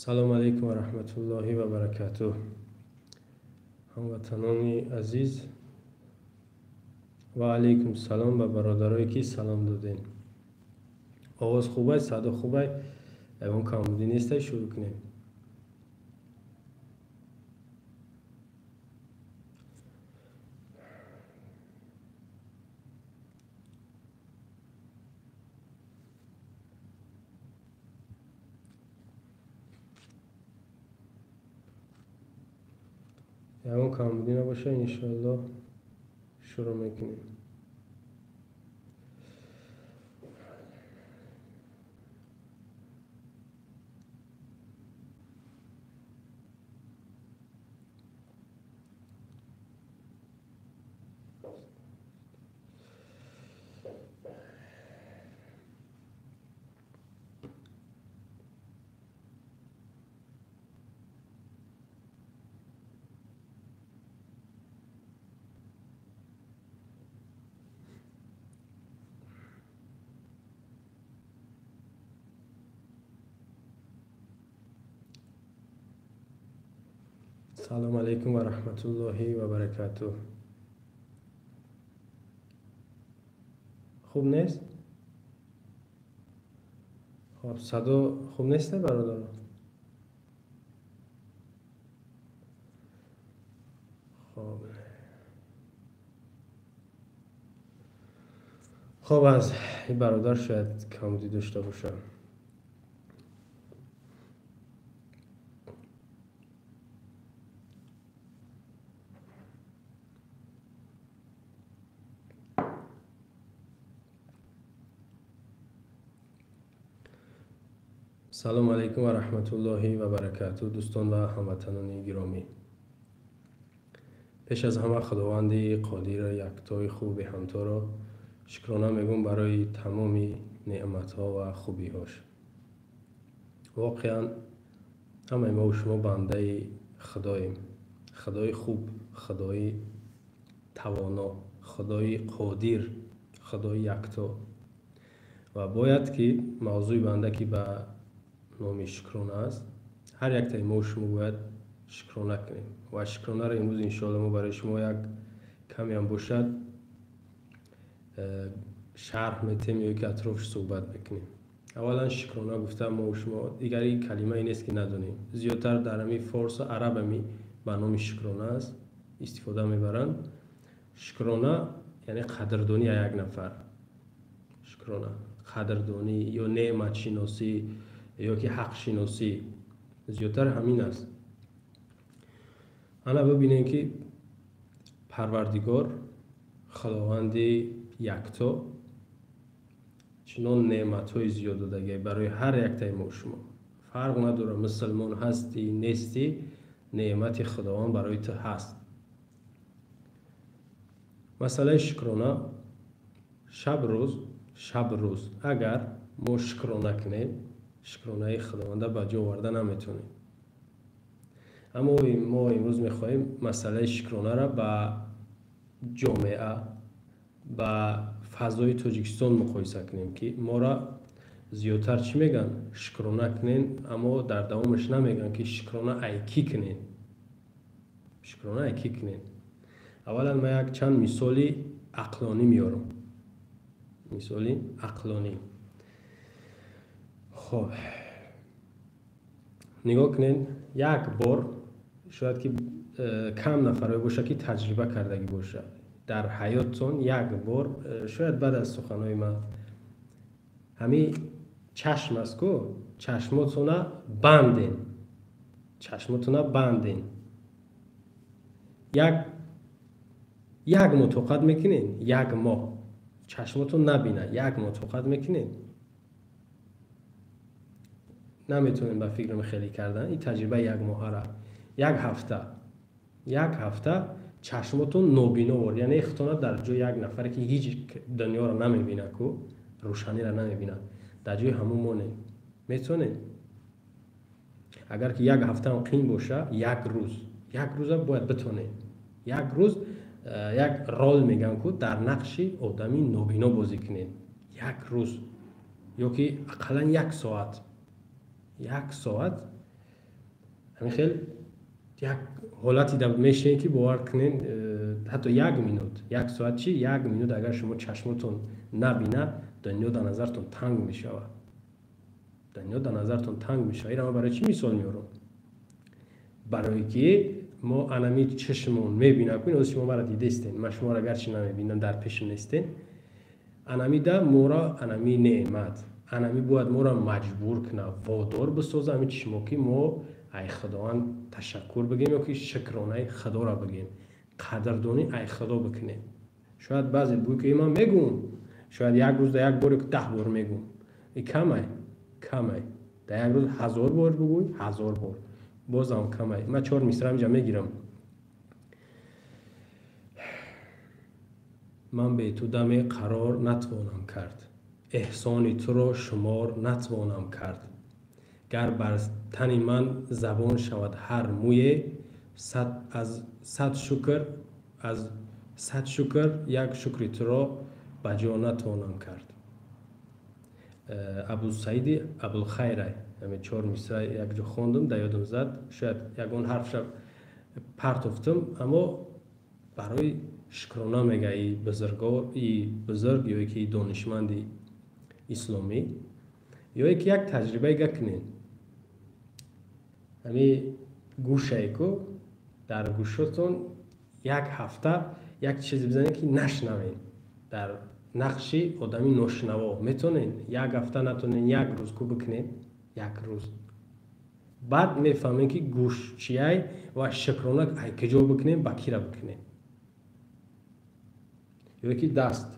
Салом алейкум ва раҳматуллоҳи ва баракатуҳ. Ҳамватанони азиз, ва алейкум салом ба бародарое ки салом додем. Овоз хубай, садо хубай, ягон камбудӣ нестай, шурӯъ кунем. Ягон камбудӣ набоша, иншоаллоҳ шурӯъ мекунем. Салом алейкум ва раҳматуллоҳи ва баракатуҳ. Хуб нест? Хоб, садо хуб нест, бародаро? Хоб. Хоб, аз ин бародар шояд камбудӣ дошта бошад. Салом алейкум ва раҳматуллоҳи ва баракатуҳ, дӯстон ва ҳамватанони гиромӣ. Пеш аз ҳама Худованди қодир, яктои хуби ҳамторо шукрона мегӯм барои тамоми неъматҳо ва хубиҳош. Воқеан ҳамаи мо шумо бандаи Худоем. Худои хуб, Худои тавоно, Худои қодир, Худои якто. Ва бояд ки мавзӯи банда ки ба номи шукрона аст, ҳар яктаи мо шумо бояд шукрона кунем. Ва шукронаро имрӯз иншоалло мо барои шумо як камеам бошад шарҳ метем ё ки атрофш суҳбат мекунем. Аввалан шукрона гуфта мо шумо дигари калимае нест ки надонем. Зиёдтар дар ҳамин форсу арабами ба номи шукрона аст истифода мебаранд. Шукрона яъне қадрдонӣ як нафар. Шукрона қадрдонӣ ё неъматшиносӣ ё ки ҳақшиносӣ, зиёдтар ҳамин аст. Ана бибинем ки Парвардигор Худованди якто чунон неъматҳои зиёд додагиай барои ҳар яктаи мо шумо. Фарқ надорад мусулмон ҳастӣ нестӣ, неъмати Худованд барои ту ҳаст. Масъалаи шукрона шаб рӯз, шаб рӯз агар мо шукрона кунем, шукронаи Худованда ба ҷо оварда наметавонем. Аммо мо имрӯз мехоҳем масъалаи шукронаро ба ҷомеа, ба фазои Тоҷикистон муқоиса кунем, ки моро зиёдтар чӣ мегӯянд? Шукрона кунен, аммо дар давомаш намегӯянд ки шукрона айкӣ кунен. Шукрона айкӣ кунен. Аввалан ман як чанд мисоли ақлонӣ меорам. Мисоли ақлонӣ. Хоб, нигоҳ кунед, як бор шояд ки кам нафарое бошад ки таҷриба кардагӣ бошад дар ҳаёттон, як бор шояд баъд аз суханҳои ман ҳамин чашм аст ку, чашмотона банден, чашмотона банден, як моҳ тоқат мекунед, як моҳ чашмотон набина, як моҳ тоқат мекунед, наметавонем ба фикрам хеле кардан. Ин таҷриба як моҳара, як ҳафта, як ҳафта чашмотон нобино вор, яъне худтона дар ҷои як нафаре ки ҳеҷ дунёро намебина ку, рӯшаниро намебинад, дар ҷои ҳамон монед. Метавонед? Агар ки як ҳафтаам қин боша, як рӯз, як рӯза бояд битонед. Як рӯз як рол мегӯям ку, дар нақши одами нобино бозӣ кунед. Як рӯз ё ки ақаллан як соат, як соат Ҳамин хел як ҳолати да мешинед, ки бовар кунед, ҳатто як минут, як соат чи, як минут агар шумо чашмотон набина, дунё дар назартон танг мешавад. Дунё дар назартон танг мешавад. Инро ман барои чӣ мисол меорам? Барое ки мо анами чашмон мебинам, кунед, ҳозир шумо маро дидестен, ман шуморо агарчи намебинам, дар пешам нестен. Анами да моро анами неъмат, анами бояд моро маҷбур кунад, водор бисоза ами чишмо, ки мо ай Худованд ташаккур бигем ё ки шукронаи Худоро бигем, қадрдонӣ ай Худо бикунем. Шояд баъзе бугӯй, ки ман мегӯм, шояд як рӯз да як бор ё ки 10 бор мегӯм. И камай, камай. Дар як рӯз 1000 бор бугӯй, 1000 бор бозам камай. Ман 4 мисра инҷа мегирам. Ман бе ту даме қарор натвонам кард, эҳсони туро шумор натвонам кард. Гар бар тани ман забон шавад ҳар мӯе, аз сад шукр, аз сад шукр як шукри туро ба ҷо натвонам кард. Абусаиди Абулхайрай, ҳамин 4 мисра якҷо хондум, дар ёдам зад, шояд ягон ҳарфша партофтум, аммо барои шукрона мега и бузургор, и бузург ё ки донишманди исломӣ, ё ки як таҷрибае га кунед. Ҳамин гӯшае ку дар гӯшотон як ҳафта як чизе бизанед, ки нашнавед. Дар нақши одами ношунаво метонед як ҳафта, натонед як рӯз ку бикунед, як рӯз. Баъд мефаҳмед, ки гӯш чияй ва шукрона ай куҷо бикунем, ба кира бикунем. Ё ки даст.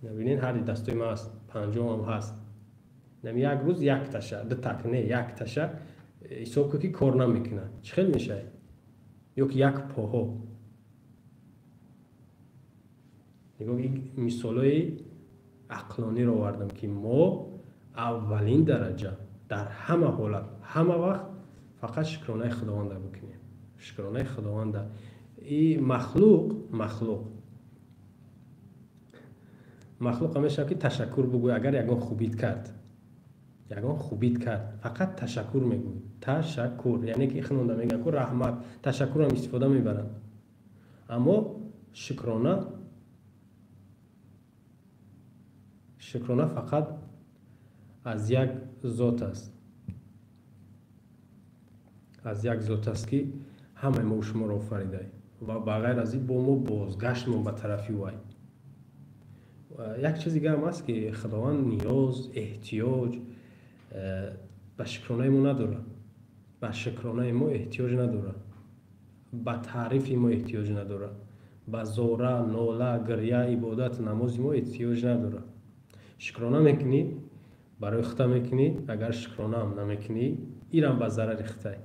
Бинед, ҳарди дастои ман аст, панҷоҳам ҳаст. Нами як рӯз як таша, ду так не, як таша ҳисоб кун, ки кор намекунад. Чӣ хел мешавад? Ё ки як поҳо. Нигоҳ, мисолҳои ақлониро овардам, ки мо аввалин дараҷа дар ҳама ҳолат, ҳама вақт фақат шукронаи Худованда бикунем. Шукронаи Худованда. И махлуқ, махлуқ. Махлуқ ҳамеша ки ташаккур бугӯй, агар ягон хубит кард. Ягон хубит кард, фақат ташаккур мегӯй. Ташаккур, яъне ки хунонда мегӯянд ку раҳмат, ташаккурам истифода мебаранд. Аммо шукрона, шукрона фақат аз як зот аст. Аз як зот аст, ки ҳамаи мо шуморо офаридай ва ба ғайр аз ин бо мо бозгаштмон ба тарафи вай. Як чиз дига ҳам аст, ки Худованд ниёз, эҳтиёҷ ба шукронаи мо надорад. Ба шукронаи мо эҳтиёҷ надорад. Ба таърифи мо эҳтиёҷ надорад. Ба зора, нола, гиря, ибодат, намози мо эҳтиёҷ надорад. Шукрона мекунӣ, барои хута мекунӣ, агар шукронаам намекунӣ, ирам ба зарари хутай.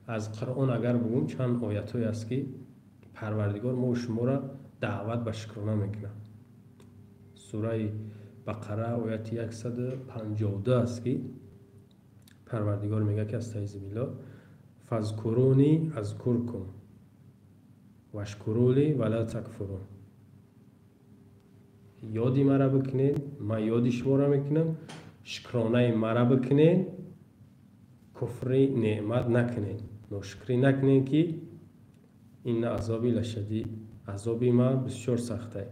Аз Қуръон агар бугум, чанд оятҳое аст, ки Парвардигор мо шуморо даъват ба шукрона мекунад. Сураи Бақара ояти 152 аст, ки Парвардигор мегӯяд, ки астаизу биллоҳ, фазкуруни азкуркум вашкурули вала такфурун. Ёди мара бикунед, ман ёди шуморо мекунам, шукронаи мара бикунед, куфри неъмат накунед, ношукрӣ накунед, ки инна азоби лашадид, азоби ман бисёр сахтай.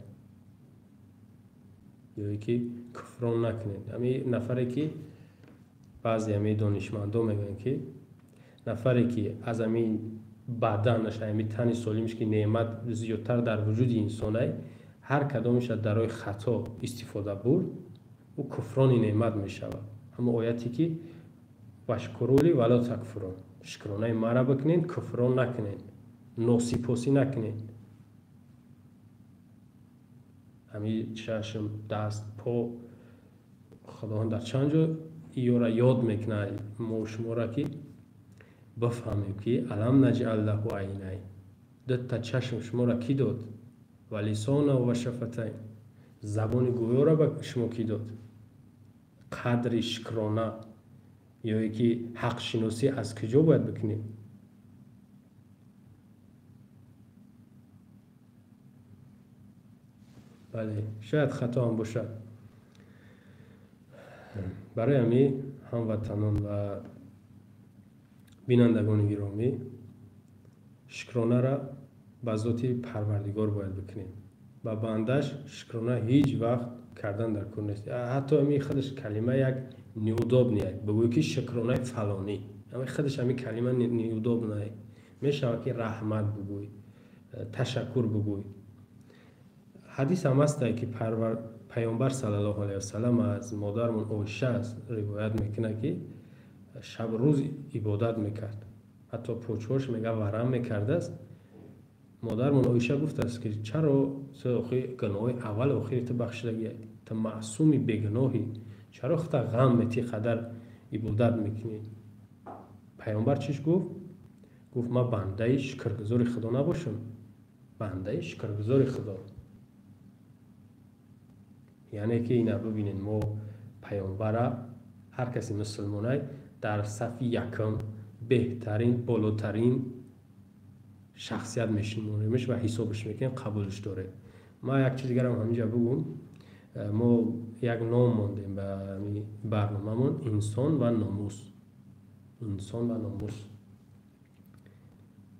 Ё ки куфрон накунед. Ҳамин нафаре ки баъзе ҳамин донишмандо мегӯянд, ки нафаре ки аз ҳамин баданаш, ҳамин тани солимаш, ки неъмат зиёдтар дар вуҷуди инсонай, ҳар кадомеша дар роҳи хато истифода бурд, ӯ куфрони неъмат мешавад. Ҳамон ояте ки вашкурули вала такфурун, шукронаи мара бикунед, куфрон накунед, носипосӣ накунед. Ҳамин чашм, даст, по, Худованд дар чанд ҷо иёра ёд мекунад мо шуморо, ки бифаҳмем, ки алам наҷъал лаҳу айнайн, дута чашм шуморо кӣ дод, ва лисона ва шафатайн, забони гӯёро ба шумо кӣ дод. Қадри шукрона ё ки ҳақшиносӣ аз куҷо бояд бикунем? Бале, шояд хато ҳам бошад. Барои ҳамин ҳамватанон ва Бинандагони гиромӣ, шукронара ба зоти Парвардигор бояд бикунем. Ба бандаш шукрона ҳеҷ вақт кардан дар кор нест. Ҳатто ами худаш калима як неудобный, бигӯй ки шукронаи фалонӣ, ами худаш ами калима неудобный. Мешавад ки раҳмат бигӯй, ташаккур бигӯй. Ҳадис ҳам ҳастае ки Пайғамбар саллаллоҳу алайҳи васаллам аз модармон Оиша ривоят мекунад, ки шаб рӯз ибодат мекард, ҳатто почҳош мега варам мекардааст. Модармон Оиша гуфтааст ки чаро гуноҳи аввал охири ту бахшидагӣ, ту маъсуми бегуноҳӣ, чаро хута ғам метӣ қадар ибодат мекунӣ? Пайғамбар чиш гуфт? Гуфт ман бандаи шукргузори Худо набошам, бандаи шукргузори Худо. Яъне ки ина бибинед, мо пайғамбара ҳар каси мусулмонай дар сафи якум беҳтарин, болотарин шахсият мешуморемш ва ҳисобш мекунем, қабулш дорем. Ман як чиз дигарам ҳаминҷа бугум. Мо як ном мондем ба барномамон, инсон ва номус. Инсон ва номус.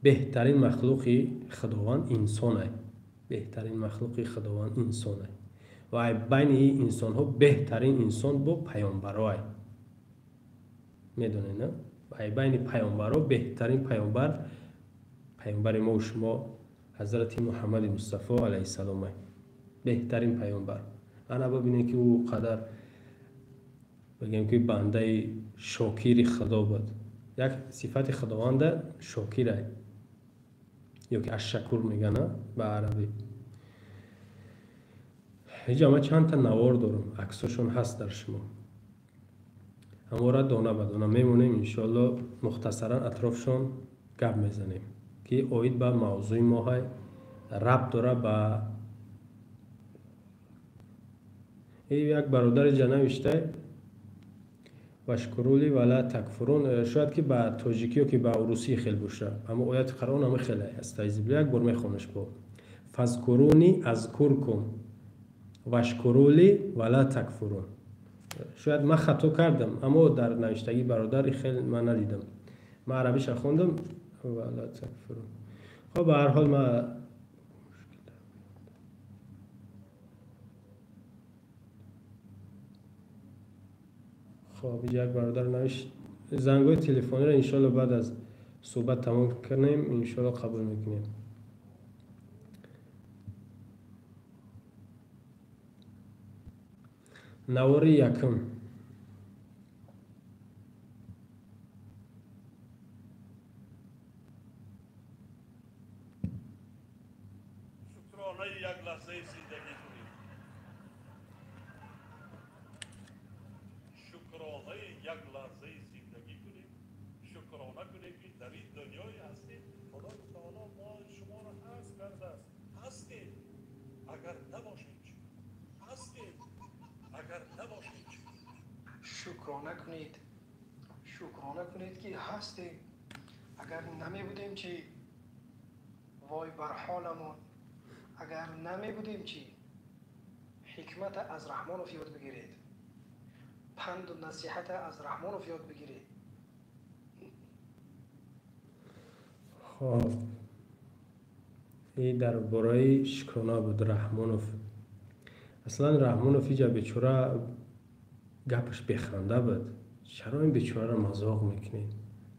Беҳтарин махлуқи Худованд инсонай. Беҳтарин махлуқи Худованд инсонай. Ва байни инсонҳо беҳтарин инсон бо паёмбароай. Медонед, на? Байни паёмбаро беҳтарин паёмбар паёмбари мо шумо Ҳазрати Муҳаммади Мустафо алайҳиссалом ай. Беҳтарин паёмбар. Ана бибинед ки ӯ қадар бигем ки бандаи шокири Худо буд. Як сифати Худованда шокирай. Ё ки ашшакур мегӯянд ба арабӣ. Ҳеҷ ман чанд та навор дорам, аксошон ҳаст дар шумо. Ҳамора дона ба дона мемонем, иншоалло мухтасаран атрофшон гап мезанем, ки оид ба мавзӯи мо ҳай рабт дора ба як бародари ҷа навиштай вашкурули вала такфурун. Шояд ки ба тоҷикӣ ё ки ба урусӣ хел боша, аммо ояти Қуръон ҳама хеле астайзиб. Як бор мехонаш бо фазкуруни азкуркум вашкурули вала такфурун. Шояд ман хато кардам, аммо дар навиштагии бародар хел ман надидам. Ман арабиша хондам вала такфурун. Хоб, ба ҳар ҳол ман хоб як бародар навишт зангҳои телефониро иншоалло баъд аз суҳбат тамом кунем, иншоалло қабул мекунем. Навори якум. Шукронаи як лаҳзаи зиндагӣ кунед. Шукронаи як лаҳзаи зиндагӣ кунед. Шукрона кунед, ки дар ин дунёе ҳастед. Худои таоло мо шуморо ҳаст кардааст. Ҳастед. Агар набошед чӣ? Ҳастед. Агар набошед чӣ? Шукрона кунед. Шукрона кунед, ки ҳастем. Агар намебудем чӣ? Вой бар ҳоламон. Агар намебудем чӣ? Ҳикмата аз Раҳмонов ёд бигиред. Панду насиҳата аз Раҳмонов ёд бигиред. Хоб, ин дар бораи шукрона буд Раҳмонов. Аслан Раҳмонов иҷа бечора гапаш беханда буд. Чаро ин бечораро мазоқ мекунед?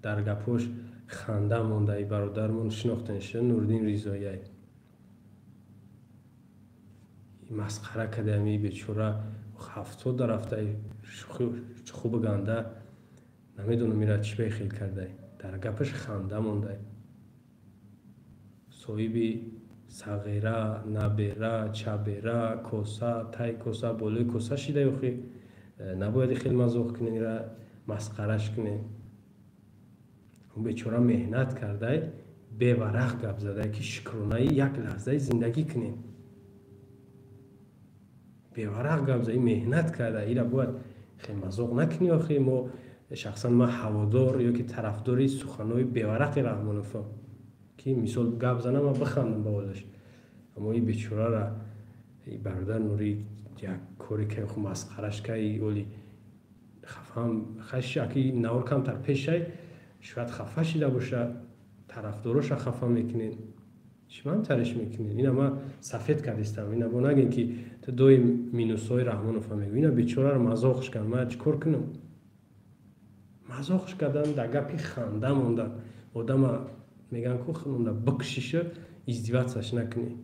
Дар гапҳош ханда монда. И бародармон шинохтанишуда Нуриддин Ризояй. Масхара кардам и бечора 70 рафта хуб ганда намедонам ира чӣ бехел кардай. Дар гапаш ханда мондай. Соҳиби сағира, набера, чабера, коса, тай коса, болои коса шидай охи. Набояд хел мазоқ кунем, ира масхараш кунем. Ӯ бечора меҳнат кардай, беварақ гап задай, ки шукронаи як лаҳзаи зиндагӣ кунем. Беварақ гап задай, меҳнат карда, ира бояд хел мазоқ накунӣ охи. Мо шахсан ман ҳаводор ё ки тарафдори суханҳои беварақи Раҳмоновам, ки мисол гап занам ва бихандам ба ҳолаш. Аммо ин бечорара, ин бародар Нурӣ як коре ки ху масхараш кай, оли хафам хаш аки навор камтар пешай, Шояд хафа шида боша, тарафдороша хафа мекунед. Чӣ ман тариш мекунед? Ина ман сафед кардистам. Ина бо нагин ки ту доим минусҳои Раҳмонова мегӯ. Ина бечораро мазоқш кард. Ман чӣ кор кунам? Мазоқш кардан, дар гапи ханда мондан. Одама меган ку хунда бикшиша, издеваться накунӣ.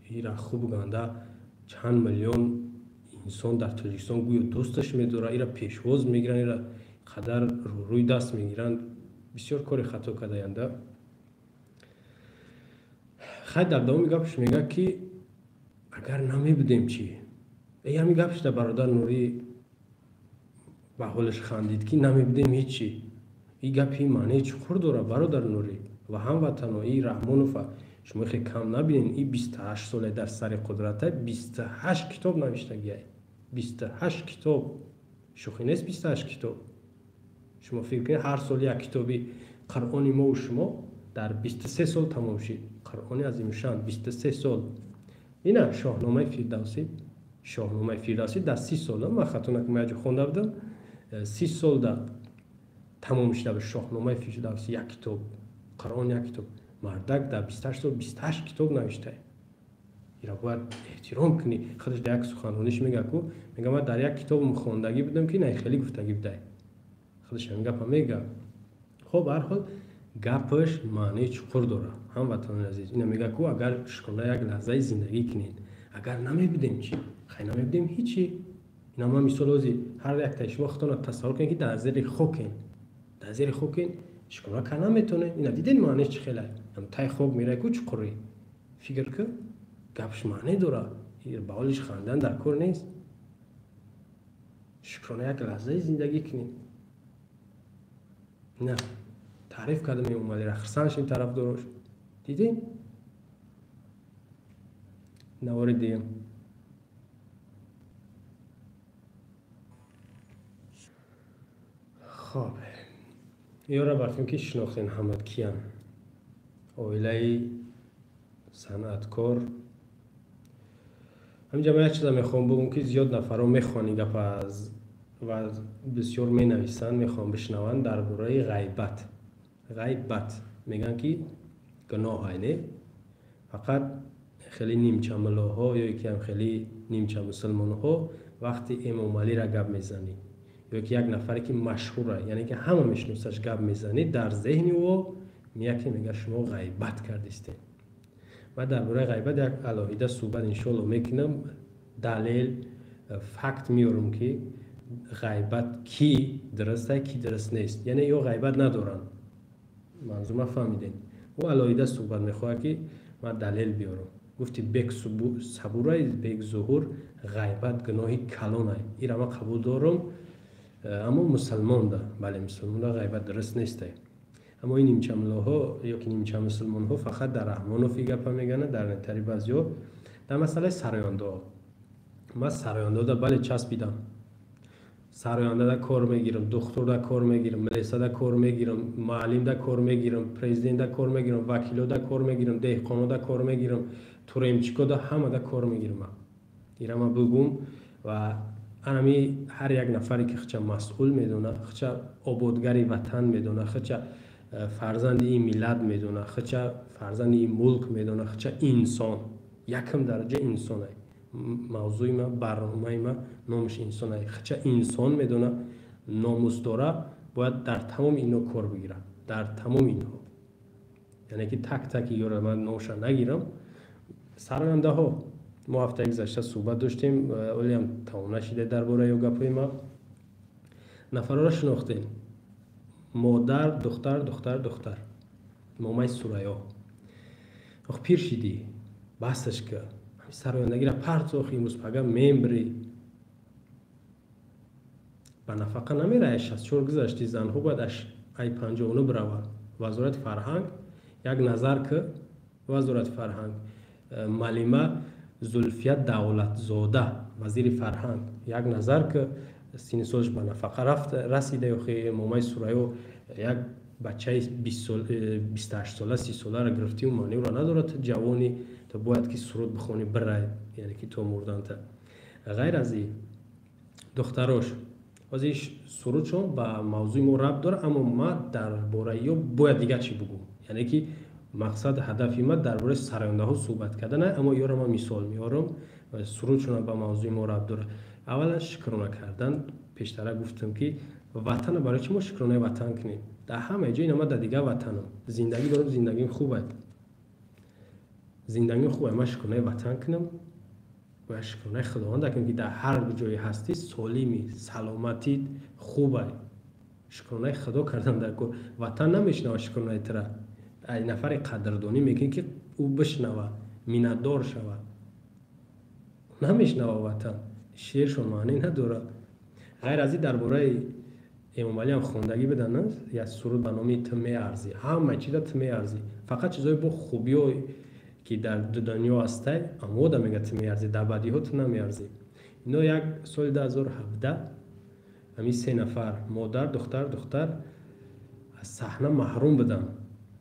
Ира хуб ганда чанд миллион инсон дар Тоҷикистон гӯё дӯсташ медорад, ира пешвоз мегиранд, ира қадар рӯи даст мегиранд. Бисёр кори хато кардаянда. Хай дар давоми гапш мегӯяд ки агар намебудем чӣ? Эй ҳамин гапш дар бародар Нурӣ ба ҳолаш хандид ки намебудем ҳечи. Ин гапи маънии чуқур дорад, бародар Нурӣ ва ҳамватано. И Раҳмонова шумо хеле кам набинед, и 28 соле дар сари қудрата 28 китоб навиштагиай. 28 китоб. Шӯхӣ нест 28 китоб. Шумо фикр кунед, ҳар сол як китоби Қуръони мо шумо дар 23 сол тамом шид. Қуръони азимушан 23 сол. Ина Шоҳномаи Фирдавсӣ, Шоҳномаи Фирдавсӣ дар 30 сол, ман хато накунам, як ҷо хонда будам, 30 сол да тамом шуда буд Шоҳномаи Фирдавсӣ як китоб, Қуръон як китоб. Мардак дар 28 сол 28 китоб навиштае. Ира бояд эҳтиром кунӣ. Худаш дар як суханрониш мегӯяд ку, мегӯяд ман дар як китобам хондагӣ будам ки на хеле гуфтагӣ будай. Худаш ҳамин гапа мегӯяд. Хоб, ҳар ҳол гапаш маънии чуқур дорад, ҳамватанони азиз. Ина мегӯяд ку агар шукрона як лаҳзаи зиндагӣ кунед, агар намебудем чӣ? Хай намебудем ҳичи. Ина ман мисол ози ҳар яктаи шумо худтонро тасаввур кунед ки дар зери хокен. Дар зери хокен шукрона карда наметавонед. Ина дидед маъниш чӣ хеле? Ҳам тай хок меравад ку чуқурӣ. Фикр кун, гапш маъне дорад. Ба ҳолиш хандан дар кор нест. Шукрона як лаҳзаи зиндагӣ кунед. На, таъриф карда меомадира, хурсанд шим тарафдорош. Дидем? Навори дигам. Хоб, ёра барфим ки шинохтен ҳамад киян. Оилаи санъаткор. Ҳаминҷа ман як чиза мехоҳам бигӯм ки зиёд нафарҳо мехоҳанд ин гапа ва бисёр менависанд, мехоҳанд бишнаванд дар бораи ғайбат. Ғайбат мегӯянд ки гуноҳ ай, не? Фақат хеле нимчамуллоҳо ё ки ҳам хеле нимчамусулмонҳо вақти Эмомалиро гап мезанӣ ё ки як нафаре ки машҳура, яъне ки ҳама мешиносаш гап мезанӣ, дар зеҳни ӯ меяд ки мегӯяд шумо ғайбат кардистед. Ман дар бораи ғайбат як алоҳида суҳбат иншоалло мекунам, далел, факт меорам ки ғайбат ки дуруст ай, ки дуруст нест. Яъне ё ғайбат надоранд. Манзур фаҳмидем. Ӯ алоҳида суҳбат мехоҳад ки ман далел биёрам. Гуфти бек сабурай, бек зуҳур, ғайбат гуноҳи калон ай. Ира ман қабул дорам, аммо мусулмонда, бале мусулмонда ғайбат дуруст нест ай. Аммо ин нимчамуллоҳо ё ки нимчамусулмонҳо фақат дар Раҳмонов ин гапа мегӯянд, дар нетари баъзеҳо. Дар масъалаи сарояндаҳо. Ман сарояндаҳода бале часпидам. Сарояндада кор мегирам, духтурда кор мегирам, милисада кор мегирам, муаллимда кор мегирам, президентда кор мегирам, вакилода кор мегирам, деҳқонода кор мегирам, туремчикода ҳамада кор мегирам. Ира ман бигӯм ва анами ҳар як нафаре ки хича масъул медона, хича ободгари ватан медона, хича фарзанди ин миллат медона, хича фарзанди ин мулк медона, хича инсон, якм дараҷа инсон ай. Мавзӯи ма, барномаи ма номаш инсон ай. Хича инсон медона, номус дора, бояд дар тамоми инҳо кор бигирад, дар тамоми инҳо. Яъне ки так таки ёра ман номша нагирам. Сарояндаҳо мо ҳафтаи гузашта суҳбат доштем, олиам тамом нашида дар бораи ё гапҳои ма. Нафарҳоро шинохтем. Модар, духтар, духтар, духтар. Момаи Сурайё. Ох, пир шидӣ, басаш ка. Сарояндагиро партох, имрӯз пага мембрӣ. Ба нафақа намерай, 64 гузашти, занҳо бояд ай 59 бираванд. Вазорати фарҳанг як назар ки Вазорати фарҳанг Малима Зулфия Давлатзода, вазири фарҳанг, як назар ки синни солаш ба нафақа рафта расида, ё хе момаи Сурайё як бачаи 28 сола, 30 соларо гирифтию маъниро надорад, ҷавони то бояд ки суруд бихонӣ бирай, яъне ки то мурданта. Ғайр аз ин Духтарош ҳозир сурудшон ба мавзӯи мо рабт дорад, аммо ман дар бораи ё бояд дигар чӣ бугӯм, яъне ки мақсад, ҳадафи ман дар бораи сарояндаҳо суҳбат кардан, аммо ёро ман мисол меорам, сурудшона ба мавзӯи мо рабт дорад. Аввалан, шукрона кардан. Пештара гуфтам, ки ватана барои чӣ мо шукронаи ватан кунем? Дар ҳамаи ҷо ина ман дар дигар ватанам зиндагӣ дорам, зиндагим хуб аст, зиндагим хуб аст. Ман шукронаи ватан кунам, бояд шукронаи Худованда кунем, ки дар ҳар ҷое ҳастӣ, солимӣ, саломатит хуб аст. Шукронаи Худо кардан дар кор. Ватан намешнава шукронаи тура. Нафаре қадрдонӣ мекунӣ, ки ӯ бишнава, миннатдор шавад. Намешнава ватан, шеършон маънӣ надорад. Ғайр аз ин, дар бораи Эмомалиам хондагӣ бидан як суруд ба номи «Ту меарзӣ». Ҳамаи чиза ту меарзӣ, фақат чизҳои бо хубиё, ки дар дунё ҳастай, амода мега ту меарзӣ, дар бадиҳо ту намеарзӣ. Ино як соли 2017 ҳамин се нафар, модар, духтар, духтар, аз саҳна маҳрум буданд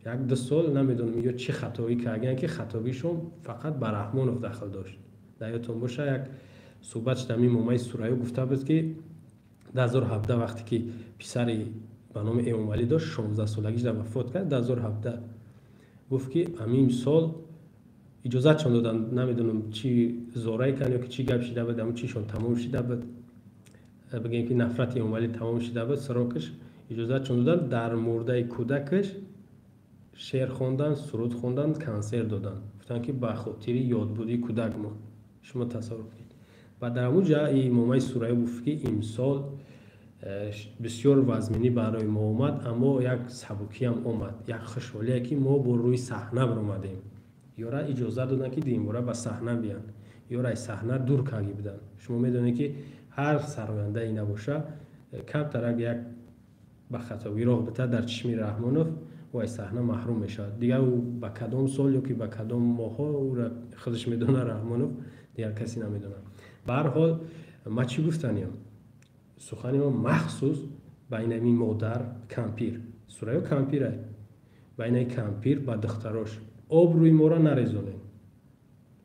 як ду сол. Намедонам, ё чӣ хатоӣ кардагиянд, ки хатогишон фақат ба Раҳмонов дахл дошт. Дар ёдтон боша, як суҳбат шуд, ҳамин момаи Сурайё гуфта буд, ки 2017, вақте ки писари ба номи Эмомалӣ дошт, 16 солагиш дар вафот кард 2017, гуфт, ки ҳамин сол иҷозатшон доданд. Намедонам, чӣ зорае кард ё ки чӣ гап шида буд, ҳамн чишон тамом шида буд, бигем, ки нафрати Эмомалӣ тамом шида буд, срок аш, иҷозатшон доданд дар мурдаи кӯдакаш шеър хондан, суруд хондан, консерт додан. Гуфтанд, ки ба хотири ёдбуди кӯдакмон. Шумо тасаввур кунед. Ва дар ҳамун ҷа имомаи Сурайё гуфт, ки имсол бисёр вазминӣ барои мо омад, аммо як сабукиам омад, як хушҳолие, ки мо бо рӯи саҳна баромадем. Ёра иҷозат доданд, ки дуюмбора ба саҳна биянд. Ёра аз саҳна дур карди буданд. Шумо медонед, ки ҳар сарояндае набоша, камтарак як ба хатогӣ роҳ бита дар чишми Раҳмонов, ӯ аз саҳна маҳрум мешавад. Дигар ӯ ба кадом сол ё ки ба кадом моҳҳо, ӯра худаш медонад Раҳмонов, дигар касе намедонад. Ба ҳар ҳол, ман чӣ гуфтаниям? Сухани ман махсус ба инами модар кампир, Сурайё кампира, ба инаи кампир, ба духтарош: обрӯи моро нарезонед,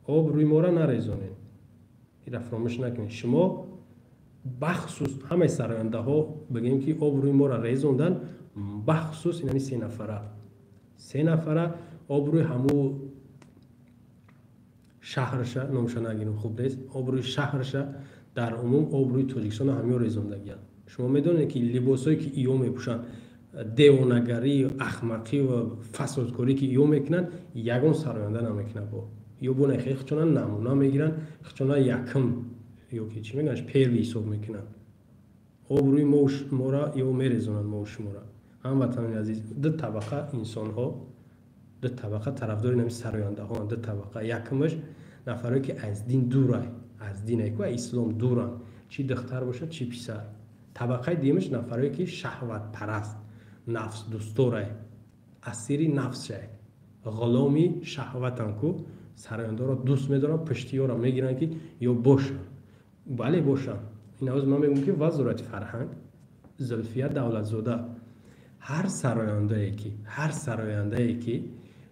обрӯи моро нарезонед. Ира фаромӯш накунед. Шумо, бахусус ҳамаи сарояндаҳо, бигем, ки обрӯи моро резонданд, бахусус инами се нафара, се нафара обрӯи ҳаму шаҳрша, номша нагирем, хуб нест, обрӯи шаҳрша, дар умум обрӯи Тоҷикистонро ҳамиё резондагианд. Шумо медонед, ки либосҳое, ки иё мепӯшанд, девонагарӣ, ахмақӣ ва фасодкорӣ, ки иё мекунанд, ягон сароянда намекунад. Бо ё бо нахе хучона намуна мегиранд, хучона якм ё ки чӣ мегӯянд, первый ҳисоб мекунанд. Обрӯи мора ё мерезонанд мо шумора. Ҳамватанони азиз, ду табақа инсонҳо, ду табақа тарафдори нами сарояндаҳоанд, ду табақа. Якумаш нафарое, ки аз дин дурай, аз дин ку, ислом дуранд, чӣ духтар бошад, чӣ писар. Табақаи дуюмаш нафарое, ки шаҳватпараст, нафсдӯстдорай, асири нафсшай, ғуломи шаҳватан, ку сарояндаро дӯст медоранд, пуштиёро мегиранд, ки ё бошанд, бале, бошанд. Ин ҳоз ман мегӯям, ки Вазорати фарҳанг, Зулфия Давлатзода, ҳар сарояндае ки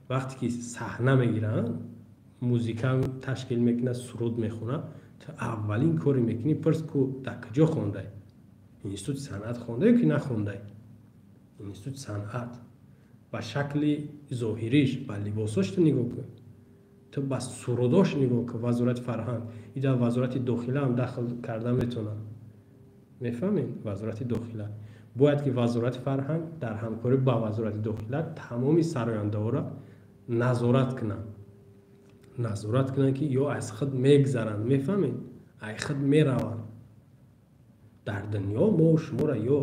вақте ки саҳна мегиранд, музика ташкил мекунад, суруд мехонад, ту аввалин коре мекунӣ, пурс ку дар куҷо хондай, институти санъат хонда ё ки нахондай. Институти санъат ба шакли зоҳириш, ба либосош ту нигоҳ кун, ту ба сурудош нигоҳ кун. Вазорати фарҳанг ида, Вазорати дохила ҳам дахл карда метавонад, мефаҳмед? Вазорати дохила бояд ки, Вазорати фарҳанг дар ҳамкорӣ ба Вазорати дохила тамоми сарояндаҳоро назорат кунанд, назорат кунанд, ки ё аз худ мегзаранд, мефаҳмед, ай худ мераванд. Дар дунё мо шуморо ё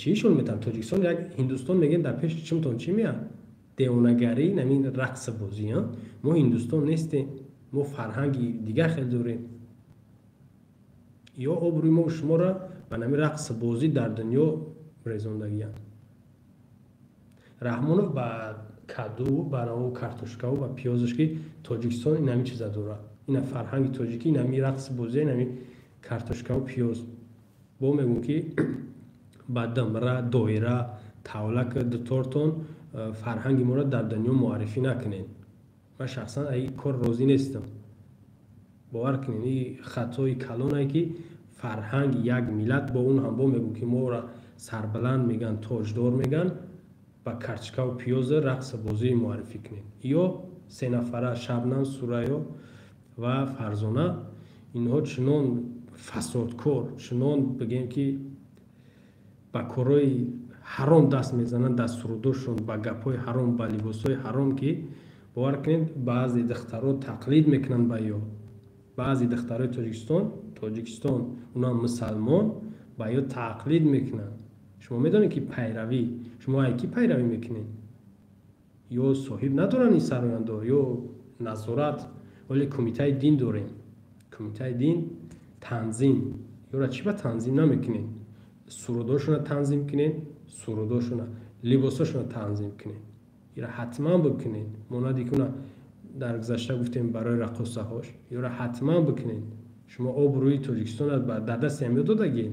чӣ ишон метавонад? Тоҷикистон як Ҳиндустон мегӯем, дар пеши чимтон чӣ меяд? Девонагарӣ, намин рақсбозӣ. Мо Ҳиндустон нестем, мо фарҳанги дигар хел дорем. Ё обрӯи мо шуморо ба нами рақсбозӣ дар дунё резондагиянд. Раҳмонов ба каду, ба наву картошкаву ба пиёзаш, ки Тоҷикистон инами чиза дорад, ина фарҳанги тоҷикӣ, инами рақсбозӣ, инами картошкаву пиёз. Бо мегӯм, ки ба дамра, доира, тавлак, дутортон фарҳанги моро дар дунё муаррифӣ накунед. Ман шахсан аи кор розӣ нестам. Бовар кунед, и хатои калонае, ки Фарҳанги як миллат бо он ҳам бо мегӯ ки моро сарбаланд меган, тоҷдор меган, ба карчкаву пиёза рақса бозӣ муаррифӣ кунед. Ё се нафара Шабнам, Сурайё ва Фарзона, инҳо чунон фасодкор, чунон бигем ки ба корҳои ҳаром даст мезананд, дар сурудошон ба гапҳои ҳаром, ба либосҳои ҳаром, ки бовар кунед баъзе духтаро тақлид мекунанд ба ё. Баъзе духтарои Тоҷикистон, унам мусалмон, ба ё тақлид мекунанд. Шумо медонед ки пайравӣ, шумо ай ки пайравӣ мекунед? Ё соҳиб надоранд ин сарояндаҳо, ё назорат, вале кумитаи дин дорем. Кумитаи дин танзим. Ёра чӣ ба танзим намекунед? Сурудошона танзим кунед, сурудошона, либосошона танзим кунед. Ира ҳатман бикунед. Монанди ки уна дар гузашта гуфтем барои раққосаҳош, ёра ҳатман бикунед. Шумо обрӯи Тоҷикистонро дар дасти ҳамиҳо додагед.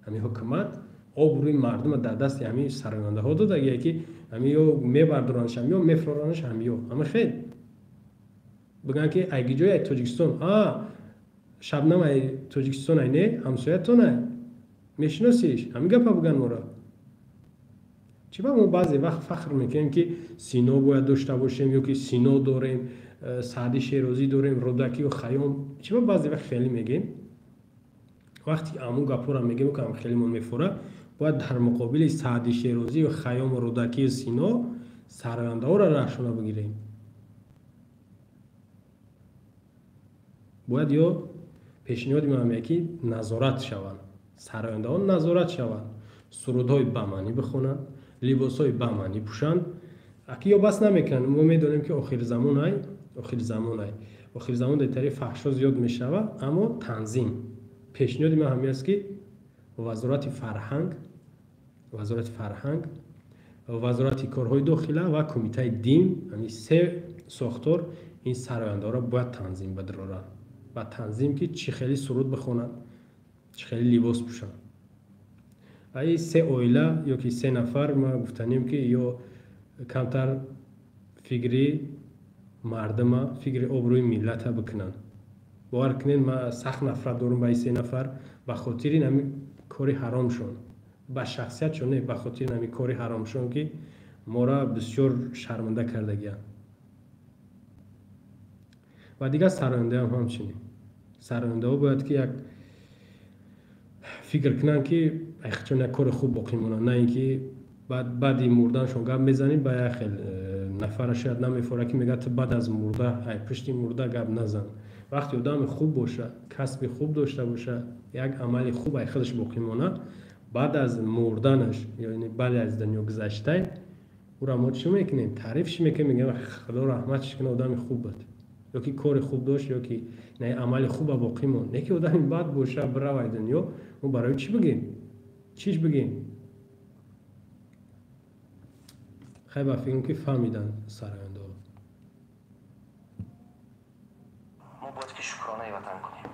Ҳамин ҳукумат обрӯи мардумро дар дасти ҳамин сарояндаҳо додагие, ки ҳамин ё мебардоранаш ҳамиё, мефроранаш ҳамиё. Ҳама хел бигӯянд ки ай гиҷои ай Тоҷикистон, Шабнам ай Тоҷикистон ай не, ҳамсоятон ай, мешиносиш, ҳамин гапа бигӯянд моро. Чӣ ба мо баъзе вақт фахр мекунем ки Сино бояд дошта бошем, ё ки Сино дорем, Саъди Шерозӣ дорем, Рӯдакию Хайём. Чӣ ба баъзе вақт хеле мегем? Вақте ки амун гапҳоро мегем, ки хелемон мефора, бояд дар муқобили Саъди Шерозию Хайёму Рӯдакию Сино сарояндаҳоро раҳшона бигирем. Бояд ё пешниҳоди ман ҳамея ки назорат шаванд, сарояндаҳо назорат шаванд, сурудҳои бамаънӣ бихонанд, либосҳои бамаънӣ пӯшанд. Аки ё бас намекунанд. Мо медонем ки охирзамон ай, охирзамон дар тариқи фаҳшо зиёд мешавад, аммо танзим. Пешниҳоди ман ҳамин аст ки вазорати фарҳанг, вазорати корҳои дохила ва кумитаи дин, ҳамин се сохтор ин сарояндаҳоро бояд танзим бадроранд. Ба танзим ки чӣ хеле суруд бихонанд, чӣ хеле либос пӯшанд. Ва ин се оила ё ки се нафар ма гуфтанем ки ё камтар фикри мардума, фикри обрӯи миллата бикунанд. Бовар кунед, ман сахт нафрат дорам ба ин се нафар ба хотири ҳамин кори ҳаромшон, ба шахсиятшон не, ба хотири ҳамин кори ҳаромшон ки моро бисёр шарманда кардагиянд. Ва дигар сарояндаҳам ҳамчунин. Сарояндаҳо бояд ки як фикр кунанд ки айхчон як кори хуб боқӣ монанд, на ин ки баъди мурданшон гап мезанем, ба як хел нафара шояд намефора ки мегӯяд ту баъд аз мурда, ай пушти мурда гап назан. Вақте одами хуб боша, касби хуб дошта боша, як амали хуб ай худаш боқӣ монад, баъд аз мурданаш, яъне баъд аз дунё гузаштай, ӯро мо чӣ мекунем? Таърифш мекунем, мегӯем Худо раҳматш кунад, одами хуб буд, ё ки кори хуб дошт, ё ки не амали хуба боқӣ монд. Не ки одами бад боша, биравай дунё, мо барои чӣ бигем? Чиш бигем? Хай ба фикрам ки фаҳмиданд сарояндаҳо. Мо бояд ки шукронаи ватан кунем.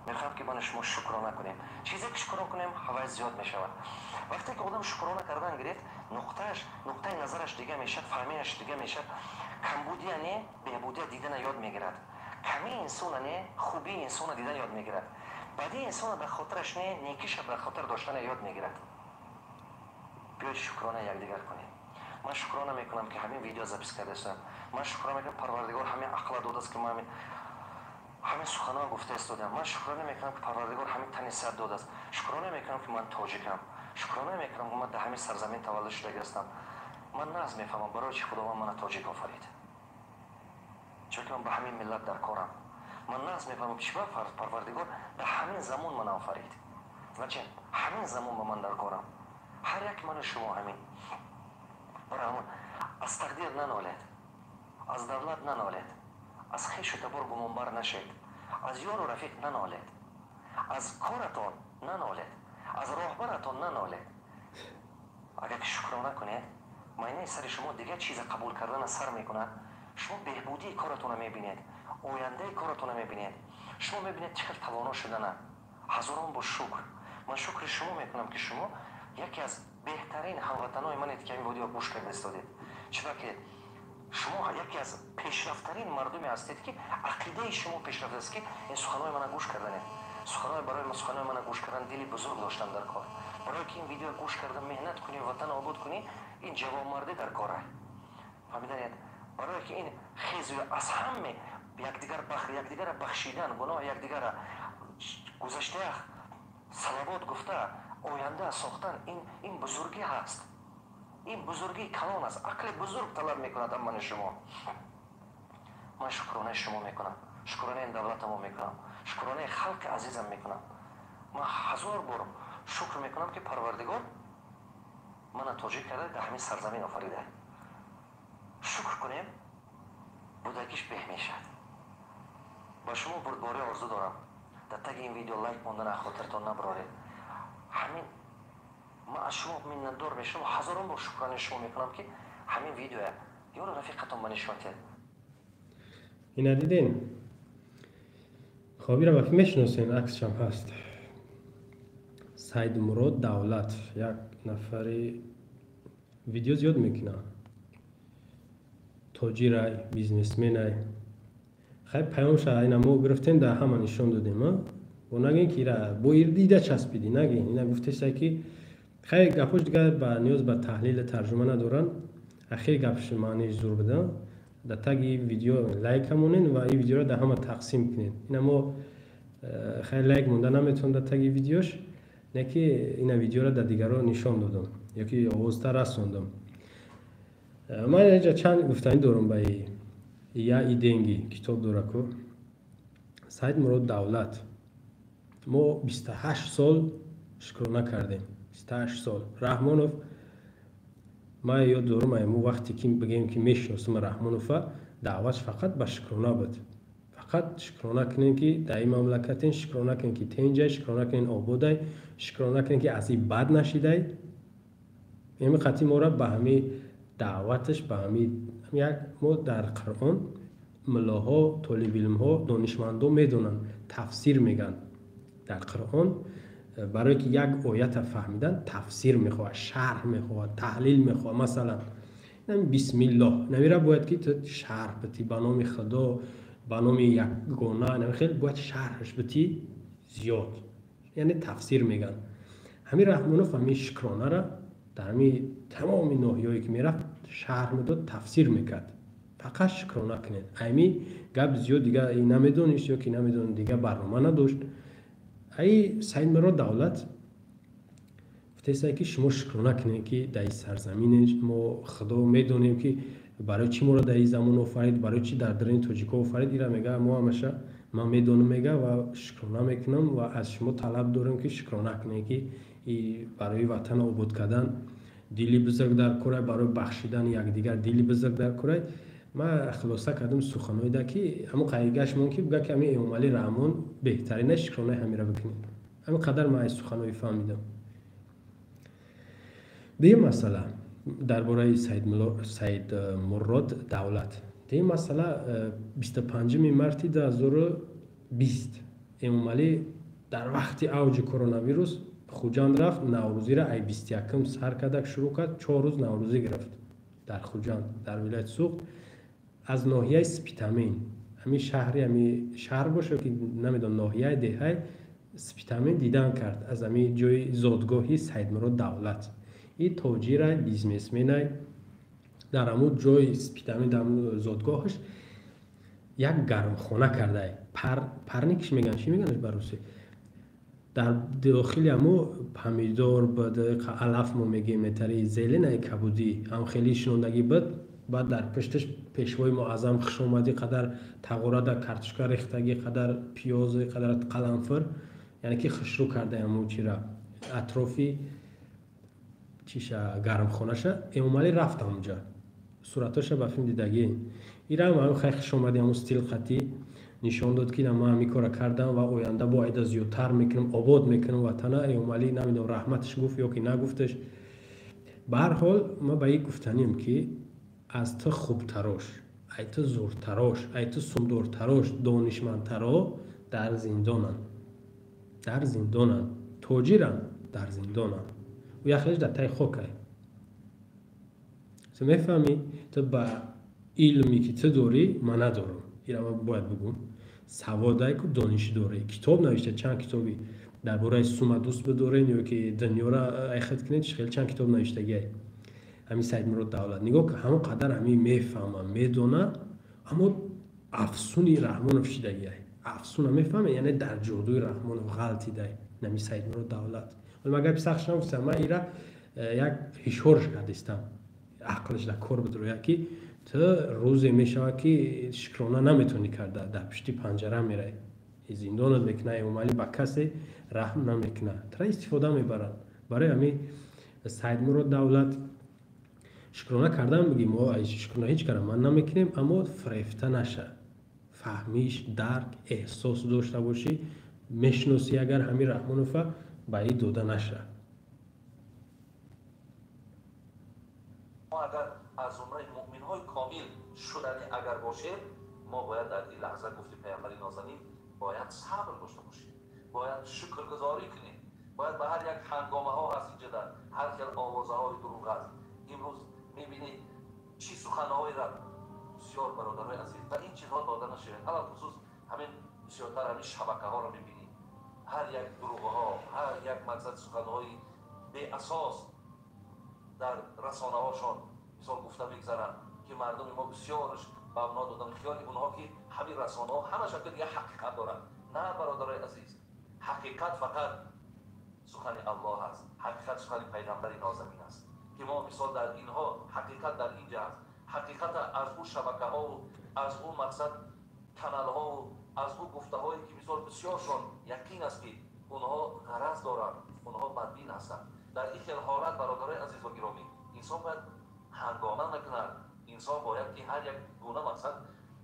Мехоҳам ки ман шумо шукрона кунем. Чизе ки шукрона кунем, ҳавай зиёд мешавад. Вақте ки одам шукрона кардан гирифт, нуқтаи назараш дига мешавад, фаҳмиаш дига мешавад. Камбудия не, беҳбудия дидана ёд мегирад. Камии инсона не, хубии инсона дидан ёд мегирад. Бадии инсона дар хотираш не, некиша дар хотир доштана ёд мегирад. Биёед шукрона якдигар кунем. Ман шукрона мекунам ки ҳамин видео запис кардаистам. Ман шукрона мекунам Парвардигор ҳамин ақла додааст ки ман ҳамин суханон гуфта истодам. Ман шукрона мекунам ки Парвардигор ҳамин тани сиҳат додааст. Шукрона мекунам ки ман тоҷикам. Шукрона мекунам ки ман дар ҳамин сарзамин таваллуд шудагӣ ҳастам. Ман нағз мефаҳмам барои чӣ Худованд мана тоҷик офарид. Чунки ман ба ҳамин миллат дар корам. Ман нағз мефаҳмам чӣ ба Парвардигор дар ҳамин замон мана офарид. Значит, ҳамин замон ба ман дар корам. Ҳар як ману шумо ҳамин. Барои ҳамон аз тақдир нанолед, аз давлат нанолед, аз хешу табор гумонбар нашед, аз ёру рафиқ нанолед, аз коратон нанолед, аз роҳбаратон нанолед. Агар ки шукрона кунед, майнаи сари шумо дигар чиза қабул кардана сар мекунад. Шумо беҳбудии коратонро мебинед, ояндаи коратонро мебинед. Шумо мебинед чӣ хел тавоно шудана. Ҳазорон бо шукр. Ман шукри шумо мекунам ки шумо яке аз беҳтарин ҳамватанои манед ки ҳамин видео гӯш карда истодед. Чунки шумо яке аз пешрафтарин мардуме ҳастед ки ақидаи шумо пешрафта аст, ки ин суханои мана гӯш карданед. Суханои барои суханои мана гӯш кардан дили бузург доштан дар кор. Барое ки ин видео гӯш карда меҳнат кунӣ, ватан обод кунӣ, ин ҷавонмардӣ дар кора. Фаҳмиданед? Барое ки ин хезу аз ҳаме якдигар якдигара бахшидан, гуноҳи якдигара гузаштаях салавот гуфта, оянда сохтан, ин бузургӣ ҳаст. Ин бузургии калон аст, ақли бузург талаб мекунад. Аз мани шумо ман шукронаи шумо мекунам, шукронаи давлатамо мекунам, шукронаи халқи азизам мекунам. Ман ҳазор бор шукр мекунам, ки Парвардигор мана тоҷик карда, дар ҳамин сарзамин офарида. Шукр кунем, будагиш беҳ мешавад. Ба шумо бурдборӣ орзу дорам. Дар таги ин видео лайк мондан аз хотиртон набароред. Ҳамин ман аз шумо миннатдор мешавам, ҳазорон бор шукронаи шумо мекунам, ки ҳамин видеоя ёру рафиқатон ба нишон диҳед. Ина диден, хобира ба мешиносен, аксшам ҳаст. Саидмурод Давлат як нафари видео зиёд мекунад, тоҷирай, бизнесменай. Хай, паёмша ина мо гирифтем, дар ҳама нишон додем. Бо нагин, ки ира бо дида часпидӣ, нагин. Ина гуфтеса, ки хай, гапош дигар ба ниёз ба таҳлили тарҷума надоранд. Ахир гапш маъниш зур буда. Дар таги видео лайка монен ва ин видеоро дар ҳама тақсим кунед. Ина мо хай, лайк монда наметавон дар таги видеош, не ки ина видеоро дар дигарро нишон додам ёки овозта расондам. Ман инҷа чанд гуфтанӣ дорам. Ба «Я и деньги» китоб дораку Саид Мурод Давлат. Мо 28 сол шукрона кардем, 28 сол. Раҳмонов, ман ёд дорам, мо вақте ки бигем, ки мешиносам Раҳмонова, даъватш фақат ба шукрона буд. Фақат шукрона кунем, ки дар ин мамлакатен, шукрона кунем, ки тенҷай, шукрона кунем, ободай, шукрона кунем, ки аз ин бад нашидай. Ими қатъи моро ба ҳами даъваташ, ба ҳами як мо дар Қуръон муллоҳо, толибилмҳо, донишмандо медонанд, тафсир мегӯянд. Дар Қуръон барое ки як оята фаҳмидан, тафсир мехоҳад, шарҳ мехоҳад, таҳлил мехоҳад. Масалан, бисмиллоҳ намира, бояд ки ту шарҳ битӣ: ба номи Худо, ба номи ягона. Хел бояд шарҳаш битӣ зиёд, яъне тафсир мегӯянд. Ҳамин Раҳмонов ҳамин шукронара дар ҳамин тамоми ноҳияое ки мерафт, шарҳ медод, тафсир мекард: фақат шукрона кунед. Ами гап зиёд дига намедонист ё ки намедон, дига барнома надошт. Ай Саидмурод Давлат гуфтеста, ки шумо шукрона кунед, ки дар ин сарзамине мо. Худо медонем, ки барои чӣ моро дар ин замон офарид, барои чӣ дар даруни тоҷико офарид. Ира мега, мо ҳамаша ман медонам, мега, ва шукрона мекунам ва аз шумо талаб дорем, ки шукрона кунед, ки барои ватан обод кардан дили бузург дар корай, барои бахшидани якдигар дили бузург дар корай. Ман хулоса кардам суханоида, ки ҳамон қайгаш мон, ки буга, ки ҳамин Эмомалӣ Раҳмон беҳтарина, шукронаи ҳамира бикунед. Ҳамин қадар ман аз суханои фаҳмидам. Дуюм масъала дар бораи Саидмурод Давлат. Дуюм масъала: 25-уми марти 2020 Эмомалӣ дар вақти авҷи коронавирус Хуҷанд рафт. Наврӯзира ай 21-м сар кардак, шурӯъ кард, 4 рӯз наврӯзӣ гирифт дар Хуҷанд, дар вилояти Суғд. Аз ноҳияи Спитамен, ҳамин шаҳри, ҳами шаҳр боша ки намедонам, ноҳияи, деҳаи Спитамен дидан кард, аз ҳамин ҷои зодгоҳи Саидмурод Давлат. И тоҷирай, бизнесменай. Дар ҳамун ҷои Спитамен, дар зодгоҳаш як гармхона кардай, парникш мегӯянд, чӣ мегӯянд ба русӣ. Дар дохили ҳамо помидор буд, алаф мо мегӯем, метари зеленаи кабудӣ ҳам хеле шинондагӣ буд. Баъд дар пушташ Пешвои Муаззам хушомадӣ қадар тағорада картошка рехтагӣ, қадар пиёз, қадар қаламфир, яъне ки хушрӯ карда ҳамо чира, атрофи чиша, гармхонаша. Эмомалӣ рафт ҳамунҷа, суратоша ба филм дидагӣ. Ирам ҳамин хай хушомадӣ, ҳамун стил қатӣ нишон дод, ки ман ҳамин кора кардам ва оянда бо айда зиёдтар мекунам, обод мекунам ватана. Эмомалӣ намедонам, раҳматаш гуфт ё ки нагуфташ. Ба ҳар ҳол, ман ба ин гуфтанем, ки аз ту хубтарош, ай ту зуртарош, ай ту сумдортарош, донишмандтаро дар зиндонанд, дар зиндонанд, тоҷиранд, дар зиндонанд. Ӯ яхелеш дар таи хокай. Ту мефаҳмӣ, ту ба илме, ки ту дорӣ, ман надорам. Ира ман бояд бигӯм. Саводай ку, дониш дорӣ, китоб навишта, чанд китоби дар бораи сума дӯст бидорен ё ки дунёра айхат кунед, хеле чанд китоб навиштагиай ҳамин Саидмурод Давлат. Нигоҳ, ҳамон қадар ҳамин мефаҳма, медона, аммо афсуни Раҳмонов шидагиай. Афсуна мефаҳме, яъне дар ҷодуи Раҳмонов ғалтидай нами Саидмурод Давлат. Ман гапи сахтш нагуфтам, ман ира як ҳишорш кардистам, ақлш дар кор бидрояд, ки ту рӯзе мешавад, ки шукрона наметавонӣ карда, дар пушти панҷара мерай, зиндонат мекуна. Эмомалӣ ба касе раҳм намекунад, тра истифода мебарад. Барои ҳамин, Саидмурод Давлат, шукрона кардан бигӣ, мо шукрона ҳеҷ кара ман намекунем, аммо фирефта наша, фаҳмиш, дарк, эҳсос дошта бошӣ. Мешиносӣ агар ҳамин Раҳмонова, ба и дода наша. Мо агар аз зумраи муъминҳои комил шудани агар бошем, мо бояд дар ин лаҳза, гуфти паямбари нозанин, бояд сабр дошта бошем, бояд шукргузорӣ кунем, бояд ба ҳар як ҳангомаҳо ҳаст, инҷа дар ҳар хел овозаҳои дурӯғ аст. Имрӯз мебинед, чӣ суханҳоеро бисёр, бародарои азиз, ба ин чизҳо дода нашавед. Алалхусус ҳамин бисёртар ҳамин шабакаҳоро мебинед, ҳар як дурӯғҳо, ҳар як мақсад суханҳои беасос дар расонаҳошон мисол гуфта мегзаранд, ки мардуми мо бисёрш ба онҳо додан, хиёли онҳо ки ҳамин расонаҳо ҳамаша дигар ҳақиқат доранд. На, бародарои азиз, ҳақиқат фақат сухани Аллоҳ аст, ҳақиқат сухани пайғамбари нозанин аст, ки мо мисол дар инҳо ҳақиқат дар инҷа аст. Ҳақиқата аз ӯ шабакаҳову аз ӯ мақсад каналҳову аз ӯ гуфтаҳое, ки мисол бисёршон яқин аст, ки онҳо ғараз доранд, онҳо бадбин ҳастанд. Дар ин хел ҳолат, бародарои азизу гиромӣ, инсон бояд ҳангома накунад, инсон бояд ки ҳар як гуна мақсад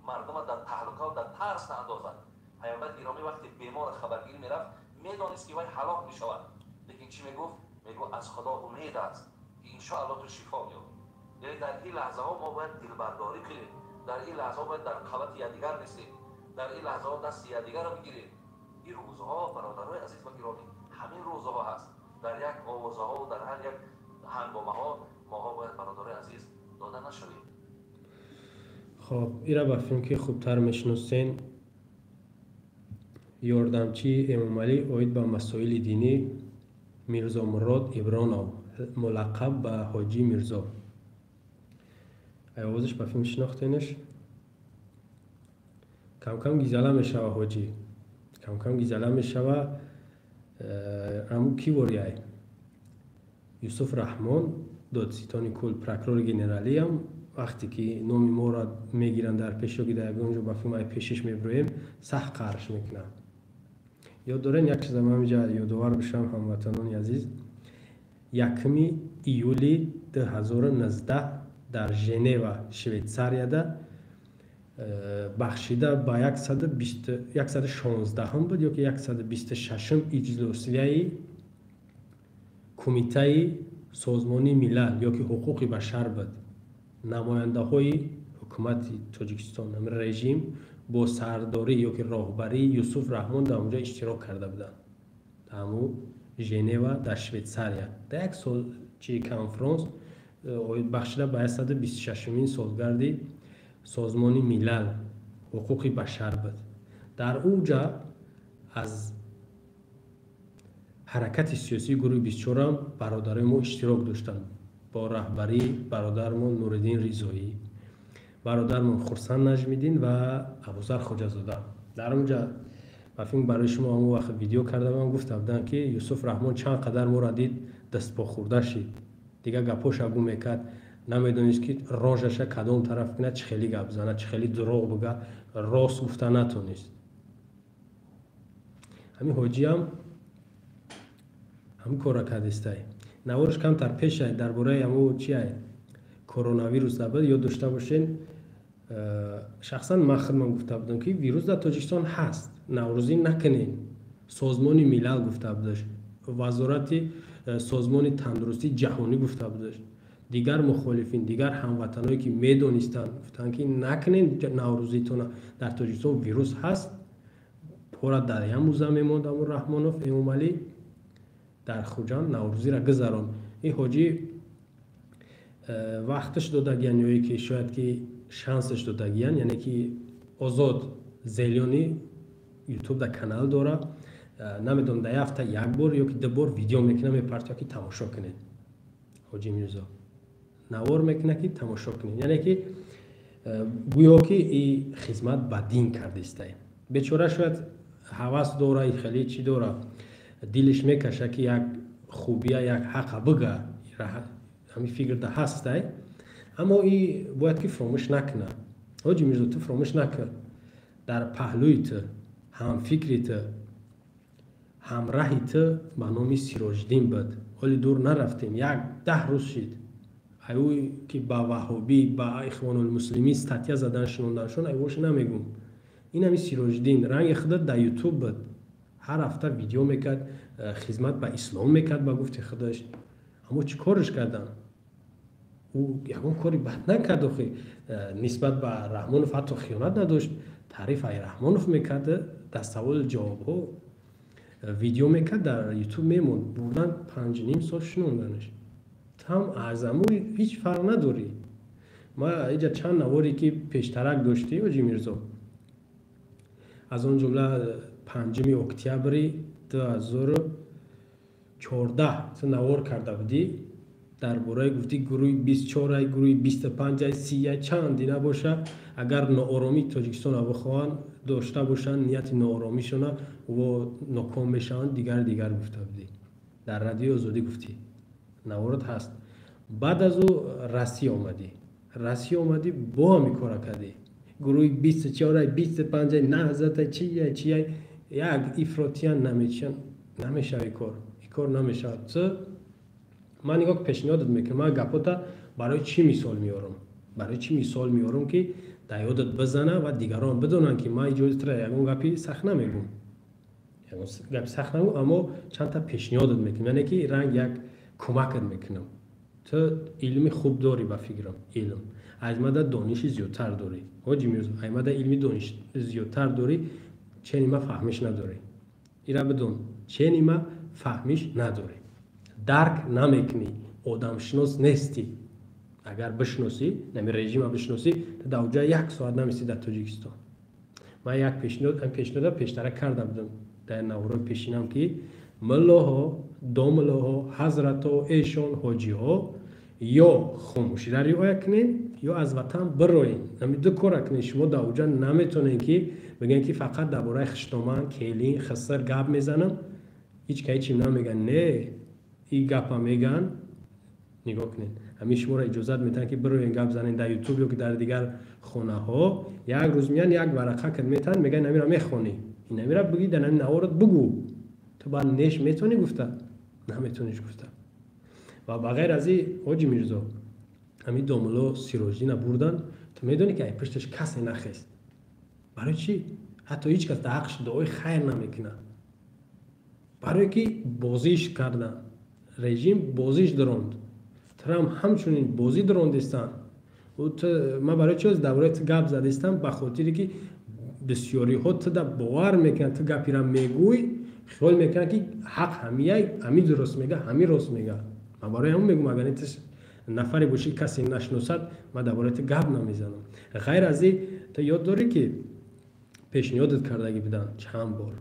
мардума дар таҳлукаву дар тарс наандозад. Паямбари гиромӣ вақте бемора хабаргирӣ мерафт, медонист, ки вай ҳалок мешавад, лекин чӣ мегуфт? Мегуфт: «Аз Худо умед аст, ки иншоалло ту шифо меёбӣ». Яъне дар ин лаҳзаҳо мо бояд дилбардорӣ кунем, дар ин лаҳзаҳо бояд дар қавати якдигар нестем, дар ин лаҳзаҳо дасти якдигарро бигирем. Ин рӯзҳо, бародарои азиз ва гиромӣ, ҳамин рӯзҳо ҳаст. Дар як овозаҳову дар ҳар як ҳангомаҳо моҳо бояд, бародарои азиз, дода нашавем. Хоб, ира ба филм ки хубтар мешиносен, ёрдамчии Эмомалӣ оид ба масоили динӣ Мирзомурод Ибронов, мулаққаб ба Ҳоҷӣ Мирзо. Овозаш ба филм шинохтенаш. Камкам гизала мешава, ҳоҷӣ камкам гизала мешава. Аму ки ворияй Юсуф Раҳмон, додситони кул, прокурори генералиам, вақте ки номи моро мегиранд дар пеш ё ки дар ягон ҷо ба филм ай пешиш мебироем, сахт қарш мекунанд. Ёд дорем, як чиза ман инҷа ёдовар бишавам, ҳамватанони азиз: 1 июли 2019 дар Женева, Швейтсарияда, бахшида ба 116 буд ё ки 126-м иҷлосияи Кумитаи Созмони Милал ё ки ҳуқуқи башар буд, намояндаҳои ҳукумати Тоҷикистон, режим, бо сардорӣ ё ки роҳбарии Юсуф Раҳмон дар онҷо иштирок карда буданд. Дар ҳамун Женева, дар Швейтсария, дар як сол чи конфронс, бахшида ба 126-умин солгарди Созмони Милал, ҳуқуқи башар буд. Дар ӯ ҷа аз ҳаракати сиёсии гурӯҳи 24-ам бародарои мо иштирок доштанд бо раҳбарии бародармон Нуриддин Ризоӣ, бародармон Хурсанд Наҷмиддин ва Абузар Хоҷазода. Дар он ҷа ба филм барои шумо ҳамон вақт видео карда будам, гуфта будам, ки Юсуф Раҳмон чанд қадар моро дид, дастпохӯрда шид, дигар гапоша гум мекард, намедонист, ки рожаша кадом тараф кунад, чӣ хеле гап занад, чӣ хеле дурӯғ буга, рост гуфта натонист. Ҳамин ҳоҷиам ҳамин корра кардистай. Наворш камтар пешай, дар бораи ҳамо чиай, коронавирус дабад. Ёд дошта бошен, шахсан ман худман гуфта будам, ки вирус дар Тоҷикистон ҳаст, наврӯзӣ накунед. Созмони Милал гуфта будаш, вазорати Созмони тандурустии ҷаҳонӣ гуфта будаш, дигар мухолифин, дигар ҳамватаное, ки медонистанд, гуфтанд, ки накунед наврӯзитона, дар Тоҷикистон вирус ҳаст. Пора дар як муза мемонд. Аму Раҳмонов Эмомалӣ дар Хуҷанд наврӯзиро гузаронд. Ин ҳоҷӣ вақташ додагиян ё ки шояд ки шансаш додагиян, яъне ки озод зелёни. Ютуб да канал дора, намедонам, дар ҳафта як бор ё ки ду бор видео мекуна, мепартоя, ки тамошо кунед. Ҳоҷи Мирзо навор мекуна, ки тамошо кунед, яъне ки гӯё ки и хизмат ба дин кардистае. Бечора шояд ҳавас дора, хеле чӣ дора, дилиш мекаша, ки як хубия, як ҳақа бига, ҳамин фикрда ҳастай, аммо и бояд ки фуромӯш накуна. Ҳоҷи Мирзо, ту фуромӯш накун, дар паҳлӯи ту ҳамфикри ту, ҳамраҳи ту ба номи Сироҷиддин буд. Ҳоли дур нарафтем, як 10 рӯз шид, аюй ки ба ваҳобӣ, ба Ихвонулмуслимин статья задан, шунонданшон, айвош намегум. Ин ҳами Сироҷиддин ранги худат дар Ютуб буд, ҳар ҳафта видео мекард, хизмат ба ислом мекард ба гуфти худаш. Аммо чӣ корш кардан? Ӯ ягон кори бад накард охи, нисбат ба Раҳмонов ҳатто хиёнат надошт, таъриф ай Раҳмонов мекард, дар саволи ҷавобҳо видео мекард, дар Ютуб мемонд. Бурдан, 5,5 сол шунонданаш. Там азаму ҳеҷ фарқ надорӣ. Ма иҷа чанд наворе ки пештарак доштӣ, Ҳоҷи Мирзо, аз он ҷумла 5 октябри 2014 ту навор карда будӣ дар бораи, гуфтӣ, гурӯҳи 24-ай, гурӯҳи 25-ай, 30-ай, чанди набоша, агар нооромии Тоҷикистонро бихоҳанд дошта бошанд, нияти нооромишона во ноком мешаванд, дигар дигар гуфта будӣ, дар Радиои Озодӣ гуфтӣ, наворот ҳаст. Баъд аз ӯ Россия омадӣ, Россия омадӣ, бо ҳами кора кардӣ, гурӯҳи 24-ай, 25-ай, наҳзатай, чияй, чияй, як ифротиян, намечиян, намешава кор, и кор намешавад. Ман нигоҳ, пешниҳодат мекунам. Ман гапота барои чӣ мисол меорам? Барои чӣ мисол меорам? Ки дар ёдат бизана ва дигарон бидонанд, ки ман иҷозатра ягон гапи сахт намегӯм, ягон гапи сахт намегӯм, аммо чандта пешниҳодат мекунам, яъне ки ранг як кӯмакат мекунам. Ту илми хуб дорӣ, ба фикрам, илм аз мада дониши зиёдтар дорӣ, Ҳоҷи Мирзо, аз мада илми дониш зиёдтар дорӣ, чени ма фаҳмиш надорӣ. Ира бидон, чени ма фаҳмиш надорӣ, дарк намекунӣ, одамшинос нестӣ. Агар бишносӣ, нами режима бишносӣ, ту дар оҷа як соат наместӣ дар Тоҷикистон. Ман як пешниҳод, пешниҳода пештара карда будам дар наворои пешинам, ки муллоҳо, домуллоҳо, ҳазратҳо, эшон, ҳоҷиҳо ё хомӯширо риоя кунед, ё аз ватан бироед. Ҳами ду кора кунед. Шумо дар оҷа наметонед, ки бигӯед, ки фақат дар бораи хиштоман, келин, хиср гап мезанам, ҳеҷ ка ҳечим намегӯянд. Не, и гапа мегӯянд. Нигоҳ кунед, ҳамин шуморо иҷозат метаҳанд, ки бироен, гап занед дар Ютуб ё ки дар дигар хонаҳо. Як рӯз меян, як варақа кад метаҳанд, мегӯянд: «Намира мехонӣ, инамира бигӣ, дар ҳамин наворот бугӯ». Ту баъд неш метавонӣ гуфта, наметавониш гуфта. Ва ба ғайр аз и, Ҳоҷи Мирзо, ҳамин домулло Сироҷиддина бурдан, ту медонӣ, ки ай пушташ касе нахест. Барои чӣ? Ҳатто ҳеҷ кас дар ҳаққаш дуои хайр намекунад. Барое ки бозиш кардан, режим бозиш диронд, Трамп ҳамчунин бозӣ дирондистанд. Ман барои чӣ дар бораи ту гап задистам? Ба хотире ки бисёриҳо туда бовар мекунанд, ту гапира мегӯй, хиёл мекунанд, ки ҳақ ҳамияй, ҳами дуруст мега, ҳами рост мега. Ман барои ҳамон мегӯм, агар ту нафаре бошӣ, касе нашиносад, ман дар бораи ту гап намезанам. Ғайр аз и, ту ёд дорӣ, ки пешниҳодат кардагӣ буданд, чанд бор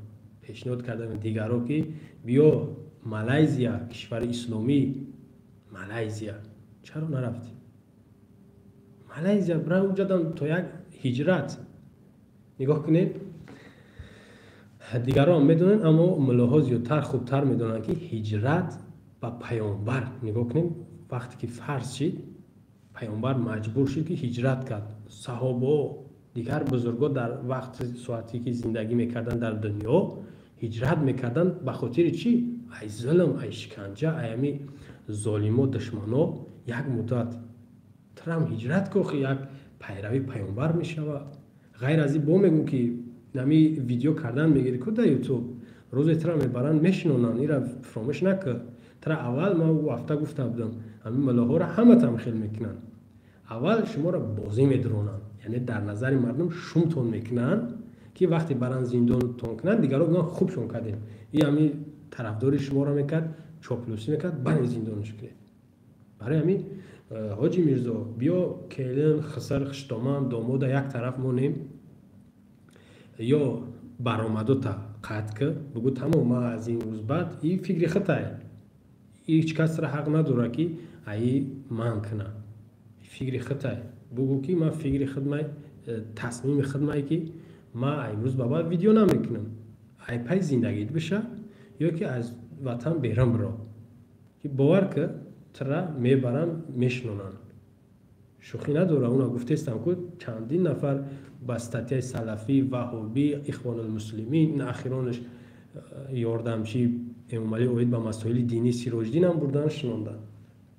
пешниҳод карда дигаро, ки биё Малайзия, кишвари исломӣ Малайзия. Чаро нарафтӣ Малайзия? Бира уҷадан то як ҳиҷрат. Нигоҳ кунед, дигарон медонанд, аммо муллоҳо зиёдтар, хубтар медонанд, ки ҳиҷрат ба паёнбар, нигоҳ кунед, вақте ки фарз шид, паёнбар маҷбур шуд, ки ҳиҷрат кард. Саҳобао, дигар бузургҳо дар вақти соате ки зиндагӣ мекарданд дар дунё, ҳиҷрат мекарданд. Ба хотири чӣ? Ай зулм, ай шиканҷа, ай ами золимо, душмано. Як муддат трам ҳиҷрат кохи, як пайрави паёнбар мешавад. Ғайр аз ин, бо мегӯм, ки нами видео кардан мегири ку дар Ютуб, рӯзе тра мебаранд, мешинонанд. Ира фуромӯш накар. Тра аввал ман ҳафта гуфта будам, ҳамин муллоҳоро ҳама тамхел мекунанд. Аввал шуморо бозӣ медиронанд, яъне дар назари мардум шумтон мекунанд, ки вақте баранд, зиндонтон кунанд, дигарро бигӯянд: «Хубшон кардем, и ҳамин тарафдори шуморо мекард, чоплусӣ мекард, барен, зиндонаш кунед». Барои ҳамин, Ҳоҷи Мирзо, биё, келин, хиср, хиштоман, домода як тараф монем, ё Баромадота қатъ ки, бугӯ тамом, ман аз ин рӯз баъд и фикри худае, ҳеҷ касра ҳақ надорад ки аи ман кунам. Фикри худае, бугӯ ки ман фикри худмай, тасмими худмай ки ман имрӯз ба баъд видео намекунам. Ай пай зиндагит биша ё ки аз ватан берун биро, ки бовар ки тра мебаранд, мешинонанд. Шӯхӣ надора. Уна гуфтестам ку чандин нафар ба статьяи салафӣ, ваҳобӣ, ихвонулмуслимин, ин ахиронаш ёрдамчи Эмомалӣ оид ба масоили динӣ Сироҷиддинам бурдан, шинонданд.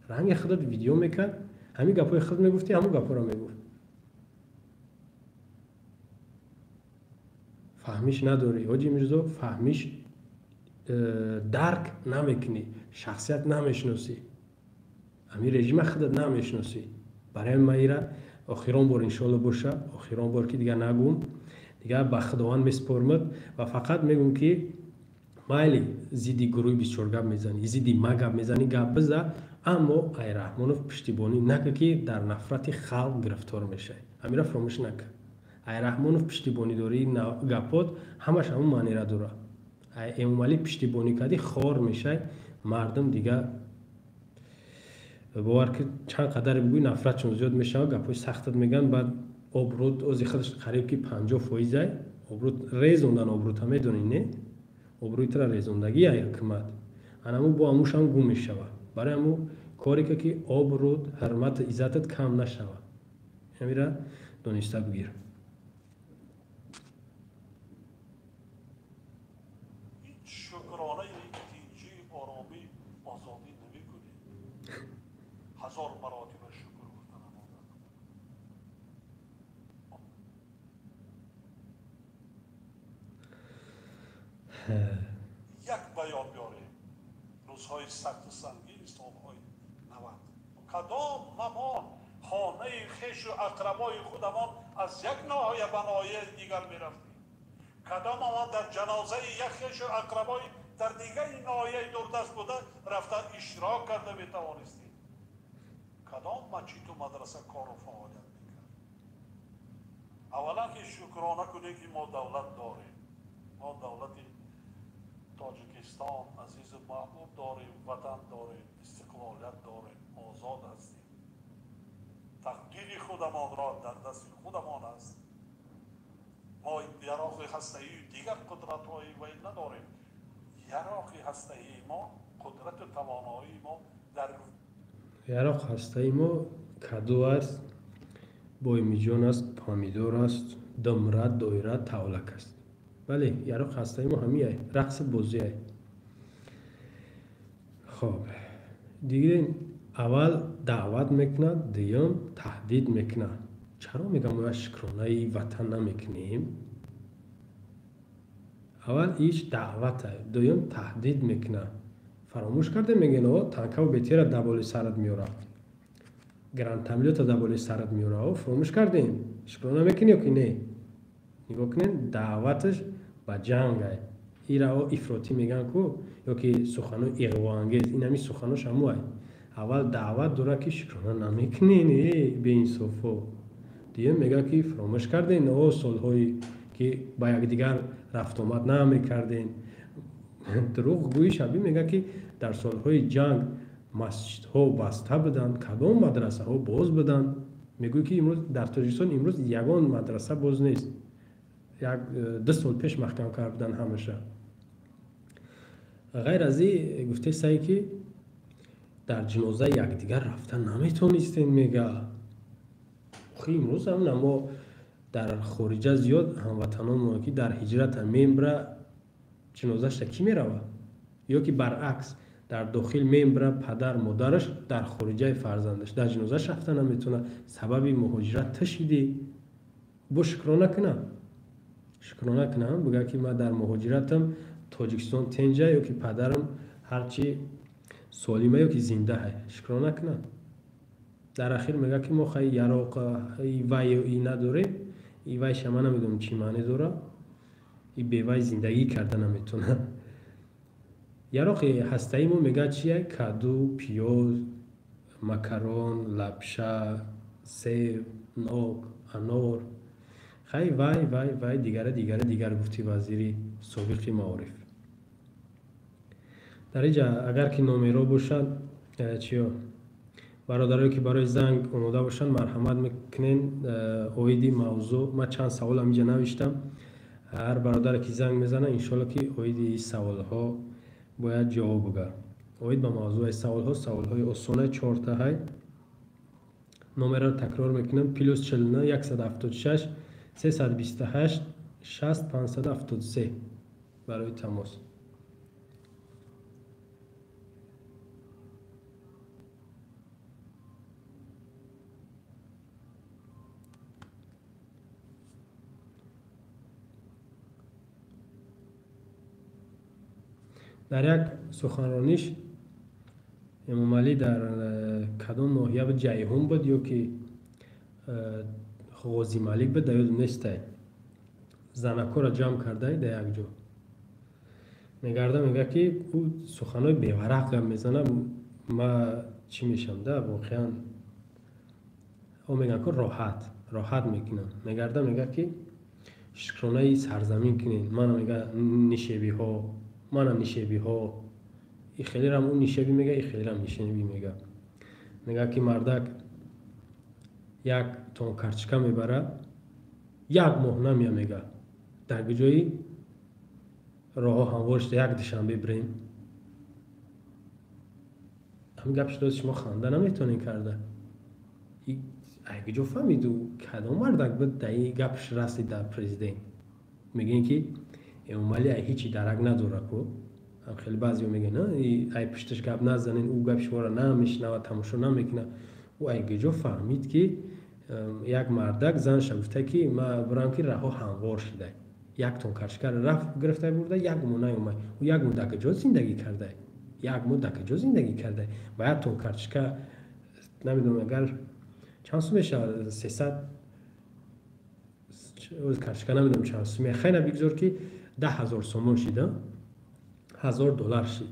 Ранги худат видео мекард, ҳамин гапҳои худ мегуфтӣ, ҳамон гапҳоро мегуфт. Фаҳмиш надорӣ, ҳоҷи Мирзо, фаҳмиш дарк намекунӣ, шахсият намешиносӣ, ҳамин режима худат намешиносӣ. Барои ман ира охирон бор иншоалло боша, охирон бор ки дигар нагӯм, дигар ба Худованд месупормад ва фақат мегӯм ки майли зидди гурӯҳи 24 гап мезанӣ, зидди ма гап мезанӣ, гап биза, аммо ай Раҳмонов пуштибонӣ накун ки дар нафрати халқ гирифтор мешавӣ. Ҳамира фаромӯш накун. Ай Раҳмонов пуштибонӣ дорӣ, гапот ҳамаш ҳамон маънира дорад. Ай Эмомалӣ пуштибонӣ кардӣ, хор мешавӣ, мардум дигар бовар ки чанд қадаре бигӯӣ нафратшон зиёд мешавад, гапҳои сахтат мегӯянд, баъд обрӯд ози худаш қариб ки 50% ай обрӯд резондан, обрӯдта медонӣ, не? Обрӯи тура резондагӣ ай ҳукумат. Анаму бо амушам гум мешавад. Барои аму коре ки обрӯд, ҳурмату иззатат кам нашавад. Ҳамира дониста бигир. Шукронаи тинҷӣ, оромӣ, озодӣ намекунем. Ҳазор маротиба шукр гуфта намонад. Як баён биёрем. Рӯзҳои сахту сангини солҳои 90. Кадом мамон хонаи хешу ақрабои худамон аз як ноҳия ба ноҳияи дигар мерафтем. Кадом мамон дар ҷанозаи як хешу ақрабои дар дигари ноҳияи дурдаст буда рафта иштирок карда метавонистем. Кадом масҷиду мадраса кору фаъолият мекард? Аввалан ки шукрона кунем ки мо давлат дорем. Мо давлати Тоҷикистон азизу маҳбуб дорем, ватан дорем, истиқлолият дорем, озод ҳастем. Тақдири худамонро дар дасти худамон аст. Мо яроқи ҳастаию дигар қудратҳои вай надорем. Яроқи ҳастаии мо, қудрату тавоноии мо дар яроқ ҳастаи мо каду аст, боймиҷон аст, помидор аст, думра, доира, тавлак аст. Бале, яроқ ҳастаи мо ҳамиай, рақси бозиай. Хоб, дидем аввал даъват мекунад, дуюм таҳдид мекунад. Чаро мегӯям мо шукронаи ватан намекунем? Аввал иш даъвата, дуюм таҳдид мекунад. Фаромӯш кардем, мегӯян о танкаву бетера дар болои сарат меорад, грантамлёта дар болои сарат меорад. О фаромӯш кардем, шукрона мекунӣ ё ки не? Нигоҳ кунед, даъваташ ба ҷангай. Ира о ифротӣ мегӯянд ку, ё ки суханои иғвоангез, ин ҳамин суханош ҳамоай. Аввал даъват дорад ки шукрона намекунен, э беинсофо. Дуюм мегӯяд ки фаромӯш кардем о солҳое ки ба якдигар рафтуомад намекардем. Дурӯғгӯи шабӣ мегӯяд ки дар солҳои ҷанг масҷидҳо баста буданд, кадом мадрасаҳо боз буданд. Мегӯяд ки имрӯз дар Тоҷикистон имрӯз ягон мадраса боз нест. Як 2 сол пеш маҳкам карда буданд ҳамаша. Ғайр аз ин гуфтесае ки дар ҷинозаи якдигар рафта наметонистем, мега. Охи имрӯз ҳам мо дар хориҷа зиёд ҳамватанонмон ки дар ҳиҷрата мембра, ҷинозаашта кӣ меравад? Ё ки баръакс дар дохил мембра падар модараш дар хориҷаи фарзандаш дар ҷинозааш рафта наметавонад. Сабаби муҳоҷират ту шидӣ. Бо шукрона кунам, шукрона кунам, бигӯяд ки ман дар муҳоҷиратам, Тоҷикистон тенҷа, ё ки падарам ҳарчи солима ё ки зиндаҳай, шукрона кунам. Дар ахир мегӯяд ки мо хай яроқ вай и надорем, и вайша ман намедонам чӣ маъне дорад, и бевай зиндагӣ карда наметавонад. Яроқи ҳастаи мо мегӯяд чия? Каду, пиёз, макарон, лапша, себ, нок, анор. Хай вай вай вай дигара дигара дигар гуфти вазири собиқи маориф. Дар инҷа агар ки номеро бошад, чиё бародарое ки барои занг омода бошанд, марҳамат мекунен оиди мавзӯъ. Ман чанд саволам инҷа навиштам. Ҳар бародаре ки занг мезана, иншоалло ки оиди саволҳо бояд ҷавоб буга. Оид ба мавзӯи саволҳо, саволҳои осона чорта ҳай. Номерро такрор мекунам: плюс 49 176 328 60 573 барои тамос. Дар як суханрониш Эмомалӣ дар кадом ноҳия буд, Ҷайҳун буд ё ки Ғозималик буд, дар ёдам нестай. Занакҳоро ҷамъ кардай дар як ҷо. Мегарда мега ки ӯ суханҳои беварақ гап мезана, ма чӣ мешам да, воқеан о мегӯянд ку роҳат, роҳат мекунам. Мегарда мега ки шукронаи сарзамин кунед, мана мега нишебиҳо, мана нишебиҳо, и хелерам ӯ нишебӣ мега, и хелерам нишебӣ мега. Мега ки мардак як тон карчика мебара, як моҳ намея мега. Дар ҷои роҳҳо ҳамвор шуда як душанбе бирем. Ҳамин гап шудоз шумо ханда наметавонед карда. Ай куҷо фаҳмиду кадом мардак буд дар ин гапш расид дар президент? Мегӯем ки Эмомалӣ ай ҳичи дарак надора ку. Ҳам хеле баъзеҳо мегӯянд, ай пушташ гап назанед, ӯ гапи шуморо намешунавад, тамошо намекунад. Ӯ ай куҷо фаҳмид ки як мардак занша гуфта ки ма бирам ки раҳо ҳамвор шудай. Як тон карчикаро рафт гирифта бурда, як моҳ наомад. Ӯ як моҳ дар куҷо зиндагӣ кардай? Як моҳ дар куҷо зиндагӣ кардай? Ба як тон карчика намедонам агар чанд сум мешавад, 300 карчика намедонам чанд сум. Хайна бигзор ки 10,000 сомон шида, $1000 шид.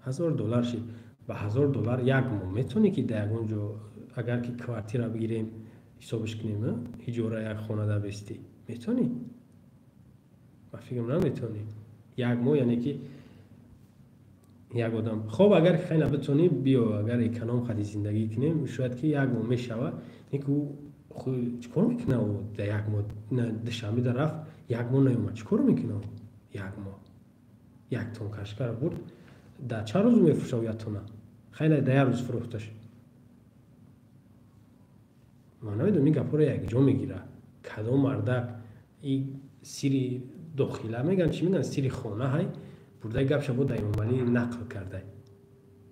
$1000 шид. Ба $1000 як моҳ метавонӣ ки дар ягон ҷо агар ки квартира бигирем ҳисобиш кунем, иҷора як хона дар бестӣ метавонӣ? Ба фикрам наметавонӣ. Як моҳ яъне ки як одам. Хоб агар хайна битонӣ биё, агар эконом хади зиндагӣ кунем, шояд ки як моҳ мешавад. Лекин ӯ чӣ кор мекунад ӯ дар як моҳ? Душанбе дар рафт, як моҳ наомад. Чӣ кор мекунад ӯ? Як моҳ. Як тон кашкара бурд, дар чанд рӯз мефурӯшад ӯ як тона? Хайна дар як рӯз фурӯхташ. Ман намедонам ин гапҳоро якҷо мегирад. Кадом мардак ин сири дохила мегӯянд, чӣ мегӯянд, сири хона ҳай, бурдаи гапша бо дар Эмомалӣ нақл кардай.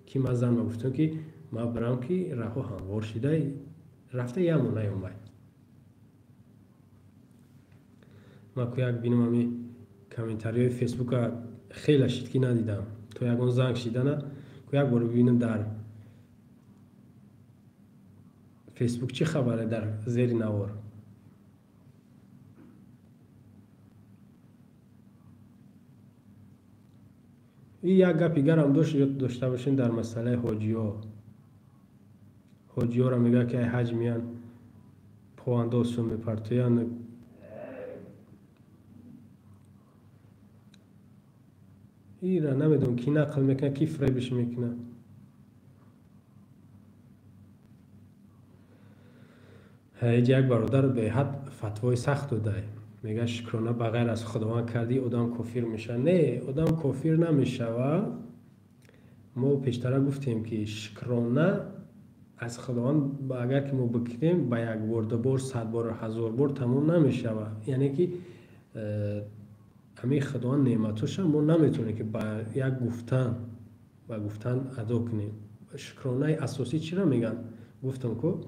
Ки ман зан ма гуфтам ки ман бирам ки раҳо ҳамвор шидай, рафта як моҳ наомад. Ман ку як бинам ҳами комментариҳои фейсбука хеле шид ки надидам. То ягон занг шидана, ку як бор бибинам дар фейсбук чӣ хабаре дар зери навор. И як гапи гарам дошт, ёд дошта бошем дар масъалаи ҳоҷиҳо. Ҳоҷиҳоро мегӯяд ки ай ҳаҷ меян, повандозшон мепартоянд. Ира намедонам ки нақл мекунад, ки фиребиш мекунад. Ҳеҷ як бародар беҳад фатвои сахт додай. Мегӯяд шукрона ба ғайр аз Худованд кардӣ, одам кофир мешавад. Не, одам кофир намешавад. Мо пештара гуфтем ки шукрона аз Худованд агар ки мо бикунем ба як бор, ду бор, 100 бор, 1000 бор тамом намешавад. Яъне ки ҳамин Худованд неъматоша мо наметавонем ки ба як гуфтан, ба гуфтан адо кунем. Шукронаи асосӣ чиро мегӯянд? Гуфтам ку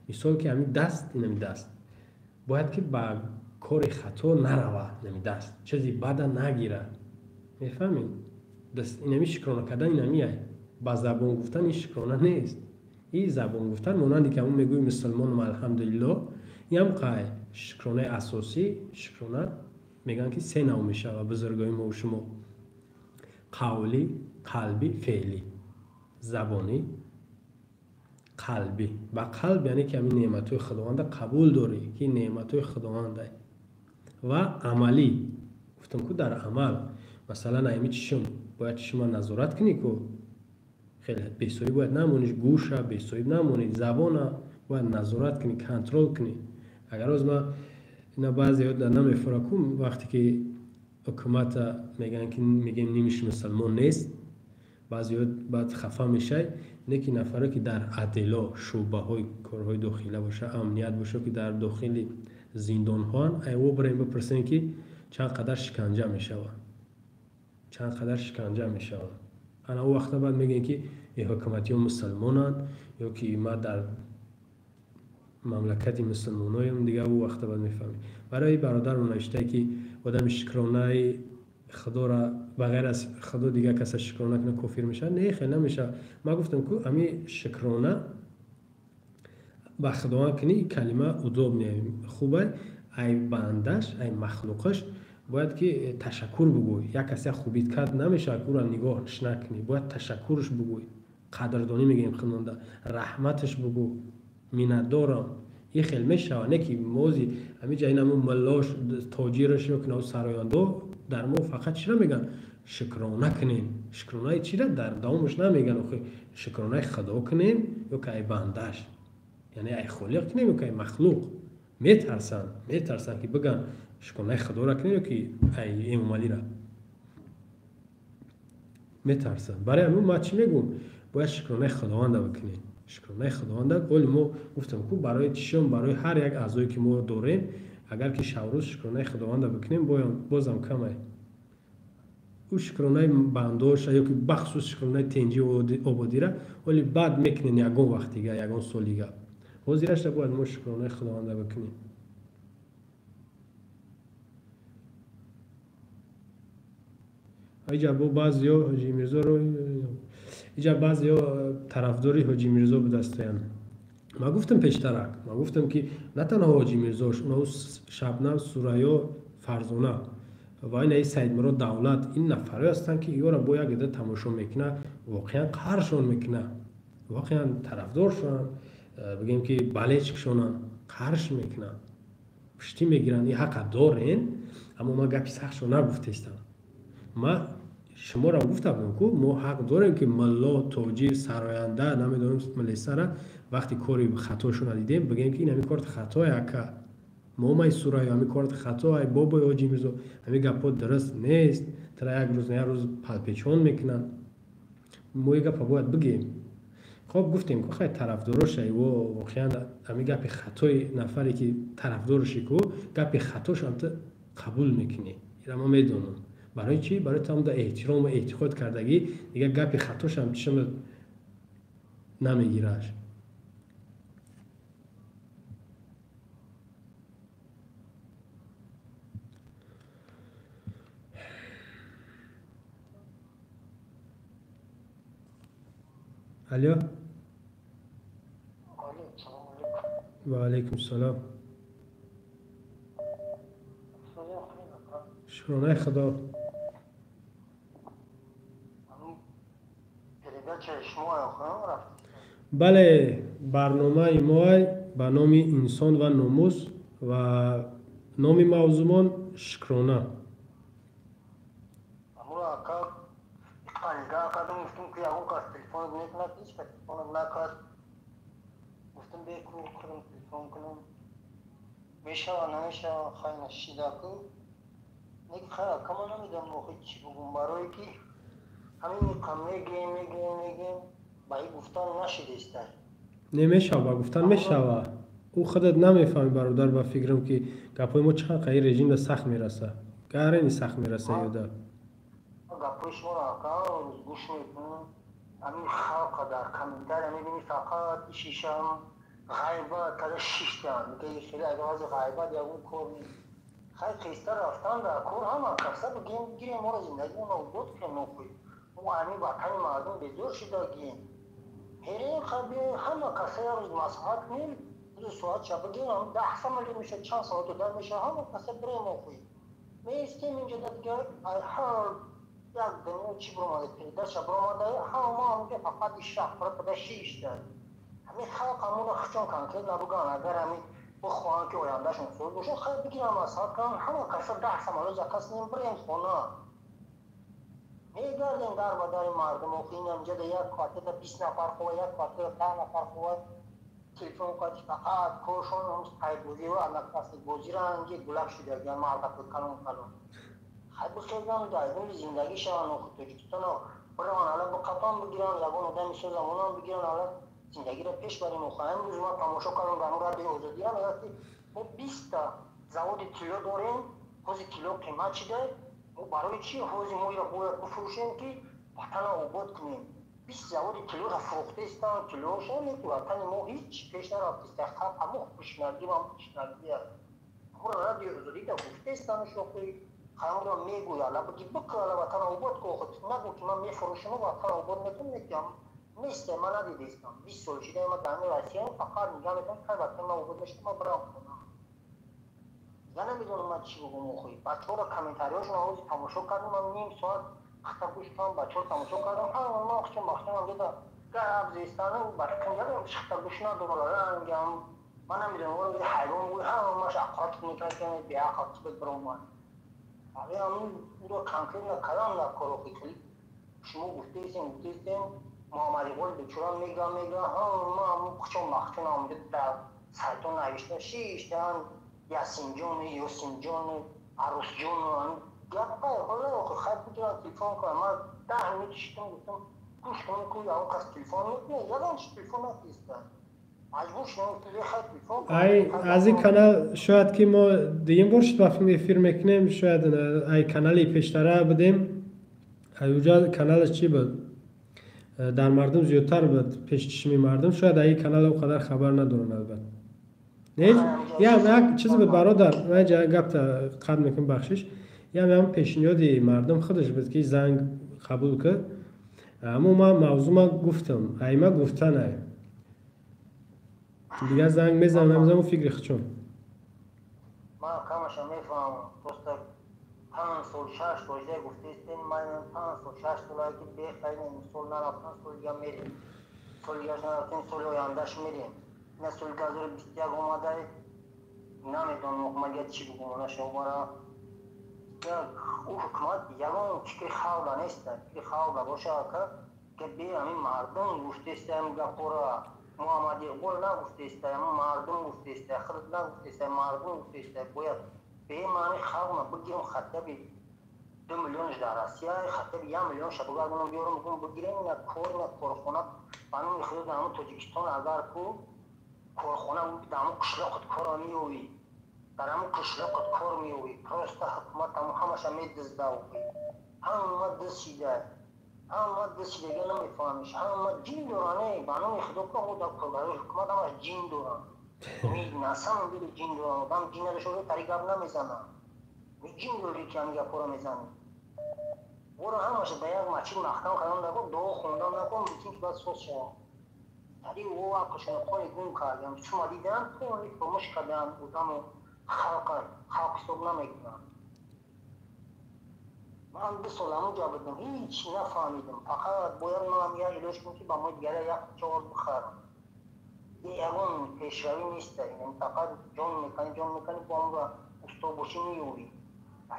мисол ки ҳамин даст, ин ҳамин даст бояд ки ба кори хато нарава, ин ҳамин даст чизи бада нагира. Мефаҳмед? Даст ин ҳамин шукрона кардан ин ҳамин ай. Ба забон гуфтан ин шукрона нест. Ин забон гуфтан монанди ки ҳамон мегӯем мусулмонам алҳамдулиллоҳ, ин ҳам қай шукронаи асосӣ. Шукрона мегӯянд ки се навъ мешавад бузургои мо шумо: қавлӣ, қалбӣ, феълӣ. Забонӣ, қалбӣ. Ба қалб яъне ки ҳамин неъматҳои Худованда қабул дорӣ, ки неъматҳои Худованда. Ва амалӣ гуфтам ку дар амал, масалан ами чишм бояд чишма назорат кунӣ ку, хеле бесоҳиб бояд намониш, гӯша бесоҳиб намонӣ, забона бояд назорат кунӣ, контрол кунӣ. Агар оз ма ина баъзеҳо намефора ку, вақте ки ҳукумата мегӯянд ки мегӯем нимиш мусалмон нест, баъзеҳо баъд хафа мешай. Не ки нафаре ки дар адело шӯъбаҳои корҳои дохила боша, амният боша, ки дар дохили зиндонҳоанд, айво бирем бипурсем ки чанд қадар шиканҷа мешаванд, чанд қадар шиканҷа мешаванд. Ана ӯ вақта баъд мегӯем ки ин ҳукуматиҳо мусалмонанд ё ки ма дар мамлакати мусалмоноем, дигар ӯ вақта баъд мефаҳмем. Барои бародарам навиштае ки одами шукронаи худоро ба ғайр аз худо дигар каса шукрона кунад кофир мешавад, не, хел намешавад. Ман гуфтам ку ами шукрона ба худованд кунӣ калима удобне, хубай, ай бандаш, ай махлуқаш бояд ки ташаккур бугӯй. Як касе хубит кард намешавад ӯро нигоҳш накунӣ, бояд ташаккурш бугӯй, қадрдонӣ мегӯем худонда, раҳматаш бугӯ, миннатдорам. Ин хел мешавад, не ки мози ҳамиҷа инаму муллош, тоҷираш ё ки сарояндо дар мо фақат чиро мегӯянд? Шукрона кунем. Шукронаи чиро дар давомаш намегӯянд, охи шукронаи худо кунем ё ки ай бандаш, яъне ай холиқ кунем ё ки ай махлуқ. Метарсанд, метарсанд ки бигӯянд шукронаи худоро кунем ё ки ай эмомалиро. Метарсанд. Барои ҳамин ман чӣ мегӯм? Бояд шукронаи худованда бикунем. Шукронаи худованда. Оли мо гуфтам ку барои чишон, барои ҳар як аъзое ки мо дорем, агар ки шаврӯз шукронаи худованда бикунем, бозам камай. Ӯ шукронаи бандоша ё ки бахусус шукронаи тенҷи ободира оли баъд мекунем ягон вақт дига, ягон сол дига. Ҳозирашта бояд мо шукронаи худованда бикунем. Иҷа бо баъзеҳо Ҳоҷи Мирзоро, иҷа баъзеҳо тарафдори Ҳоҷи Мирзо будастоянд. Ман гуфтам пештарак, ман гуфтам ки на танҳо Ҳоҷи Мирзош, онҳо Шабнам, Сурайё, Фарзона ва инаи Саидмурод Давлат, ин нафарое ҳастанд ки ёро бо як ида тамошо мекунад, воқеан қаршон мекунад, воқеан тарафдоршонанд, бигем ки балечкшонанд, қарш мекунанд, пуштӣ мегиранд. Ин ҳақа дорен, аммо ман гапи сахтшо нагуфтестам. Ман шуморо гуфта будам ку мо ҳақ дорем ки мулло, тоҷир, сароянда, намедонам милисара вақти кори хатошонро дидем бигем ки ин ҳамин корт хатое ака, момаи Сурайё ҳамин корт хатое, бобои Ҳоҷи Мирзо ҳамин гапҳо дуруст нест, тара як рӯз на як рӯз палпечон мекунанд. Мо ин гапа бояд бигем. Хоб гуфтем ку хай тарафдороша иво воқеан ҳамин гапи хатои нафаре ки тарафдораши ку гапи хатошам ту қабул мекунӣ. Инро ман медонам. Барои чӣ? Барои тамда эҳтиром ва эътиқод кардагӣ, дигар гапи хатошам чишм намегираш. Алло? Ва алайкум салом. Шукронаи Худо. Бале, барномаи мо ба номи инсон ва номус ва номи мавзӯмон шукрона. Не мешава, ба гуфтан мешава. Ӯ худат намефаҳми бародар, ба фикрам ки гапҳои мо чанд қаи режимда сахт мераса, гарени сахт мераса ёда. Гапҳои шуморо ака гӯш мекунам, ҳамин халқа дар комментария мебини фақат ишишам ғайбат када шиштан, мега хеле агар ғайбат ягон кор нест. Хай хеста рафтан дар кор ҳама каса бигем гирем моро зиндагимонро обод кунем нохӯй. Мо ҳамин ватани мардум безор шудагием. Ҳерем хаби ҳама каса як рӯз маслиҳат кунем, ду соат шаба гирем, 10 самолёт мешавад, чанд соат дар мешавад, ҳама каса бирем охӯй. Меистем инҷо дигар ҳар як дунё чӣ биромада, передача биромада, ҳама ҳаминҷо фақат ишақ, фақат шишта. Ҳамин халқ ҳамонро хучон конкрет набуган, агар ҳамин Бихоҳанд, ки ояндашон соз бошад, хайр, бигирам, масҳаб кунам, ҳама каса 10 самолёт заказ кунем, бирем хона. Мегардем дар ба дари мардум. Охи, инамҷада як квартира 20 нафар хова, як квартира 10 нафар хова, телефон қати фақат коршон пайбозиву одноклассникбозӣ, ранги гулак шудагиан, мардакои калон калон. Хай, бихезанд, айбони зиндагӣ шаванд. Охи, Тоҷикистоно бираванд, ала биқапан бигиранд, ягон одами созамонам бигиранд, ала зиндагиро пеш барем. Охи, имрӯз ман тамошо кардам дар Радиои Озодия, мегӯяд, ки мо 20-та заводи тилло дорем, ҳози тилло қимат шуда, мо барои чӣ ҳози мо иро бояд бифурӯшем, ки ватанро обод кунем? 20 заводи тиллоро фурӯхтаистанд, тиллоошон, ки ватани мо ҳеҷ пеш нарафтиста, халқ ҳамо хушнагӣ ва хушнагӣ аст. Ҳамро Радиои Озодида гуфтаистану шохи ҳамро мегӯяд, ала биги бикӯ, ала ватанро обод ку. Охи, нагӯ, ки ман мефурӯшаму ватанро обод мекунам, ки нест, ман надидаистам. 20 сол шуда ман дар Россия, фақат нигаҳ мекунам, кай ватани ман обод мешавад, ман бирам хона. Дигар намедонам ман чӣ бигӯм. Охи, бачаҳоро комментариҳошон ҳози тамошо кардам, ман ним соат хата гӯш кардам, бачаҳо тамошо кардам, ҳама махчам бахчам деда гап зестану бачаҳо шихта гӯш надорам, рангам ман намедонам, оро ҳайвон гӯй, ҳамаш ақрат мекард, ки беақл чӣ биромад. Ҳамин уро конкретно кардам дар кор. Охи, хеле шумо гуфтаистем, Муҳаммад Иқбол бечора мега, ҳама хучон махчун дар сайтон навишта шиштан, Ясинҷону Ёсинҷону Арусҷону гапа. Ҳола, охи, хай, бигирам, телефон кунам. Ман 10 минут шиштам, гуфтам, гӯш кунам, ку ягон кас телефон мекунад, ягон чи телефон накиста, маҷбур шудам, хай, телефон. Ай, аз ин канал шояд ки мо дуюм бор шуд ба эфир мекунем, шояд ай канали пештара будем, ай уҷа каналаш чӣ буд, дар мардум зиёдтар буд, пеш чишми мардум, шояд ай канал о қадар хабар надоранд. Албатта, не, ям як чиз буд, бародар, гапта қад мекунем, бахшиш, ям пешниҳоди мардум худаш буд, ки занг қабул кард, аммо ман мавзӯма гуфтам, айма гуфтанай, дигар занг мезанам, намезанам, фикри худшон. Ман камаша мефаҳмам, просто 5 сол, 6 сол ида гуфтаистем, ман 5 сол, 6 солае ки бехайр, сол нарафтан, соли дига мерем, соли дигаш нарафтем, соли ояндаш мерем, ина соли 2021 омада, намедонам ман дигар чӣ бигӯм. Она шумора ӯ ҳукумат ягон фикри халқа нест, фикри халқа боша, ака, ки бе ҳамин мардум гуфтаистам гапора, Муҳаммад Иқбол нагуфтаиста, мардум гуфтаиста, худ нагуфтаиста, мардум гуфтаиста. Бояд бемаъни халқма бигирем, хотя бы 2 миллионш дар Россия, хотя бы 1 миллионша бигардонам, биёрам, бигӯм, бигирем, ина кор, ина корхона ба номи худо. Дар ҳамон Тоҷикистон агар ку корхона, дар ҳамон қишлоқат корро меёвӣ, дар ҳамон қишлоқат кор меёвӣ. Просто ҳукумат ҳамо ҳамаша медизда, ҳама диз шида, ҳама диз шидага, намефаҳмиш, ҳама ҷин доран, ба номи худо, ку дар барои ҳукумат ҳамаш ҷин доранд, на самом деле ҷин доранд. Одам ҷин надошта бошад, тари гап намезанад. Ҷин дорӣ, ки ҳамин гапҳоро мезанӣ. Оро ҳамаша ба як масҷид маҳкам кардан накун, дуо хондан накун, мумкин ки баъд соз шавад. Тари о ақлшон қони гум кардам, сума дидан, пони фурмӯш кардам, одаму халқа халқ ҳисоб намекунанд. Ман 2 сол ҳамунҷа будам, ҳеҷ нафаҳмидам. Фақат бояд манам як илоҷ кунам, ки ба мои дигара як чор бихарам. Ягон пешравӣ нест, фақат ҷон меканӣ, ҷон меканӣ, бо ҳамра усто бошӣ, меёвӣ.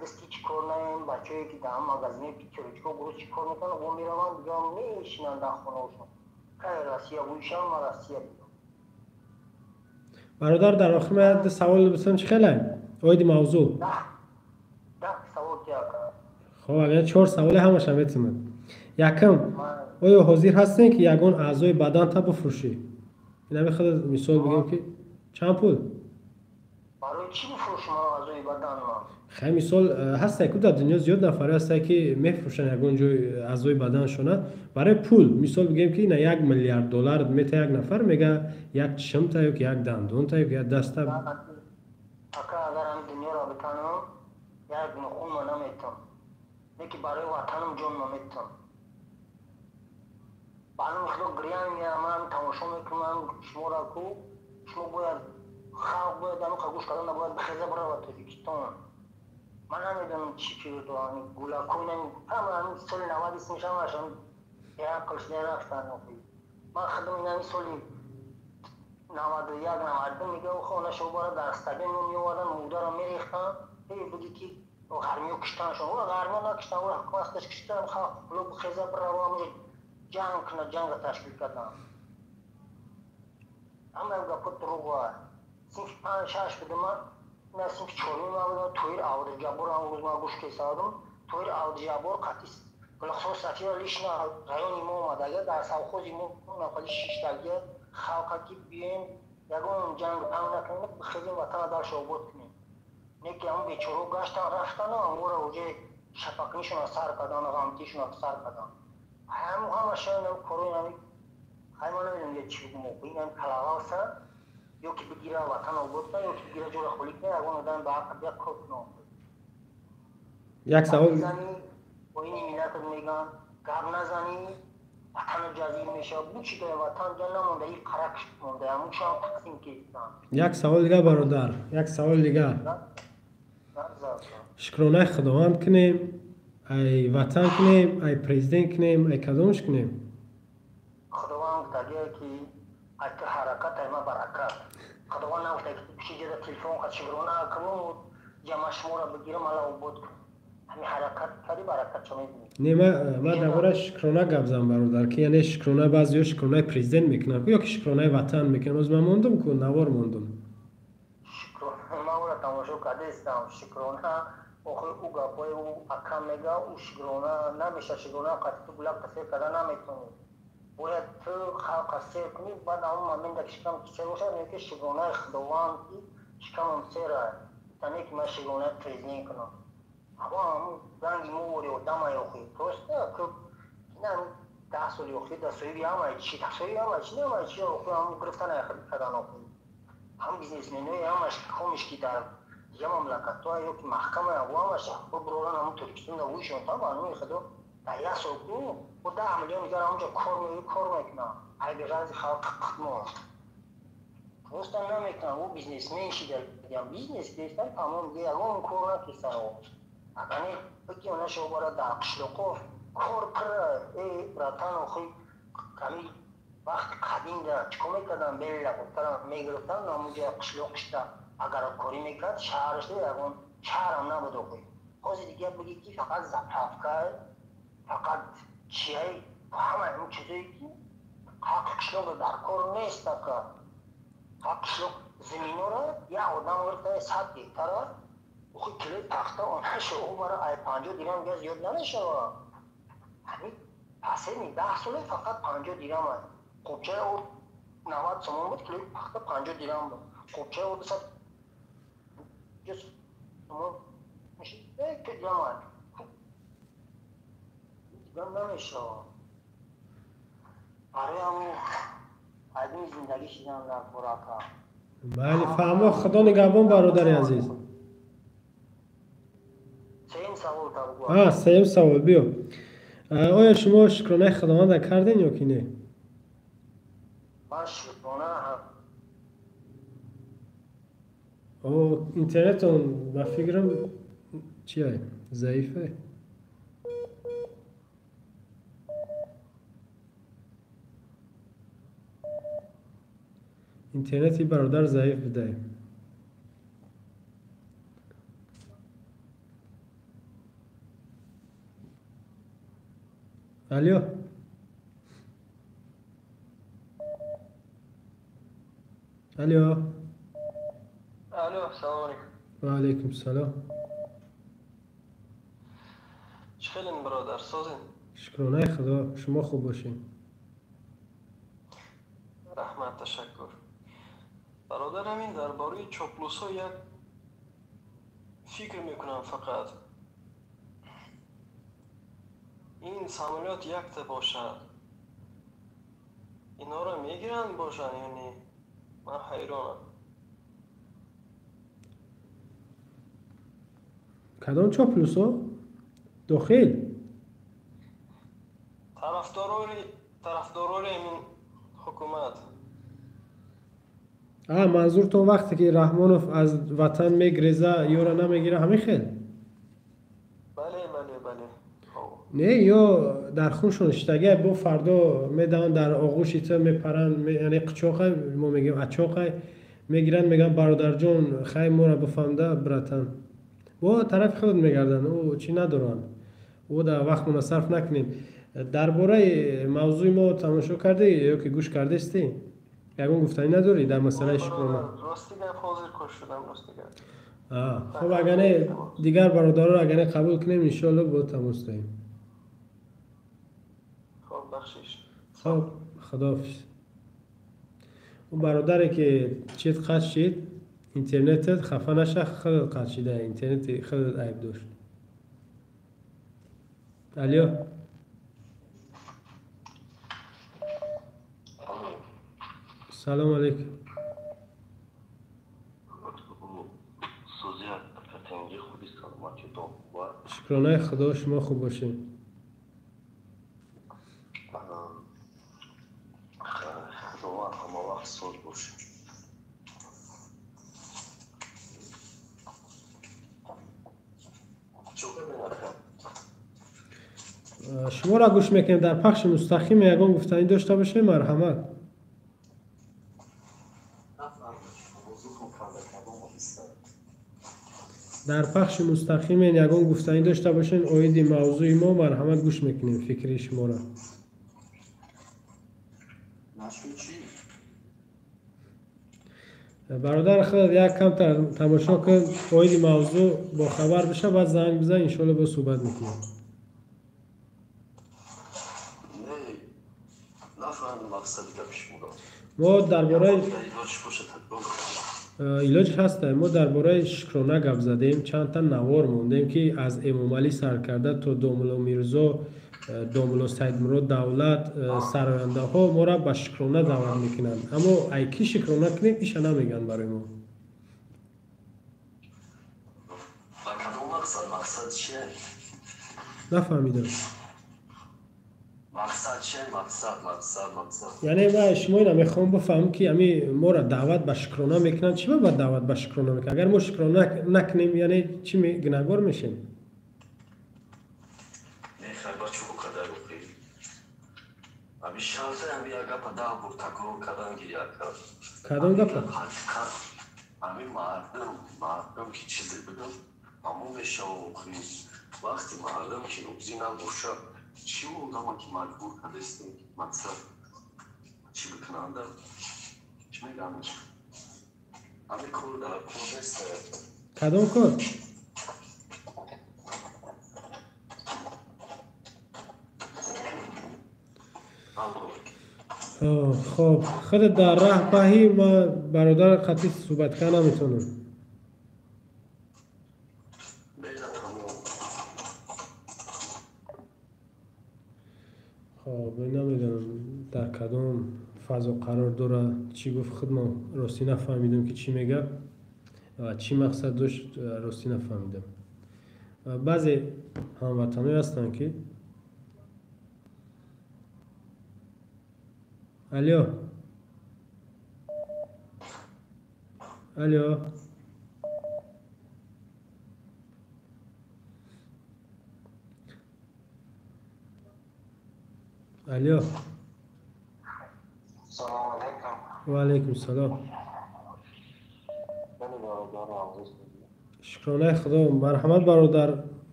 Дасти чӣ кор наем, бачаҳое ки дар магазини Пятёрочка гурӯз чӣ кор мекунанд, во мераванд, дигар мешинанд дар хонаҳошон. Кай Россия гӯишам, ма Россия бидам. Бародар, дар охир ман ду савол бипурсам, чӣ хеле оиди мавзӯъ? 10 савол тияка. Хоб, агар чор саволе ҳамаша метавонад. Якум, оё ҳозир ҳастем, ки ягон аъзои баданта бифурӯшӣ? Инами худ мисол бигем, ки чанд пул? Барои чӣ бифурӯшам аъзои баданма? Хай, мисол, ҳастае ку дар дунё зиёд нафаре ҳастае, ки мефурӯшанд ягон ҷой аъзои баданашона барои пул. Мисол бигем, ки ина 1 миллиард доллар мета як нафар, мега, як чишмта ё ки як дандонта ё ки як даста. Ака, агар ҳами дунёро битанам, як нухунма наметам, леки барои ватанам ҷонма метам. Ба номи худо, гирян меамам, тамошо мекунам шуморо ку. Шумо бояд, халқ бояд амиқа гӯш кардан, набояд бихеза, баравад Тоҷикистон. Ман намедонам, чӣ фикр дорам. Гулакои ҳама ҳамин соли 90 исмиш ҳамаш яқл шуда рафтан. Ман худам инами соли 91 92 мега хона шобара дар стадион меовардан, мудара мерехтан, буди ки ғармиё киштаншон, ғармиё накиштан, ҳукуматаш киштан, халқ клуб хеза бирава ҷанг кунад, ҷанга ташкил кардан. Ҳама гапо дурӯғ. Синфи 5-6 будам ман, на синфи 4 ман будам, Тоир Абдуҷаббор он рӯз ман гӯш кесадам, Тоир Абдуҷаббор қатъи Гулхусрав Сафиева лично райони мо омадага, дар совхози мо нафари шиштагия халқа ки биёем ягон ҷанг панг накунем, бихезем ватана дарш обод кунем. Не ки ҳамон бечораҳо гаштан рафтану ҳамонро уже шапакнишона сар кардан, ғамтишона сар кардан. Ҳамон ҳамаша корои ҳами хай ман намедонам чӣ бигӯм, ин калағалса ё ки бигира ватан обод кунад, ё ки бигира ҷора холӣ кунад, ягон одам ба ақл як кор кунад. Як савол оини миллатат мегӯянд, гап назанӣ ватану ҷазир мешавад. Бу чӣ дорем, ватан ҷа намонда, и қарак монда, ҳамуншам тақсим карданд. Як савол дига бародар, як савол дига. Шукронаи Худованд кунем, ай ватан кунем, ай президент кунем, ай кадомш кунем? Худованд гуфтагие ки ай ту ҳаракат, ай ма баракат. Худованд нагуфта ки пиши ҷада телефон қад шукрона кунум, ҷама шуморо бигирам, ала обод кун. Ҳамин ҳаракат кардӣ, баракат чо мебинӣ. Не, ман дар бораи шукрона гап зам бародар, ки яъне шукрона баъзеҳо шукронаи президент мекунанд ё ки шукронаи ватан мекунанд. Оз ман мондум ку, навор мондум. Ман ӯро тамошо кардастам. Шукрона охир ӯ гапҳои ӯ ака мега, ӯ шукрона намеша, шукрона қатъи ту гулак сер карда наметавонӣ. Бояд ту халқа сер кунӣ, баъд ҳамон момента ки шикам сер бошад, мегӯяд ки шукронаи Худованд ки шикамам сер аст, тане ки ман шукронаи президент кунам. Ҳамон ҳамон ранги мо вори одамай охир. Просто инам 10 соли охир дар соҳиби ҳамаи чи, дар соҳиби ҳамаи чи, ҳамаи чи охир ҳамон гирифтан кардан охир. Ҳам бизнесменои ҳамаш комиш ки дар дигар мамлакатҳо ё ки маҳкама ҳамаш бироран ҳамон Тоҷикистон дар вӯшон та ба номи Худо дар як сол ку бо 10 миллион дигар ҳамонҷо кор мекунанд. Ай беғарзи халқ қитмон. Просто намекунанд. Ӯ бизнесмен шида, бизнес гирифтан тамом, ягон кор накистан. Агар бигӣ нашобара дар қишлоқҳо кор пур, э братан, охи ҳами вақти қадимда чӣ кор мекарданд? Белла гуфтарам мегирифтанд, ҳамонҷо қишлоқ шида агар корӣ мекард, шаҳрашда ягон шаҳрам набуд охи. Ҳозир дига бигӣ ки фақат заправка, фақат чиай, ҳамаи ҳамин чизое ки ҳаққи қишлоқда дар кор нест ака. Ҳаққи қишлоқ заминора як одам гирифта 100 гектара, охи килои пахта онаша ӯ бара ай 50 дирам дига зиёд намешавад. Ҳамин пасени 10 соле фақат 50 дирам аст. Қубчаи орд 90 сомон буд, килои пахта 50 дирам буд. Қубчаи орд 100 сомон мешид, дирам аст. Дирам намешавад. Барои ҳамун адми зиндагӣ шидан дар кор ака. Бале, фаҳмо, Худо нигаҳбон бародари азиз. Сеюм савол табгӯ. Сеюм савол биё. Оё шумо шукронаи Худованда кардем ё ки не? Ман шукрона интернетон ба фикрам чия заифе? Интернети бародар заиф будае. Алло. Алло. Алло, салом алейкум. Ва алейкум салом. Чӣ хелин бародар, созин? Шукронаи Худо, шумо хуб бошед. Раҳмат, ташаккур. Бародар, ҳамин дар бораи чоплусҳо як фикр мекунам фақат. Ин самолёт якта бошад, инҳоро мегиранд бошанд ё не? Ман ҳайронам. Кадом чоплусҳо? Дохил? Тарафдорони ҳамин ҳукумат. Манзуртон вақте ки Раҳмонов аз ватан мегреза ёро намегира, ҳамин хел? Бале, бале, бале. Не, ё дар хуншон шиштагия, бо фардо медаванд дар оғӯши ту мепаранд, яъне қичоқай, мо мегӯем ачоқай, мегиранд, мегӯянд бародарҷон, хай моро бифаҳмда, братан. Бо тарафи худат мегарданд, ӯ чӣ надоранд. Ӯ дар вақтмона сарф накунем. Дар бораи мавзӯи мо тамошо кардӣ ё ки гӯш кардастӣ? Ягон гуфтанӣ надорӣ дар масъалаи шукрона? Рости гап ҳозир кӯш шудам, рости гап. Хоб, агар не дигар бародарро агар не қабул кунем, иншоалло бо тамос дорем. Хоб, бахшиш. Хоб, худоҳофиз. Ӯ бародаре ки чиз қатъ шид, интернетат хафа наша, худат қатъ шида, интернети худат айб дошт. Алё. Салом алейкум. Шукронаи Худо, шумо хуб бошед. Худованд ҳамавақт соз бошед. Шуморо гӯш мекунем дар пахши мустақим, ягон гуфтанӣ дошта бошед, марҳамат. Дар пахши мустақимен, ягон гуфтанӣ дошта бошед оиди мавзӯи мо, марҳамат, гӯш мекунем фикри шуморо. Бародар, худат як камтар тамошо кун, оиди мавзӯъ бохабар биша, баъд занг бизан, иншоалло бо суҳбат мекунем. Мо дар бораи илоҷ ҳаста, мо дар бораи шукрона гап задем, чандта навор мондем, ки аз Эмомалӣ сар карда то Домулло Мирзо, Домулло Саидмурод Давлат, сарояндаҳо моро ба шукрона даъват мекунанд, аммо ай кӣ шукрона кунем, иша намегӯянд барои мо. Нафаҳмидам. Яъне ма шумо ина мехоҳам бифаҳмам, ки ами моро даъват ба шукрона мекунанд, чӣ ба даъват ба шукрона мекунанд? Агар мо шукрона накунем, яъне чӣ, гунаҳгор мешем? Кадом гапа? Ами мардум ки чизе бидам, ҳамон мешава. Вақти мардум ки розӣ набошад, чӣ одама ки маҷбур кардастем, мақсад чӣ бикунанда, чӣ мегӯям, ҳамин кор дар кор нест. Кадом кор? Хоб, худат дар раҳ паҳӣ, ма бародар қатъи суҳбат карда наметавонам. Хоб, намедонам дар кадом фазо қарор дорад, чӣ гуфт, худман ростӣ нафаҳмидам, ки чӣ мегӯяд ва чӣ мақсад дошт, ростӣ нафаҳмидам. Баъзе ҳамватаное ҳастанд, ки алё, алё. Алё. Салом алейкум. Ва алейкум салом. Шукронаи Худо, марҳамат, бародар,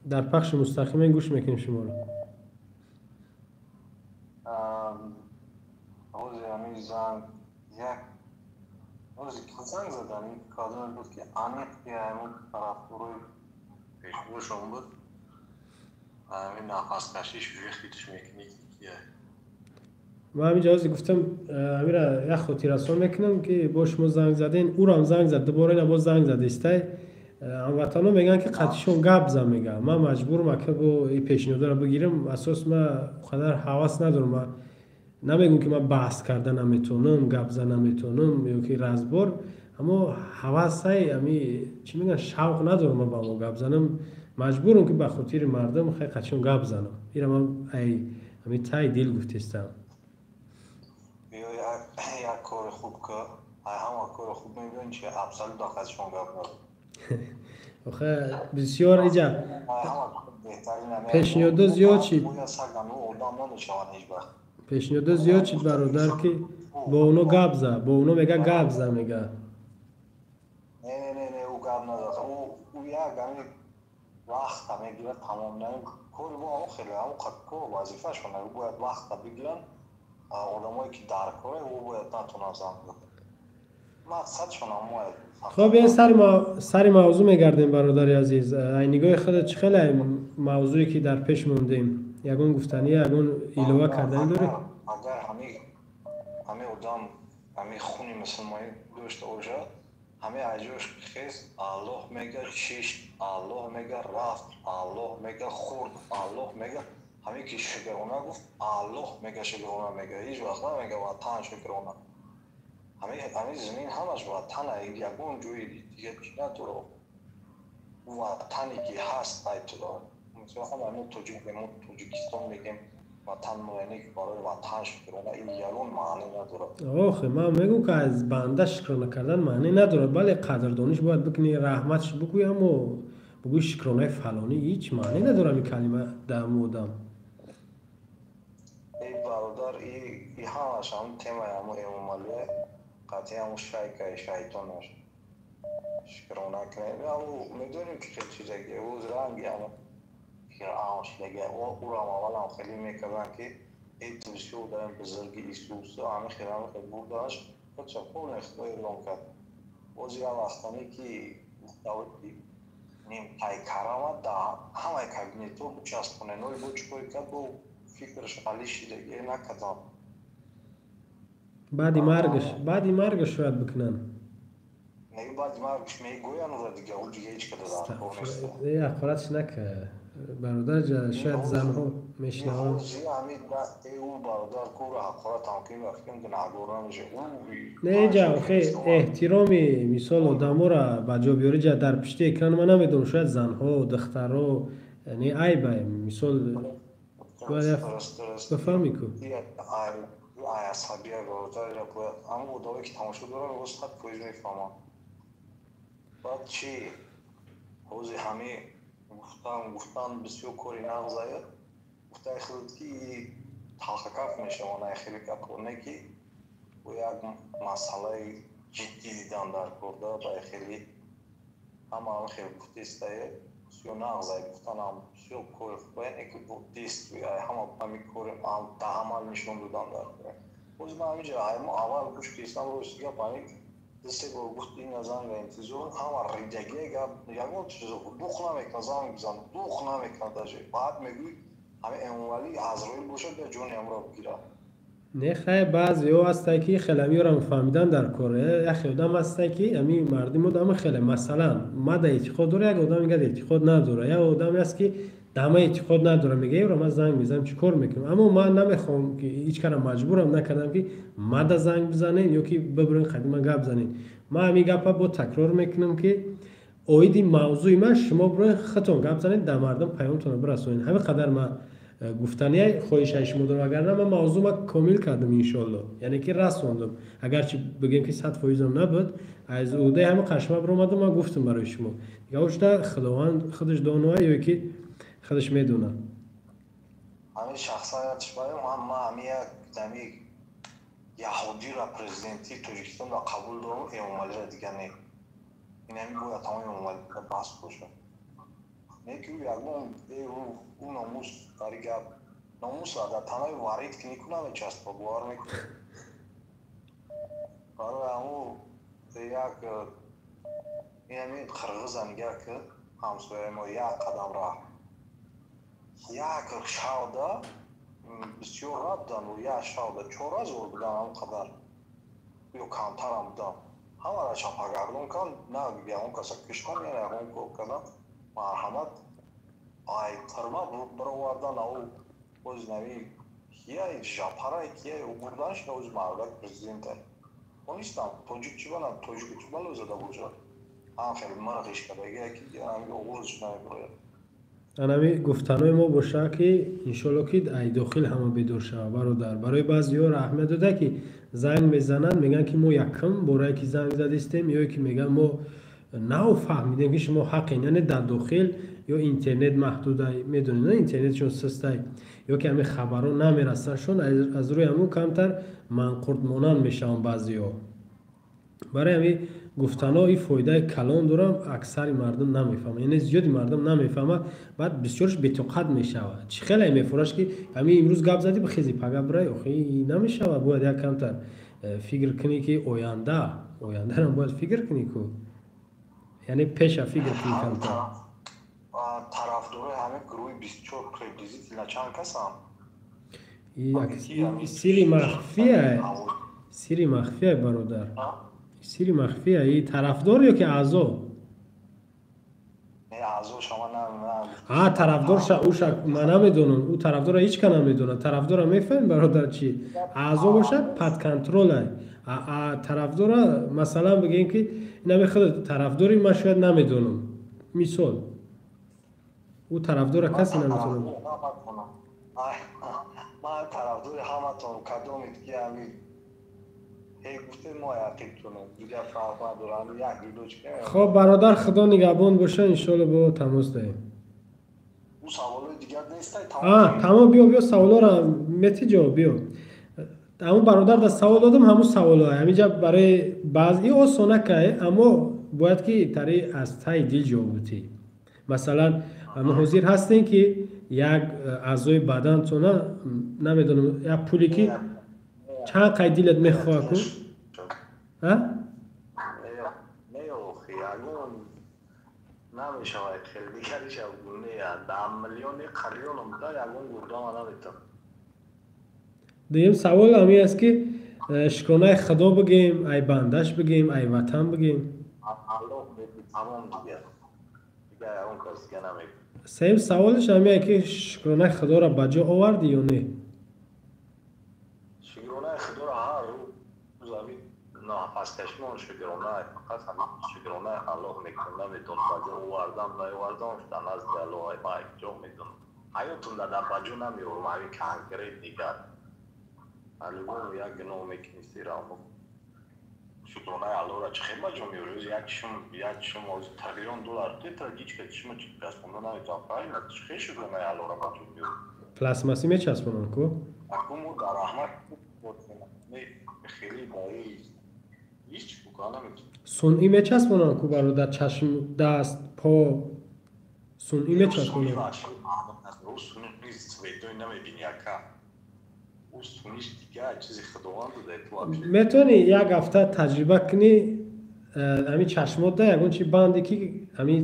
дар пахши мустақимен, гӯш мекунем шуморо. Ҳозир ҳамин занг як ҳозир ки занг задам, ин кадоме буд, ки аниқ ки ҳамин тарафдорои пешвошон буд, ҳамин нафаскашиш уже хитш мекунӣ, ки Ман ҳамин ҷавозе гуфтам, ҳамира як хотиррасон мекунам, ки бо шумо занг заден, ӯрам занг зад, дубора ина боз занг задистай. Ҳамватанҳо мегӯянд, ки қатъишон гап зан, мегӯянд. Ман маҷбурам, ака, бо и пешниҳодро бигирам. Асос ман қадар ҳавас надорам, ман намегӯм, ки ман баҳс карда наметавонам, гап зан наметавонам ё ки разбор, аммо ҳавасай ами чӣ мегӯянд, шавқ надорам ман ба мо гап занам. Маҷбурам, ки ба хотири мардум хай қатъишон гап занам. Ира ман ай ами таи дил гуфтестам. Биё, як кори хуб ки, ай ҳама кори хуб мегӯянд, чи абсолютно қатъишон гап назан. Охе бисёр иҷа пешниҳодо зиёд шид, пешниҳодо зиёд шид, бародар, ки бо оно гап за, бо оно мега гап за мега. Не, не, не, ӯ гап назад. Ӯ як ами вақта мегирад, тамом. Кори мо ҳамон хеле ҳамон кор вазифашон, бояд вақта бигиранд. Одамое ки дар коре, ӯ бояд натонад занг. Мақсадшон ҳамон. Хоб, ин сари мавзӯъ мегардем, бародари азиз. Ай нигоҳи худат чӣ хеле мавзӯе ки дар пеш мондем, ягон гуфтанӣ, ягон илова карданӣ доред? Агар ҳами одам ҳами хуни мусулмонӣ дошта бошад, ҳами аҷош хез, Аллоҳ мега шишт, Аллоҳ мега рафт, Аллоҳ мега хӯрд, Аллоҳ мега ҳаме ки шукрона гуфт, Аллоҳ мега шукрона мега, ҳеҷ вақт намега ватан шукрона. Ҳами замин ҳамаш ватана, ягон ҷои дига чӣ надорад. Ватане ки ҳаст, мисол, ҳама мо тоҷик, мо Тоҷикистон мегем, ватан мо, яъне барои ватан шукрона, ин ягон маъне надорад. Охе, ман мегӯм, ки аз банда шукрона кардан маъне надорад. Бале, қадрдониш бояд бикунӣ, раҳматш бигӯй, аммо бигӯй шукронаи фалонӣ, ҳеҷ маъне надорад ин калима дар одам. Эй бародар, и ҳамаш ҳам темаи ҳамо Эмомалия, қатъи ҳамо шайкаи шайтонаш. Шукрона кунем, медонем, ки хел чизаги ӯз ранги ҳамо Фиръавн шидаги. Ӯрам аввалам хеле мекарданд, ки эй, ту бисёр дарем бузурги Исус, ҳами хел, ҳами хел бурдааш, худша полный худо эълон кард. Боз як вақтане ки нимпайкарама дар ҳамаи кабинетҳо бичаспонен, ой, бо чӣ кор кард, бо фикраш али шидаги накардам. Баъди маргаш, баъди маргаш шояд бикунанд. Не, баъди маргаш мегӯянд ӯра, дига ӯ дига ҳеҷ када дар кор нест. Ҳақоратш нака, бародар, шояд занҳо мешинаванд. Ӯ бародар кӯра ҳақоратам ки вақти гунаҳгор намешавад. Не, ҷа охе эҳтироми мисол одаморо ба ҷо биёри. Ҷа дар пишти экран ман намедонам, шояд занҳо, духтаро, не, айба, мисол, бояд бифаҳмӣ ку. Асабия, бародар, бояд ҳамон одамое ки тамошо доранд, рост 100% мефаҳманд. Баъд чи ҳози ҳами гуфтан бисёр кори нағзая, гуфтаи худат ки талхакаф мешаванд, ай хеле гапҳо, не ки бо як масъалаи ҷиддӣ дидан дар корда ба хеле ҳама хел гуфтистае, бисёр нағзай гуфтанам, бисёр кори хубае, не ки бо действие ҳама ҳами кори дар амал нишон додан дар кор. Боз ман ҳамиҷа аввал гӯш кистам, рости гап, ҳами ду-се бор гуфт, ина занга интизор, ҳама ридагие гап, ягон чиз дух намекунад, занг бизан, дух намекунад даже. Баъд мегӯй, ҳами Эмомалӣ Азроил бошад, бия ҷони ҳамро бигирад. Не, хай, баъзеҳо ҳастанд, ки хеле ҳамиёрам фаҳмидан дар кор. Яхе одам ҳастанд, ки ҳами мардумо ама хеле, масалан, мада эътиқод дора, як одам мегӯяд, эътиқод надора, як одаме аст, ки дама эътиқод надора, мега, евро ман занг мезанам, чӣ кор мекунам? Аммо ман намехоҳам, ки ҳеҷ кара маҷбурам накардам, ки мада занг бизанем ё ки бибурен қадима гап занем. Ман ҳамин гапа бо такрор мекунам, ки оиди мавзӯи ман шумо бирои худтон гап занед, дар мардум паёмтонро бирасонед. Ҳамин қадар ман гуфтания хоҳишаи шумо дорам. Агарна ман мавзӯъ комил кардам, иншоалло, яъне ки расондам. Агарчи бигем, ки 100%-ам набуд, аз уҳдаи ҳама қашма биромадам, ман гуфтам барои шумо. Дига ошта Худованд худаш доноа ё ки худаш медонад. Ҳамин шахсиятш баём, ман ҳами як дами яҳудиро президентии Тоҷикистонро қабул дорам, Эмомалиро дига не. Ин ҳами бояд тамоми Эмомалӣ баст бошад. Не ки ӯ ягон ӯ номус дари гап, номус агар танаи варид ки никунам, мечаспа, бовар мекунӣ? Барои ҳамун як ин ҳамин қирғиза нигаҳ ки ҳамсояи мо, як қадам раҳ, як шавда бисёр набудан, як шавда 4000 будан, ҳамон қадар ё камтарам будан, ҳамаро чапагардон кан, на ягон каса киштан, я ягон кор кардан, марҳамат, ай тирма бировардан, ау боз нави кия жапарай, кия бурданш, оз мардак президента онистам. Тоҷик чӣ бана, тоҷику чӣ бало зада бошад, ҳам хеле мирғиш кардаги, ки оғозш намебирояд. Анами гуфтанои мо боша, ки иншолло, ки ай дохил ҳама бедор шава. Бародар, барои баъзеҳо раҳмат дода, ки занг мезананд, мегӯянд, ки мо якум борае ки занг задистем, ё ки мегӯянд, мо Нав фаҳмидем, ки шумо ҳаққен, яъне дар дохил ё интернет маҳдудай, медонед, на, интернетшон сустай, ё ки ҳамин хабарҳо намерасандшон, аз рӯи ҳамун камтар манқуртмонанд мешаванд баъзеҳо. Барои ҳамин гуфтанҳо ин фоидаи калон дорам, аксари мардум намефаҳмад, яъне зиёди мардум намефаҳмад, баъд бисёрш бетоқат мешавад. Чӣ хеле мефураш, ки ҳамин имрӯз гап задӣ, бихези, пага бирай, охи намешавад. Бояд як камтар фикр кунӣ, ки оянда, ояндарам бояд фикр кунӣ ку, яъне пеша фикр кунӣ камтар. Тарафдорои ҳамин гурӯҳи 24 приблизительно чанд касанд? Сири махфия, сири махфия, бародар, сири махфия. И тарафдор ё ки аъзо? А тарафдорша уша ман намедонам, ӯ тарафдора ҳеч ка намедонад. Тарафдора мефаҳмӣ, бародар, чи аъзо бошад, под контролай. Тарафдора, масалан, бигӯем, ки инами худ тарафдори ман шояд намедонам, мисол, ӯ тарафдора касе наметонад. Ман тарафдори ҳаматон, кадомед ки ҳами Хоб, бародар, худо нигаҳбон боша, иншоалло бо тамос даҳем. Тамом, биё, биё, саволоро мети ҷавоб, биё. Ҳамун бародар да савол додам, ҳамун саволо ҳаминҷа барои баъзи осона кай, аммо бояд ки тари аз таи дил ҷавоб бутӣ. Масалан, мо ҳозир ҳастем, ки як аъзои бадантона, намедонам, як пуле ки чанд қай дилат мехоҳад ку? Намешавад, хеле дигариша не, дар миллиони қарлионам да ягон гурдама наметам. Дуюм савол ҳамин аст, ки шукронаи худо бигем, ай бандаш бигем, ай ватан бигем? Тамом, дигар дигар ягон кас дига намегӯ. Сеюм саволаш ҳамин, ки шукронаи худоро ба ҷо овардӣ ё не? Шукронаи худоро ҳар рӯз, ҳамин нафаскашимон шукрона, фақат ҳамин шукронаи Аллоҳ мекунам. Намедонам, ба ҷо овардам, наовардам, дар назди Аллоҳ, ман ҷо медонам. Ҳаётум дар ба ҷо намеорам ҳамин конкрет. Дигар по-любому як гуноҳ мекунӣ, сирамо шукронаи Аллоҳро чӣ хел ба ҷо меорӣ? Як чишм, як чишм триллион доллар тетрагичка чишма часпонда наметавон, правильно? Чӣ хел шукронаи Аллоҳро ба ҷо меорӣ? Пластмассӣ мечаспонанд ку. Акуму дар раҳмат хеле барои ҳеҷ букра наметавон. Сунъӣ мечаспонанд ку, бародар, чашм, даст, по сунъӣ мечаспонанд. Сунъӣ цветой намебини, ака, чизи худованд. Метавонӣ як ҳафта таҷриба кунӣ, ҳамин чашмотда ягон чи банде, ки ҳамин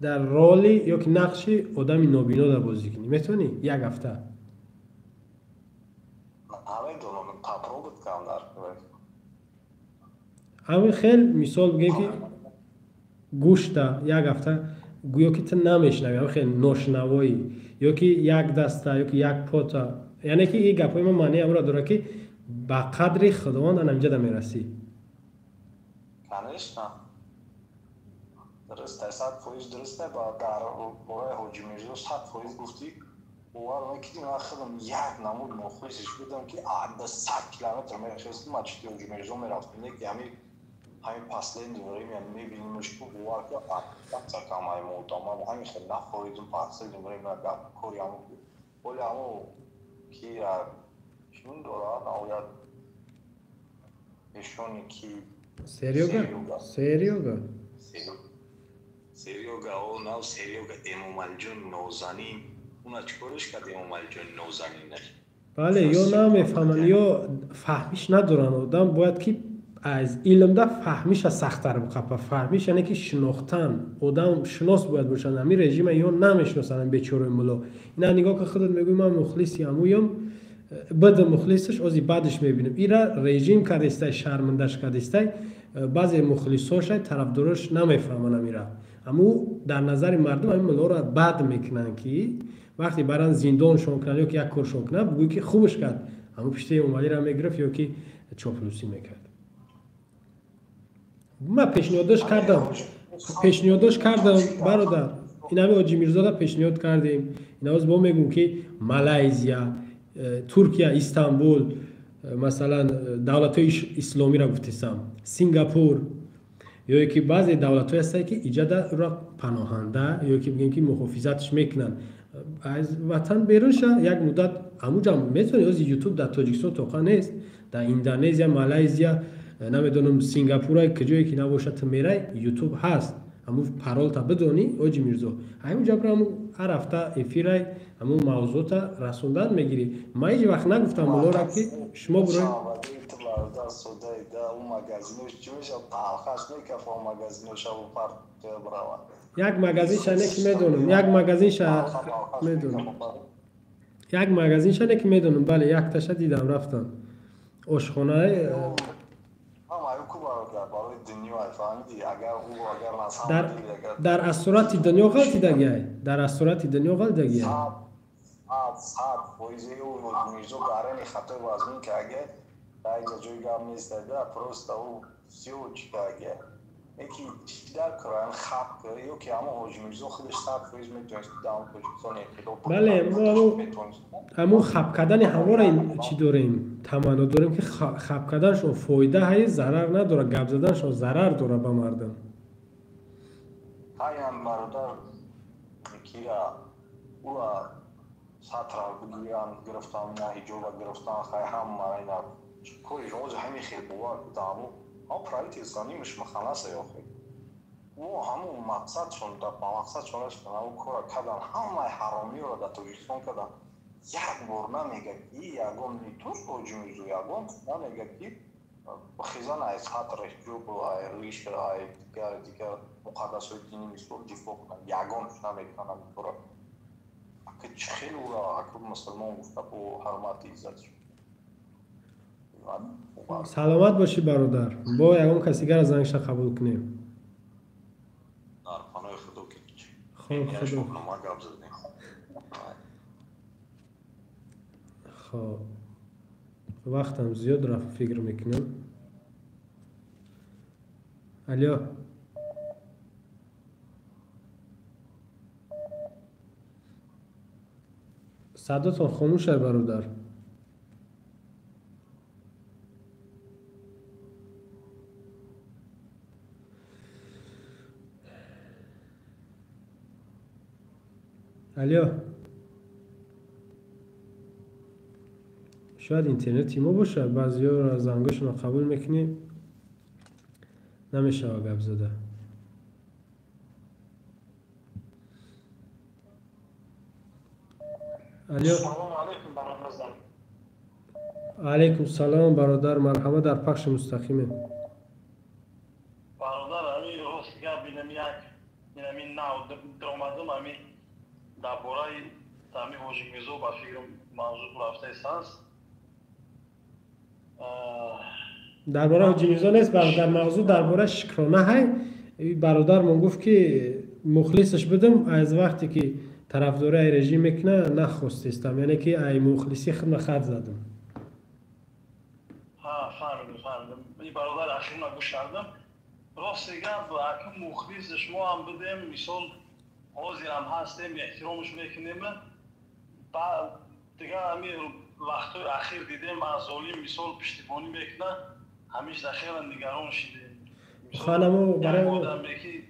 дар роли ё ки нақши одами нобино дар бозӣ кунӣ, метавонӣ як ҳафта? Намедонам, попробовать кардам дар. Ҳамин хел, мисол бигем, ки гӯшта як ҳафта гӯё ки ту намешнавӣ, ҳамин хел ношунавоӣ, ё ки як даста, ё ки як пота, яъне ки ин гапҳои мо маънии амро дорад, ки ба қадри худованд ан ҳаминҷа да мерасӣ. Конечно, дуруст, 100% дуруст. Дар бораи Ҳоҷи Мирзо 100% гуфтӣ, бовар мекунӣ, ман худам як намуд мухлисиш будам, ки да 100 километр мехестим, мачити Ҳоҷи Мирзо мерафтем. Не ки ҳамин последний время мебинимш ку, бовар ки камай модам, ҳамин хел нафоидум. Последний время гап кори ҳамун оли ҳамун ки чун дорад наояд нишони ки. Серёга, Серёга. Серёга, о, нав Серёга, Эмомалиҷони нозанин, уна чӣ кориш кард, Эмомалиҷони нозанин? Бале, ё намефаҳманд, ё фаҳмиш надоранд. Одам бояд ки аз илмда фаҳмиша сахттар биқапа. Фаҳмиш яъне ки шинохтан, одам шинос бояд бошад. Ҳамин режима ё намешиносанд, бечораи мулло. Ина нигоҳ ки, худат мегӯй, ман мухлиси ҳамуём бада, мухлисаш ози баъдаш мебинем, ира режим кардистай, шармандаш кардистай. Баъзе мухлисошай, тарафдорош намефаҳманд амира. Аму дар назари мардум ҳамин муллоро бад мекунанд, ки вақте баран зиндоншон кунанд ё ки як коршон кунанд, бугӯй ки хубш кард, ҳамун пишти Эмомалиро мегирифт ё ки чоплусӣ мекард. Ман пешниҳодош кардам, пешниҳодош кардам, бародар, ин ҳами Ҳоҷи Мирзода пешниҳод кардем. Инавоз бо мегӯм, ки Малайзия, Туркия, Истанбул, масалан, давлатҳои исломиро гуфтесам, Сингапур. Ё ки баъзе давлатҳое ҳастанд, ки иҷада ӯро паноҳанда ё ки бигем ки муҳофизатш мекунанд. Аз ватан берун ша, як муддат ҳамуҷа метавонӣ. Ози ютуб дар Тоҷикистон тоқа нест, дар Индонезия, Малайзия, намедонам, Сингапура, куҷое ки набошад, ту мерай, ютуб ҳаст. Ҳамун паролта бидонӣ, Оҷи Мирзо, ҳамун ҷабра ҳамун ҳар ҳафта эфирай ҳамун мавзӯъта расондан мегирӣ. Ман ҳеҷ вақт нагуфтам муллора, ки шумо бирои як магазинша не ки медонам, як магазинша медонам, як магазинша не ки медонам, бале, якташа дидам, рафтам ошхонаи. Дар асорати дунё ғалтидагиай, дар асорати дунё ғалтидагиай. 100% Мирзо гарани хатой вазмин ки дар ҷои гап нест, просто ӯ всё чӣ ки яки дар куран хап ё ки ҳамон Ҳоҷи Мирзо худаш 100% метавонист дар Тоҷикистон эътилоф. Бале, мо ҳамун хап кардани ҳамора чӣ дорем, таманно дорем, ки хап карданашон фоида ҳай, зарар надорад, гап заданашон зарар дорад ба мардум. Ҳаян бародар, кира ура сатра бигиран, гирифтан, на ҳиҷоба гирифтан, хай ҳама ина кори ҳозир ҳамин хел бовар даму ҳам правительство нимаш маханаса ёхе. Ӯ ҳамун мақсадшон ба мақсадшон расидан, ҳамун кора кардан, ҳамаи ҳаромиёро дар Тоҷикистон кардан. Як бор намегӯяд ки ягон нитуш Ҳоҷи Мирзо, ягон намегӯяд ки хезан ай сатр, ҳиҷоб, ай риш, ай дигар дигар муқаддасҳои дини мисол дифоъ кунанд. Ягонш намекунанд ҳамин кора. Ака чӣ хел ӯро ака мусулмон гуфта бо ҳурмати иззат. Саломат бошӣ, бародар. Бо ягон каси дигар зангша қабул кунем. Дар паноҳи Худо ки. Хоб, Худо. Хоб, вақтам зиёд рафт, фикр мекунам. Алё, садотон хомӯш ай, бародар. Алё, шояд интернети мо бошад, баъзиёро зангошонро қабул мекунӣ, намешава гап зада. Алё, алайкум салом, бародар, марҳама, дар пахши мустақиме. Бародар, ҳамин рост гап, инами як инами нав даромадам, ҳамин дар бораи ҳамин Ҳоҷи Мирзо ба фикрам мавзӯъ рафтааст аст. Дар бораи Ҳоҷи Мирзо нест, бародар, мавзӯъ дар бораи шукрона ҳай. Бародармон гуфт, ки мухлисаш будам, аз вақте ки тарафдори ай режим мекуна, нахостестам, яъне ки ай мухлиси худма хат задам. Фаҳмидам, фаҳмидам. И бародар ахирма гӯш кардам. Рости гап, ака мухлиси шумо ҳам будем, мисол ҳозирам ҳастем, эҳтиромш мекунем. Дигар ҳамин вақтҳои ахир дидем, аз золим мисол пуштибонӣ мекунад, ҳамеша хеле нигарон шидем. Ханамо барои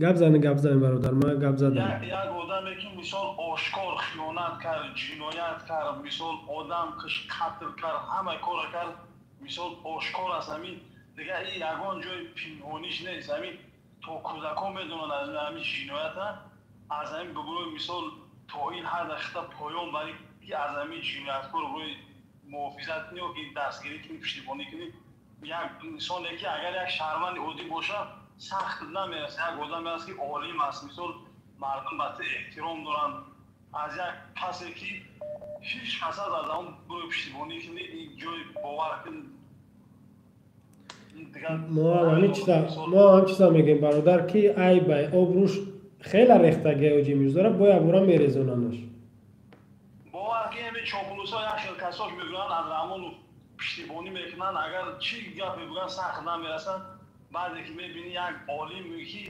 гап зани, гап зани, бародар, ман гап задам. Як одаме ки мисол ошкор хиёнат кард, ҷиноят кард, мисол одам киш, қатл кард, ҳама кора кард, мисол ошкор аст ҳамин, дигар и ягон ҷои пинҳониш нест, ҳамин то кӯдакон медонанд аз ҳамин ҷиноята, аз ҳамин бигӯи мисол то ин ҳад хита поён бари ки аз ҳамин ҷинояткор рӯи муҳофизат кунӣ ё ки дастгирӣ кунӣ, пуштибонӣ кунӣ. Як инсоне ки агар як шаҳрванди оддӣ бошад, сахт намерасад. Як одаме аст ки олим аст, мисол мардум ба ту эҳтиром доранд, аз як касе ки ҳеҷ кас аз он рӯи пуштибонӣ кунӣ, ин ҷои бовар кун. Мо ҳам чиза мегӯем, бародар, ки ай бай обрӯш хеле рехтагия Ҳоҷи Мирзора, бо якбора мерезонанаш. Бовар ки ҳамин чоплусо як хел касош мегӯянд, аз Раҳмонов пуштибонӣ мекунанд, агар чӣ гап мегӯянд, сахт намерасанд. Баъде ки мебинӣ як олим ки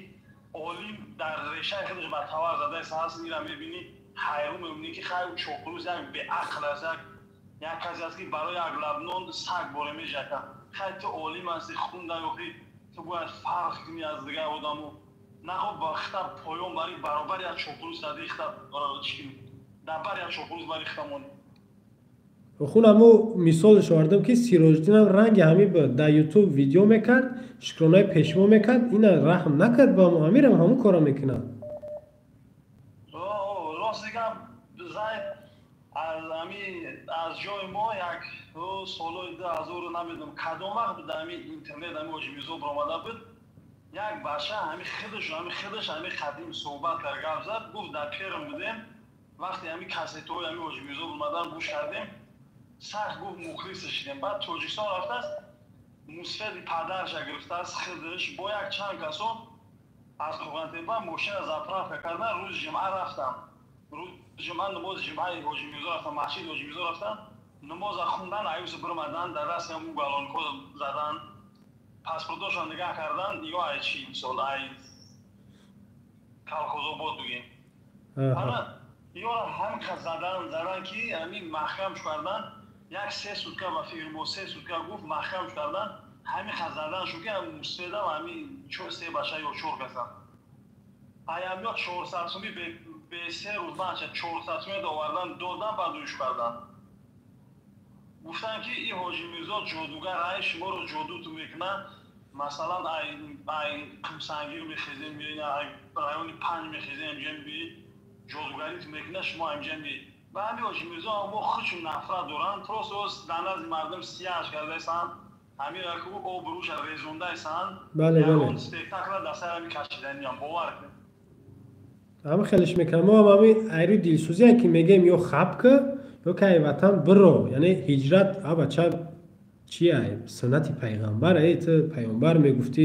олим дар решаи худаш ба тавар задааст ҳаст, ира мебинӣ, ҳайрон мебинӣ ки хай чоплус як беақл аст, як Як касе аст, ки барои як лаб нон саг боре межака. Хай, ту олим ҳасти, хунда охи, ту бояд фарқ кунӣ аз дигар одамо. Нахоб ба хита поён бари, баробари як чоплус зади хита чӣ кунӣ, дар бар як чоплус бари хита монӣ. Хун ҳамо мисолш овардам, ки Сироҷиддинам ранги ҳами буд, дар Ютуб видео мекард, шукронаи пешво мекард, ина раҳм накард ба мо, ҳамирам ҳамон кора мекунад. Рости гап, зайд, аз ами аз ҷои мо як солҳои 2000, намедонам кадом вақт буд, ами интернет ами Ҳоҷимирзо баромада буд, як бача ҳами худаш ҳами қадим суҳбат кард, гап зад, гуфт: «Дар Перм будем, вақте ҳами кассетаҳои ҳами Ҳоҷимирзо омадан гӯш кардем, сахт, гуфт, мухлиса шидем». Баъд Тоҷикистон рафтааст, мусфеди падарша гирифтааст, худаш бо як чанд касон аз Қӯрғонтеппа мошина заправка кардан, рӯзи ҷумъа рафтам, рӯзи ҷумъа намози ҷумъаи Ҳоҷимирзо рафтам, масҷиди Ҳоҷимирзо рафтам, намоза хундан, аюса биромадан, дар дасти ҳам уголонко задан, паспортошон нигаҳ кардан, ё ай чи, мисол, ай Колхозобод бугем, ана ёра ҳамқа задан, задан, ки ҳамин маҳкам кардан, як 3 сутка, ба фикр мо 3 сутка, гуфт, маҳкам кардан, ҳамин задан шу, ки мусфедам ҳамин се бача ё чор каса аямё 400 суми бе 3 рӯз бача 400 суми овардан додан, баъд уш кардан, гуфтанд, ки и Ҳоҷимирзо ҷодугар, ай шуморо ҷодуту мекунад. Масалан, ай Қумсангир мехезем, ай райони панҷ мехезем, инҷа мебиёед, ҷодугарит мекунад, шумо инҷа меед. Ба ҳамин Ҳоҷимирзо мо худшон нафрат доранд, просто дар назди мардум сияҳаш кардаистанд, ҳамин обрӯша резондаистанд. Бале. Спектакла дар сари ҳамин кашиданиям, бовар кунед. Ҳама хелеш мекунам. Мо ҳам ҳамин айрӯи дилсӯзие, ки мегӯем, ё хаб ка, ё ки ай ватан биро, яъне ҳиҷрат, а бача, чи ай суннати пайғамбар, эй ту пайғамбар мегуфтӣ,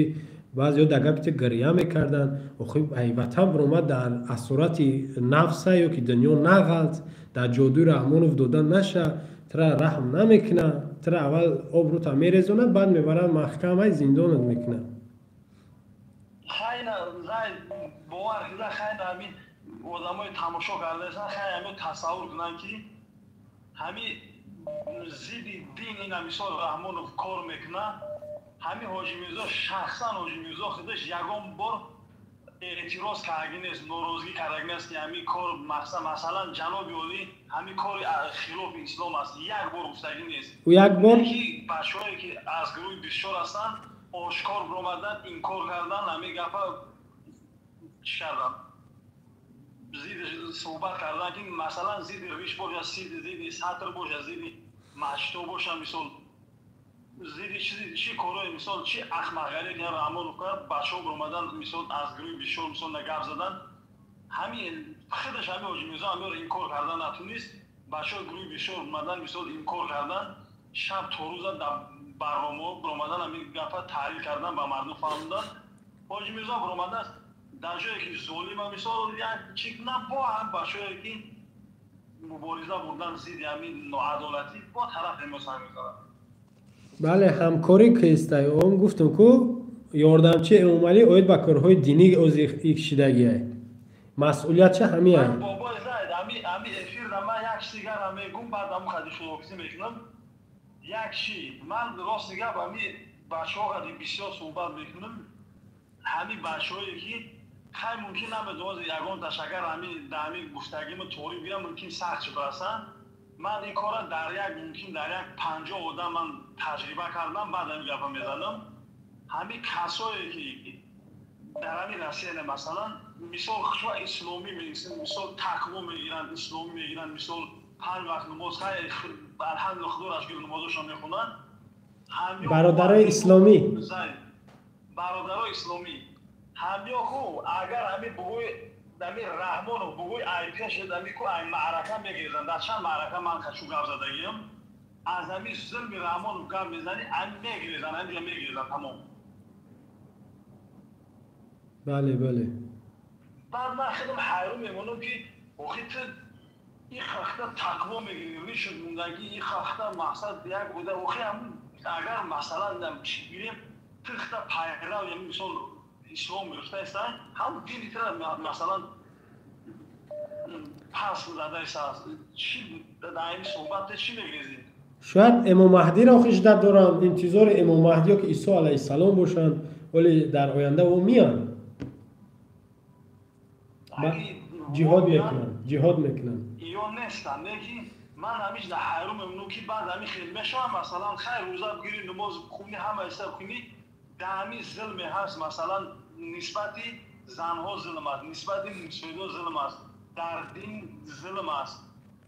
баъзеҳо дар гапи ту гиря мекарданд. Охи, ай ватан биромад, дар асорати нафса ё ки дунё нағалт, дар ҷодуи Раҳмонов дода наша, тура раҳм намекуна, тура аввал обрӯта мерезонад, баъд мебарад маҳкамай зиндонат мекунад. Хайна, бовар кида, хайна, ҳамин одамои тамошо кардаистанд, хай ҳамин тасаввур кунанд, ки ҳамин зидди дин ина, мисол, Раҳмонов кор мекунад. Ҳамин Ҳоҷимирзо шахсан, Ҳоҷимирзо худаш ягон бор эътироз кардаги нест, норозигӣ кардаги нест, ки ҳамин кор, масалан, ҷаноби олӣ, ҳамин кори хилофи ислом аст, як бор гуфтагӣ нест. Ӯ як бор ки бачаҳое, ки аз гурӯҳи бисёр ҳастанд, ошкор биромадан, инкор кардан, ҳамин гапа чӣ кардан, зидди суҳбат кардан, ки масалан зидди риш боша, зидди сатр боша, зидди маҷто боша, мисол, зидди чӣ корҳое, мисол, чӣ ахмақгарие ки Раҳмонов кард, бачаҳо биромадан, мисол, аз гурӯҳи бисёр, мисол, гап задан. Ҳамин худаш ҳамин Ҳоҷимирзо ҳаминро инкор кардан натунист. Бачаҳои гурӯҳи бисёр омадан, мисол, инкор кардан, шаб то рӯза дар барномаҳо биромадан, ҳамин гапа таҳлил кардан, ба мардум фаҳмондан. Ҳоҷимирзо биромадааст, дар ҷое ки золима, мисол, як чӣ на, бо ҳам бачаҳое, ки мубориза бурдан зидди ҳамин ноадолатӣ, бо тараф эмосан мезанад. Бале, ҳамкорӣ кистай. Он гуфтам, ку ёрдамчи Эмомалӣ оид ба корҳои динӣ ози шидагиай, масъулиятша ҳамиай. Бобои Зайд, ами эфирда ман як чизи дигарам мегум, баъд ҳамун хади хилофизӣ мекунам. Як чи ман, рости гап, ами бачаҳо қади бисёр суҳбат мекунам, ҳамин бачаҳое, ки хай, мумкин намедонад, ягон ташаккар ҳами дар ҳамин гуфтагимо торӣ бигирам, мумкин сахт шибрасан. Ман ин кора дар як, мумкин дар як 50 одам ман таҷриба кардам, баъд ҳамин гапа мезанам. Ҳамин касое, ки дар ҳамин Россия, масалан, мисол, хушва исломӣ, мисол, тақво мегиранд, исломӣ мегиранд, мисол, панҷ вақт намоз, хай, алҳамдулилла, худоро шукр, намозошон мехонанд. Бародарои исломӣ. Бародарои исломӣ ҳамё ку, агар ҳамин бугӯи ами Раҳмонов бугӯи, ай пешед ами ку, ай маърака мегирезанд. Дар чанд маърака ман качу гап задагиам, аз ҳамин зулми Раҳмонов гап мезанӣ, ами мегирезанд, ҳаминҷа мегирезанд, тамом. Бале. Баъд ман худам ҳайрон мемонам, ки охи, ту ин хахта тақво мегирӣ, ришуд мондагӣ, ин хахта мақсад як буда. Охи, агар масалан чӣ гирем, ту хта пайрав, мисол, ислом гирифтаиста, ҳам дини тра, масалан, пас задаиста, чӣ. Дар ин суҳбат чӣ мегрезӣ? Шояд Имом Маҳдиро хишдат доранд, интизори Имом Маҳдиё ки Исо алайҳиссалом бошанд, вале дар оянда ӯ меянд. Ҷиҳод мекунанд, ҷиҳод мекунанд. Ё нестанд, лекин ман ҳамиш дар ҳайрон мемонам ки баъд ҳамин хел мешавам, масалан хайр рӯза бигирӣ, намоз бихонӣ, ҳама ҳисоб кунӣ, дар ҳамин зулме ҳаст, масалан нисбати занҳо зулм аст, нисбати мусоидо зулм аст, дар дин зулм аст.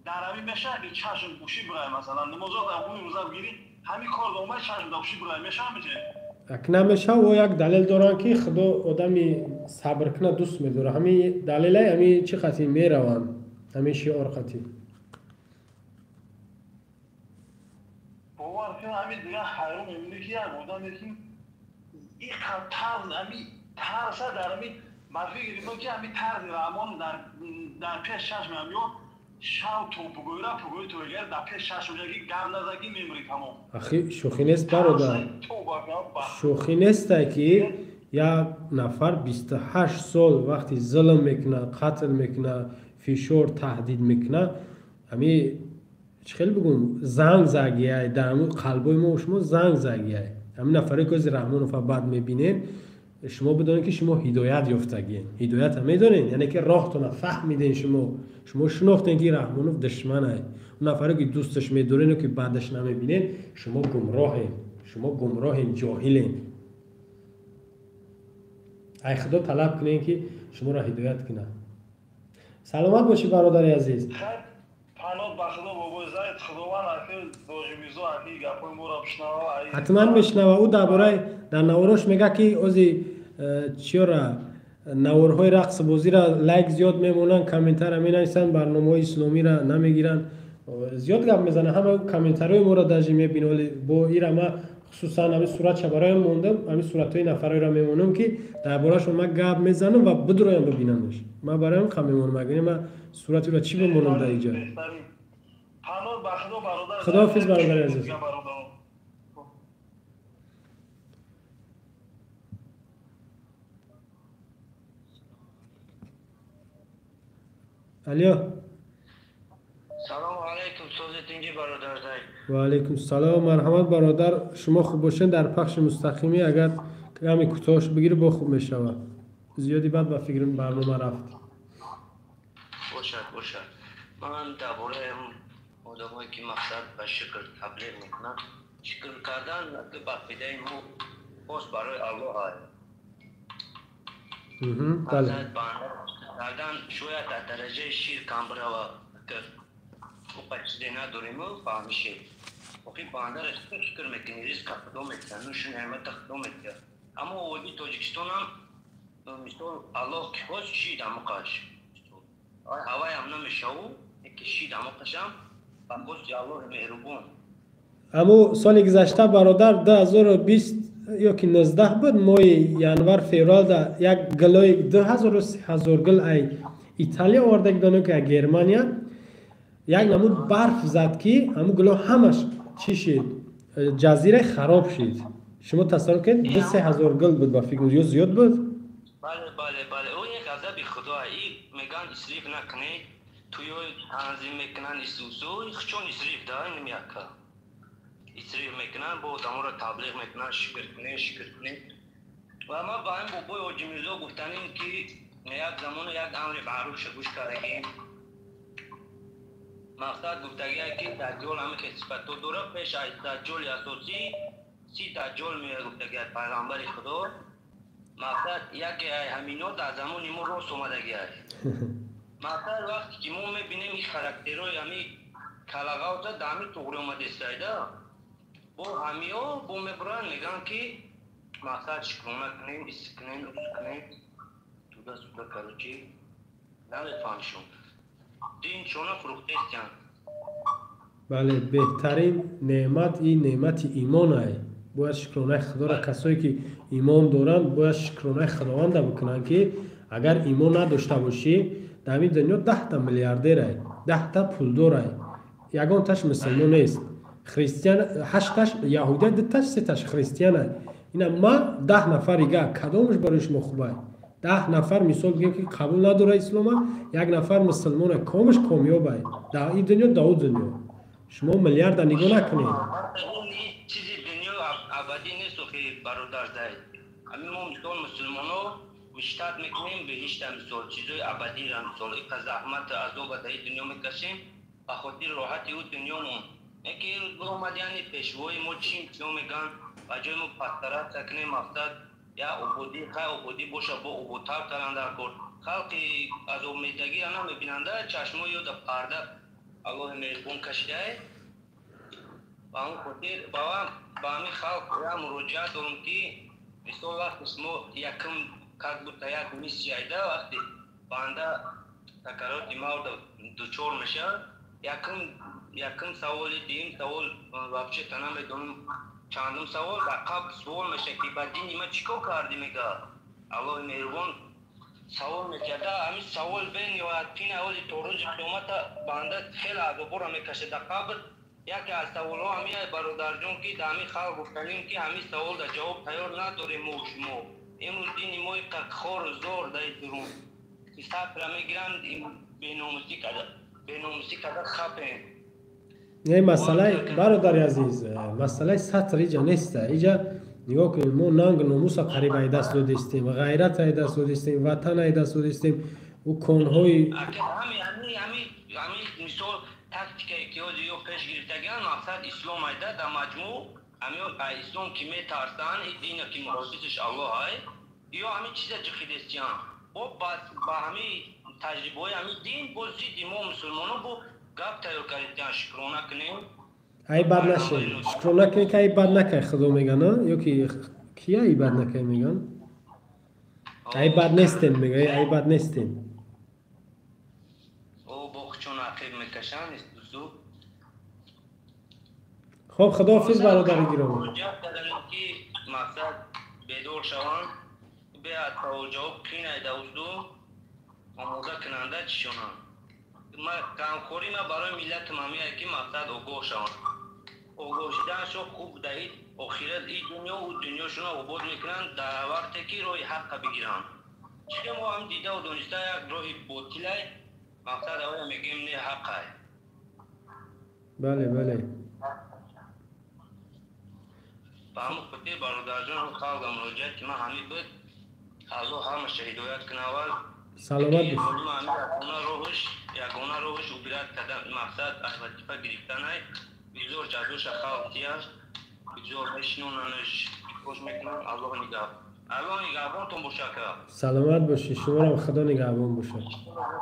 Дар ҳамин мешавад ки чашм пӯшӣ бирай, масалан намозот бихонӣ, рӯза бигирӣ, ҳамин кор омад чашм пӯшӣ бирай, мешавад мечи? Ак намешавад. О як далел доранд ки Худо одами сабр кунад дӯст медорад. Ҳамин далелай ҳамин чӣ қатӣ мераванд, ҳамин шиор қатӣ. Бовар кун ҳамин дигар ҳайрон мемонӣ ки як одаме ки иқадр тарз ҳамин тарса дар ҳамин ба фикри ман ки ҳамин тарзи Раҳмон дар пеш чашмам ё шав то бугӯйра пугӯй тоигар дар пеш чашм яки гап назаки мемирӣ тамом. Ахи шӯхӣ нест бародар, шӯхӣ нестай ки як нафар 28 сол вақти зулм мекунад, қатл мекунад, фишор таҳдид мекунад, ҳамин чӣ хел бигӯм, занг загияй дар ҳамин қалбои мо шумо занг загияй. Ҳамин нафаре ки ози Раҳмонова бад мебинед, шумо бидонед ки шумо ҳидоят ёфтагиен. Ҳидоята медонед, яъне ки роҳтона фаҳмиден, шумо шинохтен ки Раҳмонов душманай. Он нафаре ки дӯсташ медорену ки бадаш намебинед, шумо гумроҳен, шумо гумроҳен, ҷоҳилен. Ай Худо талаб кунед ки шуморо ҳидоят кунад. Саломат бошӣ бародари азиз. Ҳатман мешнава. Ӯ дар бораи дар наворош мегӯяд ки ози чиёра наворҳои рақсбозиро лайк зиёд мемонанд, комментария менависанд, барномаҳои исломиро намегиранд, зиёд гап мезананд, ҳама комментариҳои моро даже мебинанд. Вале бо ира ман хусусан ҳамин суратша бароям мондам, ҳамин суратҳои нафарҳоеро мемонам ки дар борашон ман гап мезанам ва бидроям бибинамаш. Ман бароям қа мемонам, агар ман суратиро чӣ бимонам дар инҷа? Худоҳофиз бародари азиз. Алё. Салом алейкум, созитинҷи бародар Зайд. Ва алейкум салом, марҳамат бародар, шумо хуб бошед дар пахши мустақимӣ, агар каме кӯтоҳш бигирӣ бо хуб мешавад. Зиёди бад ба фикрим барнома рафт. Бошад, бошад. Ман дар бораи одамое ки мақсад ба шукр таблиғ мекунанд, шукр кардан ба фидаи мо боз барои Аллоҳ аст. Бале. Кардан шояд дар дараҷаи ширк ҳам бирава, ӯ чизе надорему фаҳмишем. Охи бандара шукр мекунӣ, ризқа Худо метиҳад, нушу неъмата Худо метиҳад. Аммо оди Тоҷикистонам мисол Аллоҳ ки хост шид ҳамоқаш. Ҳаваям намешаву, ки шид ҳамоқашам ба хости Аллоҳи меҳрубон. Аммо соли гузашта бародар 2020 ё ки 19 буд, моҳи январ февралда як гилои 2000-3000 гил ай Италия оварда гидонем ки Германия як намуд барф зад ки ҳамун гило ҳамаш чӣ шид, ҷазира хароб шид. Шумо тасаввур кунед 2-3 ҳазор гил буд ба фикр, ё зиёд буд? Бале, бале, бале, ӯ як ғазаби Худо. И мегӯянд исриф накунед, туё танзим мекунанд исусу, чун исриф да инам яка исриф мекунанд, бо одаморо таблиғ мекунанд, шукр кунед, шукр кунед. Ва ман ба ҳамин бобои Ҳоҷи Мирзо гуфтанем ки як замоне як амри маъруфша гӯш кардагем, мақсад гуфтагие ки даҷҷол ҳамин хел сифатҳо дорад, пеш аз даҷҷоли асосӣ 30 даҷҷол меояд, гуфтагиад пайғамбари Худо. Мақсад яке ҳамино дар замони мо рост омадагиаст. Мақсад вақте ки мо мебинем ин характерҳои ҳамин калағавта дар ҳамин туғри омадестайда, бо ҳамиҳо бо мебуранд, мегӯянд ки мақсад шукрона кунем, ис кунем, ус кунем, туда суда, короче намефаҳмшон, дин чона фурӯхтестиянд. Бале, беҳтарин неъмат ин неъмати имон ай. Бояд шукронаи Худоро касое ки имон доранд бояд шукронаи Худованда бикунанд, ки агар имон надошта бошӣ, дар ҳамин дунё 10та миллиардерай, 10та пулдорай, ягонташ мусулмон нест, христиан ҳашташ яҳудия, дуташ сеташ христианай. Ина ма 10 нафари га кадомаш барои шумо хубай? 10 нафар мисол бигем ки қабул надора ислома, як нафар мусулмона комаш комёбай дар ин дунё, дар ӯ дунё. Шумо миллиарда нигоҳ накунед. Чизи дунё абадӣ нест, охи бародар Зайд. Ҳамин мо мисол мусулмоно миштат мекунем беҳишта, мисол чизои абадиро, мисол иқа заҳмату азоба дар ин дунё мекашем ба хотири роҳати ӯ дунёмон. Яке рӯз биромад, яъне пешвои мо чим чиё мегӯянд, ба ҷои мо пастаратса кунем, мақсад я ободӣ, хай ободӣ боша, бо ободтар кардан дар кор. Халқи азобмедагиро намебинанда, чашмои ё да парда Аллоҳи меҳрубон кашидае. Ба ҳамин хотир ба ҳамин халқ я муроҷиат дорам, ки мисол вақте шумо якум как будто як миссияйда, вақте банда сакароти мавт дучор мешавад, якум саволи, дуюм савол вообще та намедонам чандум савол, дар қабр суол мешавад, ки ба дини ма чӣ кор кардӣ, мега Аллоҳи меҳрубон савол мекард. Ҳамин савол бениҳоят қин аввали то рӯзи қиёмата банда хеле азобора мекашад дар қабр. Яке аз саволҳо ҳамин бародарҷон, ки дар ҳамин халқ гуфтанем, ки ҳамин савол дар ҷавоб тайёр надорем мо шумо. Имрӯз дини мо иқа хору зор дар дурун сатра мегиранд, беномусӣ карда хапем. Не, масъалаи бародари азиз, масъалаи сатр иҷа неста. Иҷа нигоҳ кунед, мо нанг номуса қариб ай даст додистем, ғайрат ай даст додистем, ватан ай даст додистем, ӯ конҳои ҳамин мисол тактикае ки ҳозир ё пеш гирифтагиан, мақсад ислом айда дар маҷмӯъ ҳамин ислом ки метарсанд, ин дина ки муҳофизиш Аллоҳ ай, ё ҳамин чиза ҷихидестиян. Бо ба ҳамин таҷрибаҳои ҳамин дин бо зидди мо мусулмоно бо гап тайёр кардиан, шукрона кунем. Ай бад нашед, шукрона кунем, ки ай бад накай худо меган, ё ки кия ай бад накай меган? Ай бад нестем мега, ай бад нестем. О бохчон ақиб мекашанд дузу. Хоб, худоҳофиз бародари гиромӣ. Муроҷиат кардем, ки мақсад бедор шаванд, беад савол ҷавоб қинайда узду омода кунанда чишонанд. Ғамхорӣ ма барои миллатам ҳамиае, ки мақсад огоҳ шаванд. Огоҳ шуданашо хуб дар охират, и дунё ӯ дунёшонро обод мекунанд дар вақте ки роҳи ҳаққа бигиранд. Чике мо ҳам дидаву дониста як роҳи ботилай, мақсад аввал мегӯем не ҳаққай. Бале, бале. Ба ҳамин хотир бародарҷон, халқа муроҷиати ман ҳамин буд. Аллоҳ ҳамаша ҳидоят кунад аввал. Саломат бошед. Ягона роҳш, ягона роҳш убират кардан, мақсад аз вазифа гирифтанай. Бизор ҷазоша халқ тияш, бизор мешинонанаш, хош мекунанд. Аллоҳ нигаҳ. Аллоҳ нигаҳбонтон бошад, ака. Саломат бошед, шуморо худо нигаҳбон бошад.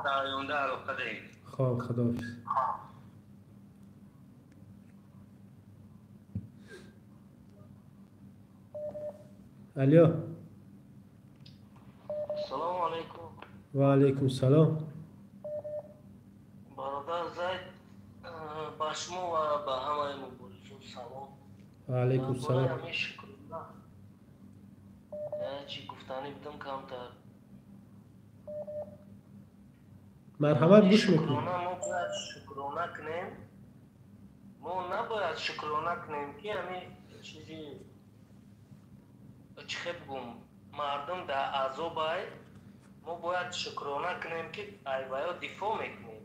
Дар оянда алоқа дорем. Хоб, худоҳофиз. Алё. Салому алайкум. Ва алайкум салом. Бародар Зайд, ба шумо ва ба ҳамаи муборизон салом. Ва алайкум салом. Чӣ гуфтанӣ будам камтар. Марҳамат, гӯш мекунем. Мо бояд шукрона кунем. Мо набояд шукрона кунем, ки ҳамин чизи чӣ хел бигӯм, мардум дар азобай, мо бояд шукрона кунем, ки айваё дифоъ мекунем.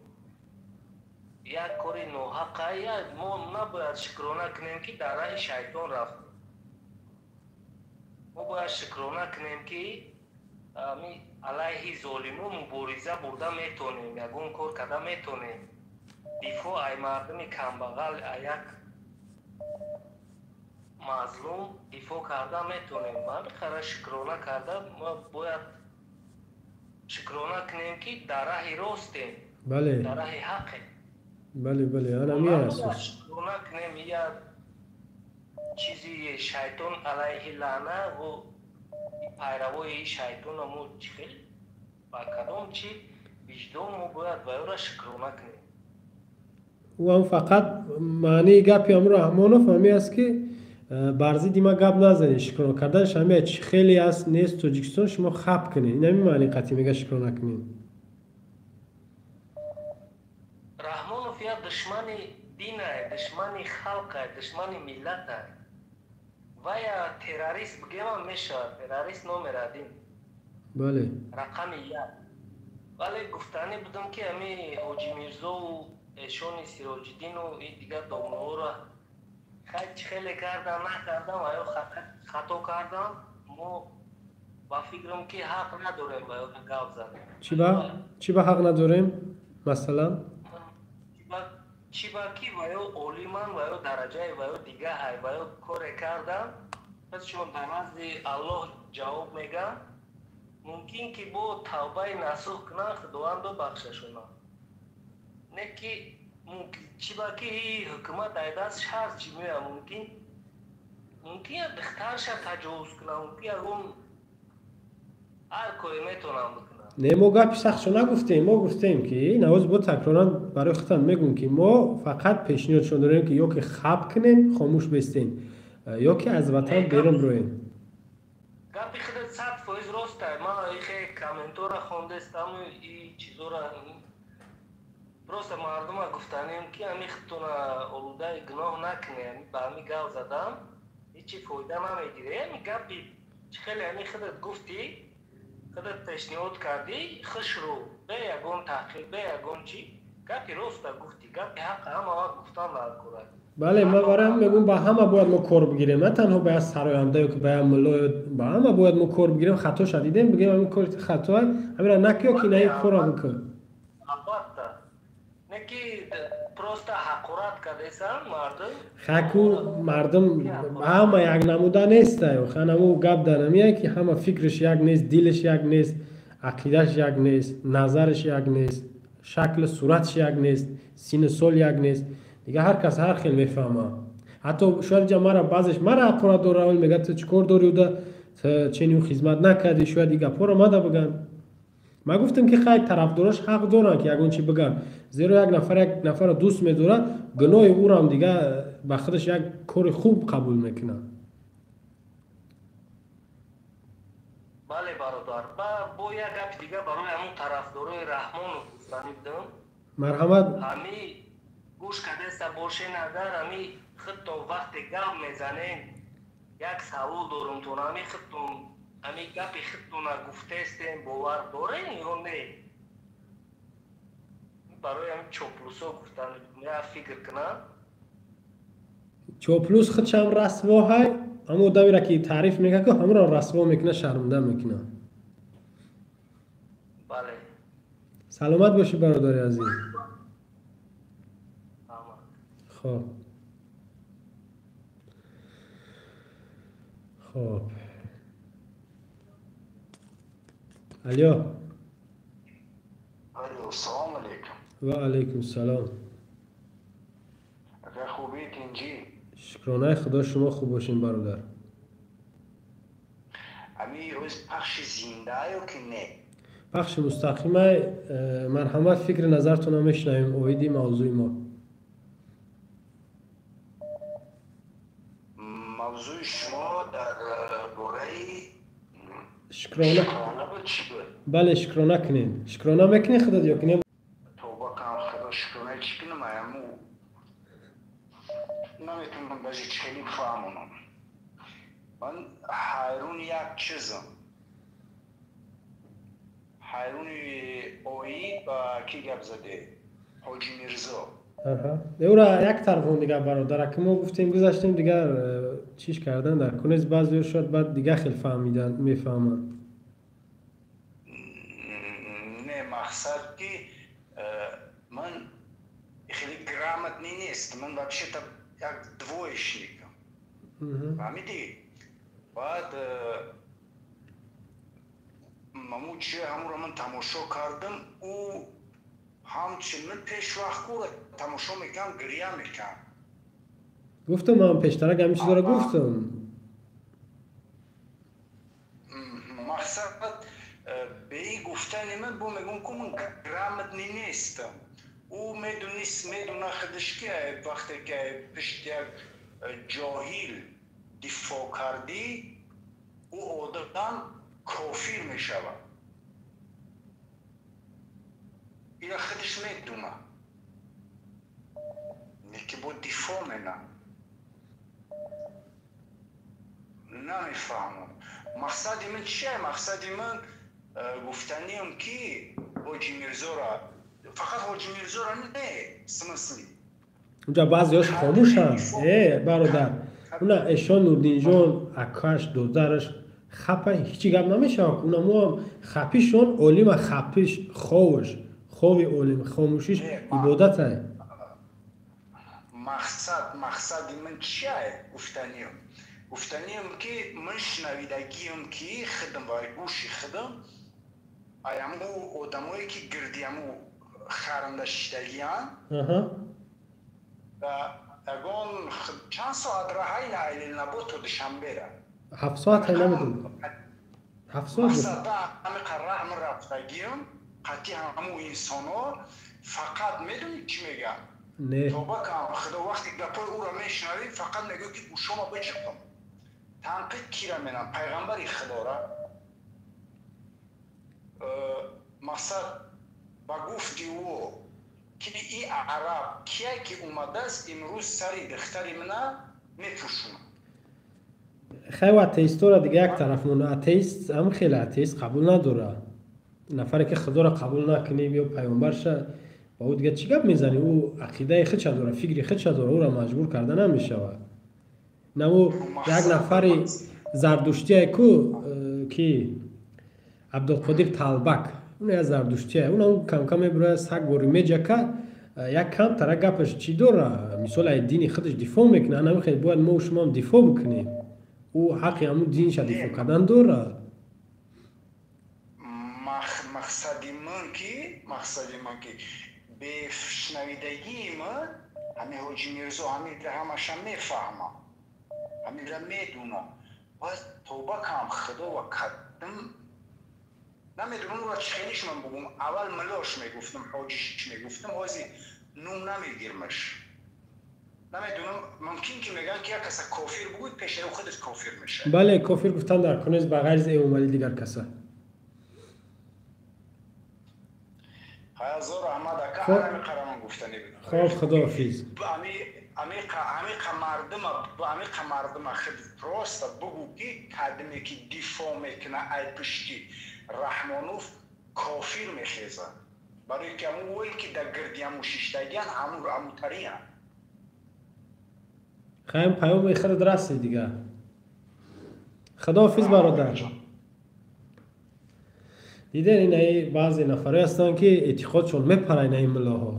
Як кори ноҳақай, мо набояд шукрона кунем, ки дар раҳи шайтон рафтем. Мо бояд шукрона кунем, ки алайҳи золимо мубориза бурда метонем, ягон кор карда метонем. Дифоъ ай мардуми камбағал, ай як мазлум дифоъ карда метонем. Ба ҳамин қадр шукрона карда мо бояд шукрона кунем, ки дар раҳи ростем, дар раҳи ҳақем. Бале, бале, ана ҳамин аст. Шукрона кунем як чизи шайтон алайҳи лаъна ва пайравои шайтона мо чӣ хел ба кадом чи виҷдон мо бояд ба ӯра шукрона кунем? Ӯ ҳам фақат маънии гапи Амру Раҳмонов ҳамин аст, ки бар зидди ма гап назанед. Шукрона карданаш ҳамин чи хеле аст нест Тоҷикистон, шумо хаб кунед. Ин ҳамин маъни қатъӣ мега шукрона кунед. Раҳмонов як душмани динай, душмани халқай, душмани миллатай. Вая террорист бигемам мешавад, террорист номер один. Бале. Рақами як. Вале гуфтанӣ будам, ки ҳами Ҳоҷи Мирзову эшони Сироҷиддину и дигар домлаҳоро хай чӣ хеле кардам, накардам ва ё хато кардам, мо ба фикрам, ки ҳақ надорем ба ё гап занем. Чӣ ба ҳақ надорем, масалан? Чӣ ба ки ва ё олиман, ва ё дараҷаи ва ё дига ҳай, ва ё коре кардам, пас шумо дар назди Аллоҳ ҷавоб мегӯям. Мумкин ки бо тавбаи насӯҳ кунанд, Худованд бибахшашонад. Не ки чӣ ба ки ҳукумат ай дастш ҳаст, чӣ меояд, мумкин як духтарша таҷовуз кунад, мумкин ягон ҳар коре метавонам бикунам. Не, мо гапи сахтшо нагуфтем. Мо гуфтем, ки навоз бо такроран барои худтан мегӯм, ки мо фақат пешниҳодшон дорем, ки ё ки хаб кунен, хомӯш бестен, ё ки аз ватан берун бироен. Гапи худат 100% роста. Ман ихе комментора хондестаму и чизора. Просто мардума гуфтанем, ки ҳами худтона олудаи гуноҳ накунем. Ҳами ба ҳами гап задам ҳечи фоида намегирем. Ҳами гапи чӣ хеле ҳами худат гуфтӣ, худат пешниҳод кардӣ, хушрӯ, бе ягон таҳқир, бе ягон чӣ, гапи роста гуфтӣ, гапи ҳақ ҳама вақт гуфтан даркорад. Бале, ман барои ҳам мегӯм, ба ҳама бояд мо кор бигирем, на танҳо ба як сароянда ё ки ба як мулло, ба ҳама бояд мо кор бигирем. Хатоша дидем, бигем, ҳамин кори хатоа, ҳамира накиё, ки на ин корро бикун. Албатта, не ки просто ҳақорат кардесан мардум. Хаку мардум ҳама як намуда неста. Ханаму гап дар намия, ки ҳама фикриш як нест, дилиш як нест, ақидаш як нест, назариш як нест, шаклу суратиш як нест, сину сол як нест. Дигар ҳар кас ҳар хел мефаҳмад. Ҳатто шояд ҷа мара баъзеш мара ҳақорат дора, мега, ту чӣ кор дорӣ уда, чени хизмат накардӣ. Шояд и гапҳоро мада биган. Ман гуфтам, ки хай, тарафдорош ҳақ доранд, ки ягон чӣ биган, зеро як нафар як нафарро дӯст медорад, гуноҳи ӯрам дигар ба худаш як кори хуб қабул мекунад. Бале, бародар, бо як гапи дигар барои ҳамун тарафдорои Раҳмонов гуфтанӣ будам. Марҳамат. Ҳами гӯш кардеста бошен, агар ҳами худтон вақте гап мезанем, як савол дорум тон: ҳами худтон ҳами гапи худтона гуфтестем, бовар дорем ё не? Барои ҳами чоплусо гуфтан, як фикр кунам. Чоплус худшам расвоҳай, ҳамон одамеро ки таъриф мекунад, ку ҳамонро расво мекунад, шармда мекунад. Бале. Саломат бошӣ, бародари азиз. Хоб, хоб, алё. Алло, салом алейкум. Ва алейкум салом. Ака, хубӣ, тинҷӣ? Шукронаи Худо, шумо хуб бошем, бародар. Ами рӯз пахши зинда ё ки не? Пахши мустақимай. Марҳамат, фикри назартонро мешунавем оиди мавзӯи мо. Мавзӯи шумо дар бораи шукрона. Шукрона буд, чӣ буд? Бале, шукрона кунем. Шукрона мекунӣ худат ё ки не? Тавба кунам, Худо, шукрона чӣ кунам? Аяму наметавонам даже чӣ хеле фаҳмонам. Ман ҳайрони як чизам, ҳайрони оид ба кӣ гап заде, Ҳоҷи Мирзо. Ӯра як тарафон дигар, бародар, ки мо гуфтем, гузаштем, дигар чиш кардан дар кунез. Баъзеҳо шояд баъд дигар хел фаҳмидан мефаҳманд. Не, мақсад ки ман хеле грамотный нест, ман вообще-то як двоечникам, фаҳмидӣ? Баъд маму чи ҳамуро ман тамошо кардам, ӯ ҳамчун ман пешвақт кура тамошо мекунам, гиря мекунам. Гуфтам, ман пештарак ҳамин чизоро гуфтам. Мақсад, беи гуфтани ман бо мегӯм, ку ман грамотный нестам. Ӯ медонист, медона худаш, ки вақте ки пишти як ҷоҳил дифоъ кардӣ, ӯ одам кофир мешавад. Ира худаш медуна, ки бо дифоъ мена. Намефаҳмам, мақсади ман чие. Мақсади ман Гуфтаниам ки Ҳоҷи Мирзора, фақат Ҳоҷи Мирзора не, смысли унҷа баъзеҳош хомӯшанд. Бародар, уна Эшон Нурдинҷон, акаш, додараш хапа, ҳечи гап намешавад. Уна моам хапишон олима, хапиш ховш, хови олим, хомӯшиш ибодатай. Мақсади ман чия? Гуфтаниам ки ман шунавидагиам ки хидм ва гӯши хидм аяму одамое ки гирди аму харанда шиштагиян, ягон чанд соат раҳай на Айлилнабо то Душанбера. 7 соат ҳай, намедонам, 7 соат. Ҳамиқа раҳ ман рафтагиам қатъи ҳаму инсоно, фақат медонӣ чӣ мегӯям? Не. Тоба кам худо, вақте гапои ӯро мешунавӣ, фақат мегӯ ки гӯшома бичиқам. Танқид кира менам? Пайғамбари худора. Мақсад, ба гуфти ӯ ки и араб кия ки омадааст, имрӯз сари духтари мана мепӯшонад. Хай, атеистора дига як тараф мона. Атеист ҳам хеле атеист қабул надора. Нафаре ки худоро қабул накунӣ ё пайғамбарша, ба ӯ дига чӣ гап мезанӣ? Ӯ ақидаи худша дора, фикри худша дора, ӯро маҷбур карда намешавад. На ӯ як нафари зардуштие ку, ки Абдулқодир Талбак, уна як зардуштие, уна камкам мебурояд, саг бори меҷака, як камтара гапаш чӣ дора, мисол, ай дини худаш дифоъ мекунад. Анамихел бояд мо шумоам дифоъ бикунем. Ӯ ҳаққи ҳамун динша дифоъ кардан дорад. Мақсади ман ки бешунавидагии ман, ҳамин Ҳоҷи Мирзо ҳаминра ҳамаша мефаҳмам, ҳаминра медунам. Бояд тоба кам худо ва кадм намедонам ӯро чӣ хелиш ман бугум. Аввал милош мегуфтам, ҳоҷиш мегуфтам, ҳози нум намегирмаш. Намедонам, мумкин ки мегӯянд ки як каса кофир бугӯй, пешаи ӯ худаш кофир мешавад. Бале, кофир гуфтан дар кунез ба ғайри Эмомалӣ дигар каса. Ҳазор раҳмат, ака, ҳами қарамон гуфтанӣ буд. Хоб, худоҳофиз. Амиқа мардума худ просто бугӯ ки кадме ки дифоъ мекуна ай пушти Раҳмонов, кофир мехезад, барои ки ҳамун ое ки дар гирди ҳамун шиштагиян, ҳамутариян. Хаем, паёми худат расид дига. Худоҳофиз, бародар. Диден, инаи баъзе нафаре ҳастанд ки эътиқодшон мепара, инаи муллоҳо.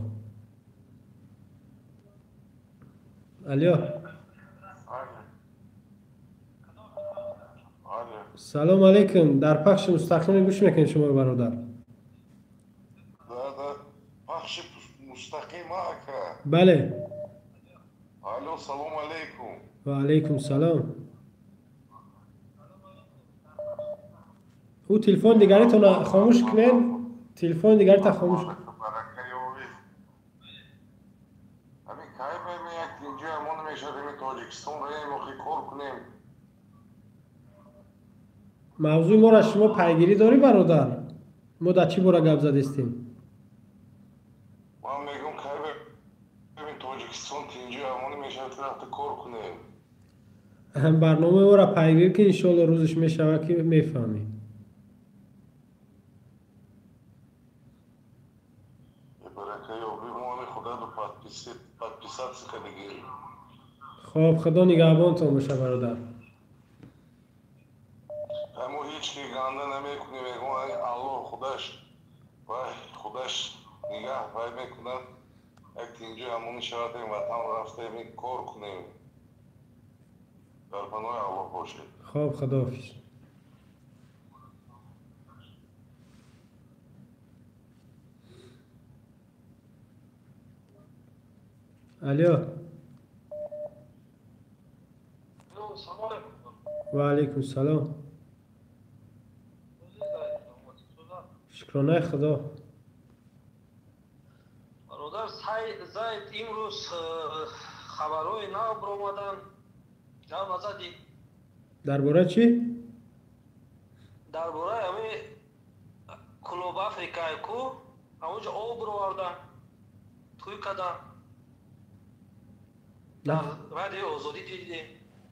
Алё, салом алейкум, дар пахши мустақиме гӯш мекунед шумо, бародар. Пахши мустақим, ака? Бале. Алло, салом алейкум. Ва алейкум салом. Ӯ телефони дигаритона хомӯш кунед, телефони дигарита хомӯш. Ҳамин кай мемеяд инҷо амон мешавад, ҳамин Тоҷикистон раем, охи кор кунем. Мавзӯи моро шумо пайгирӣ дорӣ, бародар? Мо дар чӣ бора гап задистем? Ман мегӯм, кай ҳамин Тоҷикистон тинҷи амон мешавад, рафта кор кунем. Барномаи моро пайгирӣ ки, иншоалло, рӯзаш мешавад ки мефаҳмӣ. Барака ёбӣ, мо ҳами худо подписаться кардагӣ. Хоб, худо нигаҳбонтон боша, бародар. Мо ҳеҷ ки ганда намекунем, мегӯм, Аллоҳ худаш вай худаш нигаҳ вай мекунад, як тинҷи амон шавад, ватан рафтаем, кор кунем. Дар паноҳи Аллоҳ бошед. Хоб, худоҳофиз. Алё. Ва алайкум салом, шукронаи Худо. Бародар Зайд, имрӯз хабарҳои нав баромаданд, гап назадӣ? Дар бораи чӣ? Дар бораи ҳами Клуб Африкаи ку, ҳамонҷо об бировардан, тӯй кардан, дар Радиои Озодӣ дидем.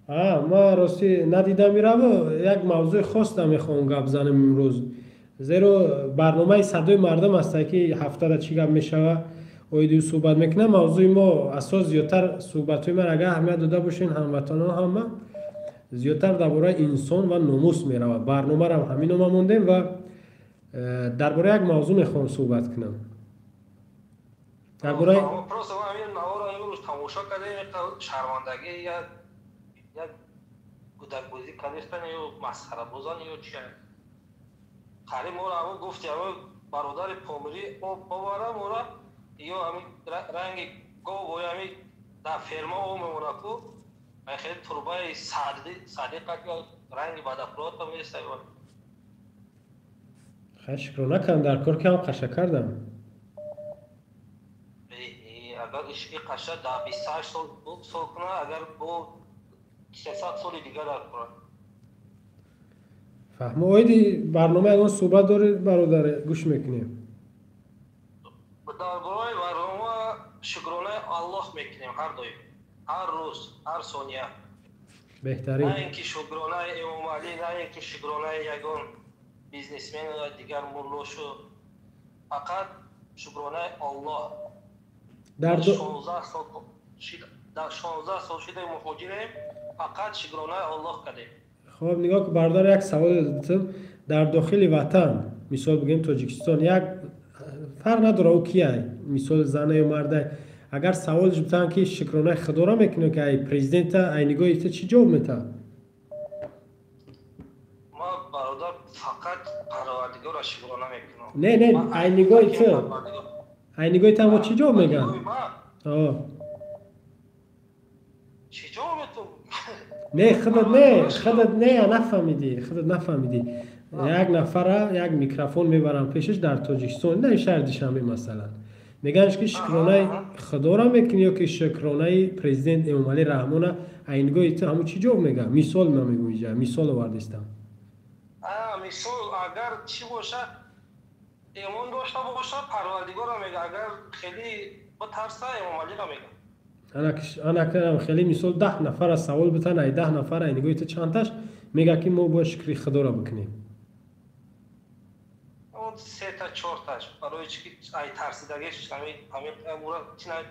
Ман ростӣ надидам. Ираву як мавзӯи хос намехоҳам гап занем имрӯз. Зеро барномаи садои мардум аст ки ҳафтада чӣ гап мешава, оиди ӯ суҳбат мекунам. Мавзӯи мо асос зиёдтар суҳбатҳои ман, агар аҳамият дода бошен ҳамватанон, ҳама зиёдтар дар бораи инсон ва номус меравад. Барномарам ҳамин нома мондем ва дар бораи як мавзӯъ мехоҳам суҳбат кунам. Дар бораи просто ҳамин наворо имрӯз тамошо кардем, шармандагӣ, як гудакбозӣ кардистан ё масхарабозан ё чи. Қариб моро ҳамон гуфти ҳамон бародари помирӣ об овара мора ё ҳамин ранги гов ё ҳамин дар ферма об мемонад ку, хеле турбаи садиқа ранги бадафлота места. Хай, шукро накардам, дар кор ки ҳам қаша кардам. Агар ишқи қаша дар 28 сол кунад, агар бо 300 соли дигар дар кунад. Фаҳмо. Оиди барнома ягон суҳбат доред, бародар? Гӯш мекунем. Дар бораи барнома шукронаи Аллоҳ мекунем ҳар доим, ҳар рӯз, ҳар сония. Беҳтарин. На ин ки шукронаи Эмомалӣ, на ин ки шукронаи ягон бизнесмен ва дигар муллошу, фақат шукронаи Аллоҳ. Дар 16 сол шидаи муҳоҷирем, фақат шукронаи Аллоҳ кардем. Хоб, нигоҳ кун бародар, як савол додам. Дар дохили ватан, мисол бигӯем Тоҷикистон, як фарқ надорад ӯ кияй, мисол зана ё мардай, агар савол битан ки шукронаи худоро мекунӣ ки ай президента, ай нигоҳи ту чӣ ҷавоб метаҳад? Ман бародар фақат Парвардигорро шукрона мекунам. Не, не, ай нигоҳи ту, ай нигоҳи ту мо чӣ ҷавоб мегӯянд? Чӣ ҷавоб метум? Не, худат не, худат не, нафаҳмидӣ, худат нафаҳмидӣ. Як нафара як микрофон мебарам пешаш дар Тоҷикистон, на шаҳри Душанбе масалан, мегӯянд ки шукронаи худоро мекунӣ ё ки шукронаи президент Эмомалӣ Раҳмона, ай нигоҳи ту ҳамун чӣ ҷавоб мегӯяд? Мисол ман мегӯм, инҷа мисол овардистам. Мисол агар чӣ бошад, имон дошта бошад, Парвардигорро мегӯяд, агар хеле битарса, Эмомалиро мегӯяд. Анакам хеле мисол 10 нафара савол битан, ай 10 нафар ай нигоҳи ту чандташ мегӯяд ки мо бояд шукри худоро бикунем? Сета чорташ, барои чи ки ай тарсидагиш ҳамин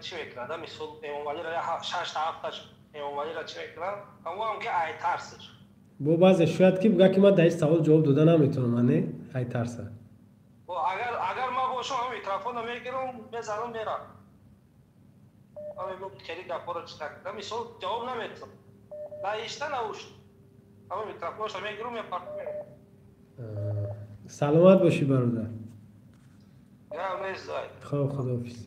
чӣ мекунад? Мисол Эмомалиро шашта ҳафташ Эмомалиро чӣ мекунад? Ҳамоам ки ай тарсиш. Бо баъзе шояд ки бигӯяд ки ман дар ин савол ҷавоб дода наметавонам, не? Ай тарса. Агар ман бошам, ҳамин микрофонро мегирам, мезанам, мерам. Мегӯям хеле гапҳоро чӣ накардам, мисол ҷавоб наметавонам. На ишта, на ушта. Ҳамин микрофонашро мегирам, мепартам, мерам. Саломат бошӣ бародар. Гап нест. Хоб, худоҳофиз.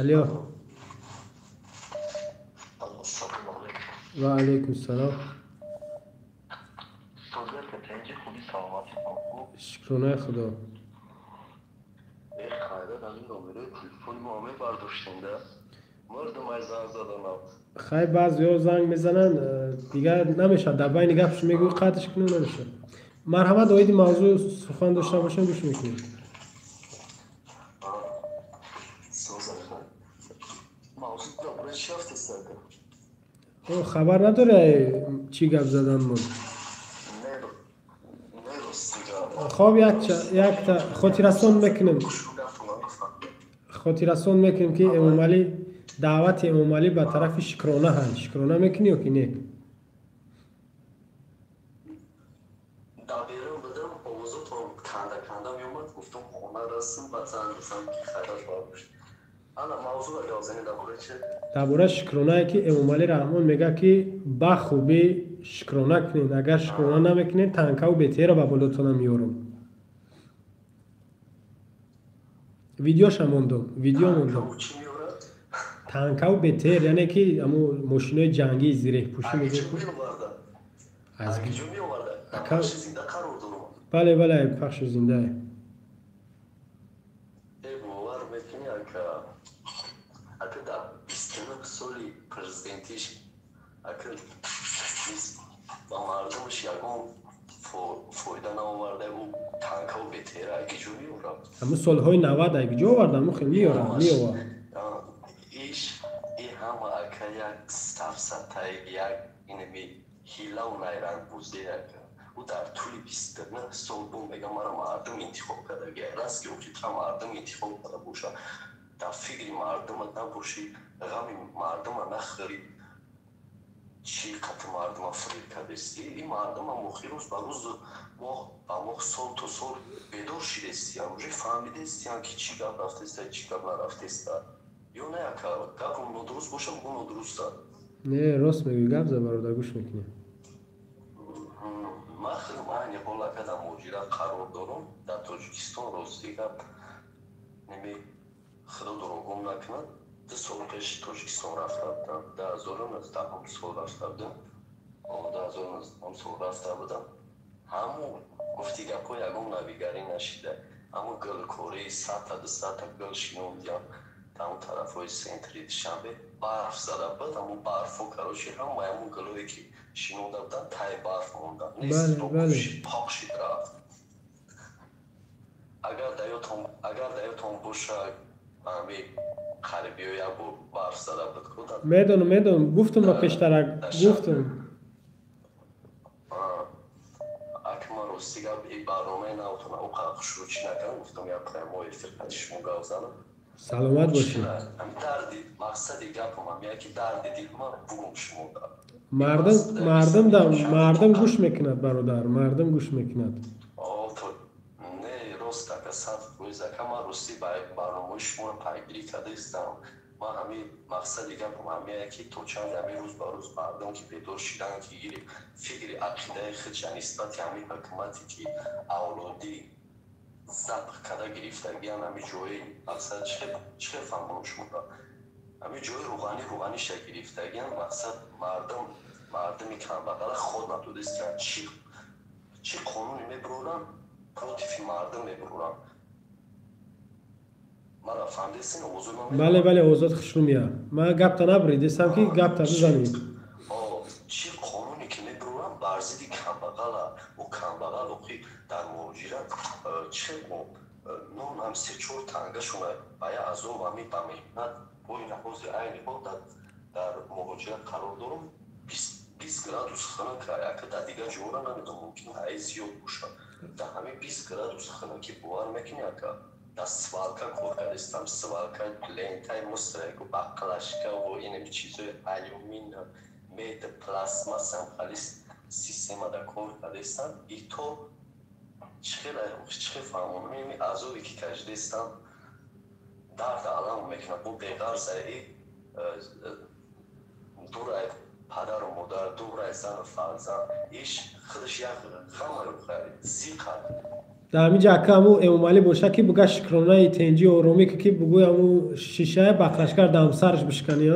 Алё. Ва алайкум салом. Шукронаи Худо. Хай, баъзеҳо занг мезананд, дигар намешавад, дар байни гапш мегӯй қатъш кунӣ, намешавад. Марҳамат, оиди мавзӯъ сухан дошта бошем, гӯш мекунем. Хабар надорӣ чӣ гап задан мон? Хоб, якта хотиррасон мекунем, хотиррасон мекунем ки Эмомалӣ, даъвати Эмомалӣ ба тарафи шукрона ҳаст. Шукрона мекунӣ ё ки не? Дар бораи шукронае ки Эмомалӣ Раҳмон мегӯяд ки ба хубӣ шукрона кунед, агар шукрона намекунед, танкаву бетера ба болотона меорам. Видеоша мондум, видео мондум. Танкаву бетер, яъне ки амо мошинои ҷангии зиреҳпӯшӣ мегӯяд. Бале, бале, пахши зиндае. Ба мардумаш ягон фоида наоварда, ӯ танкаву бетера айкиҷо меорад? Ҳамун солҳои 90 айкиҷо овард, ҳамун хел меорад, меовард. Иш и ҳама ака як сафсатаи, як инами Ҳилаву найрангбозӣ. Ӯ дар тӯли 29 сол бо мега, маро мардум интихоб карда. Раст ки охитра мардум интихоб карда боша, дар фикри мардумат набошӣ, ғами мардума нахӯрӣ, чӣ қати мардума фиреб кардестӣ? Ин мардумам охир рӯз ба рӯз, моҳ ба моҳ, сол то сол бедор шидестиян, уже фаҳмидестиян, ки чӣ гап рафтеста, чӣ гап нарафтеста. Ё не, ака, гапам нодуруст боша, бугӯ нодуруста. Не, рост мегӯӣ, гап за, бародар, гӯш мекунем. Ман хеле айни ҳол, ака, дар муҳоҷират қарор дорам дар Тоҷикистон. Рости гап, неми худо дурӯғгум накунад, 2 сол пеш Тоҷикистон рафта будам, 2019-ум сол рафта будам, 2019-ум сол рафта будам. Ҳамун гуфти гапҳо ягон навигарӣ нашида. Ҳамун гулкории 100-та, 200-та гул шинондиям. Дар он тарафҳои центри Душанбе барф зада буд. Ҳамун барфо, короче, ҳамаи ҳамун гулое ки шинонда буданд, таи барф монданд, нест, пок шид, рафт. Агар даётон боша, ҳами қарибиё як бор барф зада буд. Медонам, медонам, гуфтум ба пештарак гуфтум. Ака, ман рости гап, и барномаи навтона оқа хушрӯ чӣ накардам, гуфтам, як прямой эфир қати шумо гап занам. Саломат бошед. Дарди мақсади гапам ҳам яки дарди дилма бугум шумо. Мардум гӯш мекунад, бародар, мардум гӯш мекунад. Не, рост, ака, 100%, ака, ман ростӣ барномаи шуморо пайгирӣ карда истам. Ман ҳамин мақсади гапам ҳамяе, ки то чанд ҳамин рӯз ба рӯз мардум ки бедор шидан, ки фикри ақидаи худша нисбати ҳамин ҳукумате ки авлодӣ забт карда гирифтагиан, ҳамин ҷои мақсад, чӣ хел фаҳмонам шуморо, ҳамин ҷои рӯғанӣ рӯғаниша гирифтагиан, мақсад, мардум, мардуми камбағала ход надодистиян. Чӣ қонуне мебуроранд, против мардум мебуроранд. Мара фаҳмидестин, овозои ман? Бале, бале, озод хушрӯ меяд. Ман гапта набуридестам, ки гапта бизанед. Чӣ қонуне ки мебуроранд, бар зидди камбағала. Ӯ камбағал охи дар муҳоҷират чӣ нон ҳам се чор тангашона ба я азоб, ҳами ба меҳнат бо ин ҳозир айни ҳол дар муҳоҷират қарор дорам. 20 градус хунук, ака, дар дигар ҷоҳора намедонам, мумкин ҳай зиёд бошад. Дар ҳамин 20 градус хунукӣ, бовар мекунӣ, ака, дар свалка кор кардистам. Свалка лентаи мусораку баклажка ва инами чизои алюмин, мед, пластмассам хали система дар кор кардистам. И то чихел фаҳмонам, ими азобе ки кашидистам, дард алам мекунад. Бо беғарзаи дурай падару модар, дурай зану фарзанд, иш худаш як ғамаю зиқа. Дар ҳамин ҷа, ака, ҳамун Эмомалӣ боша, ки буга шукронаи тенҷи оромӣ, ки бугӯй ҳамун шишая баклажкар дар сараш бишканӣ.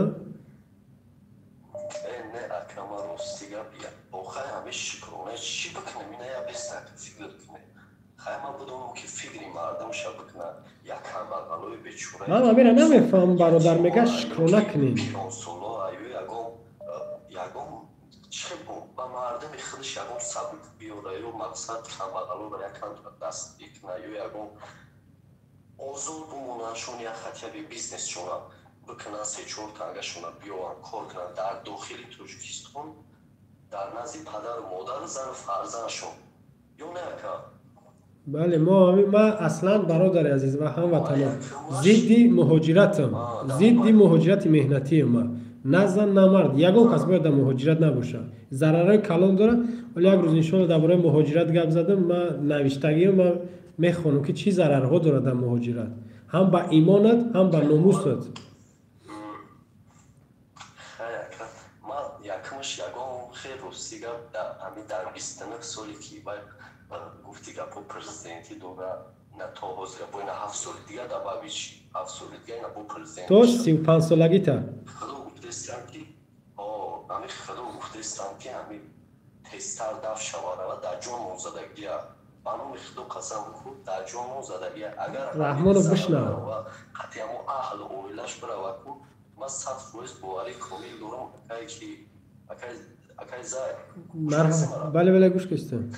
Не, ака, ман рости гап, охай ҳамин шукрона чӣ бикунем? Ина я бестак фикр кунем. Хай, ман будонам, ки фикри мардумша бикунад, як камбағалои бечора. Ман ҳамира намефаҳмам, бародар, мега шукрона кунем. Пиронсоло аю ягон чӣ ба мардуми худаш ягон сабук биёра, ё мақсад камбағалоро якам даст бикуна, ё ягон озод бумонандшон, як хотя бы бизнесшона бикунанд, се чор тангашона биёранд, кор кунанд дар дохили Тоҷикистон, дар назди падару модару зану фарзандшон. Ё не, ака? Бале, мо ман аслан, бародари азиз ва ҳамватанон, зидди муҳоҷиратам, зидди муҳоҷирати меҳнатиам. Ман на зан, на мард, ягон кас бояд дар муҳоҷират набошад, зарарҳои калон дорад. Вале як рӯз иншоалло дар бораи муҳоҷират гап задам. Ман навиштагиам, ман мехонам, ки чӣ зарарҳо дорад дар муҳоҷират, ҳам ба имонат, ҳам ба номусат. Ман якумаш ягон хел, рости гап, ҳамин дар 29 соле ки гуфти гапо президентӣ дора, на то ҳозир бо ина 7 соли дигар, дар баъди 7 соли дигар ина бо президент. То 35-солагита. Худо гуфтестам, ки ҳамин худо гуфтестам, ки ҳамин тезтар дафт шавад, ва дар ҷонмон задагия, ба номи худо қасам бихӯр, дар ҷонмон задагия. Агар Раҳмонов, бишнав. Қатъи ҳамон аҳлу оилаш биравад ку, ман 100% боварӣ комил дорам, акае ки акай зай. Бале, бале, гӯш кистем.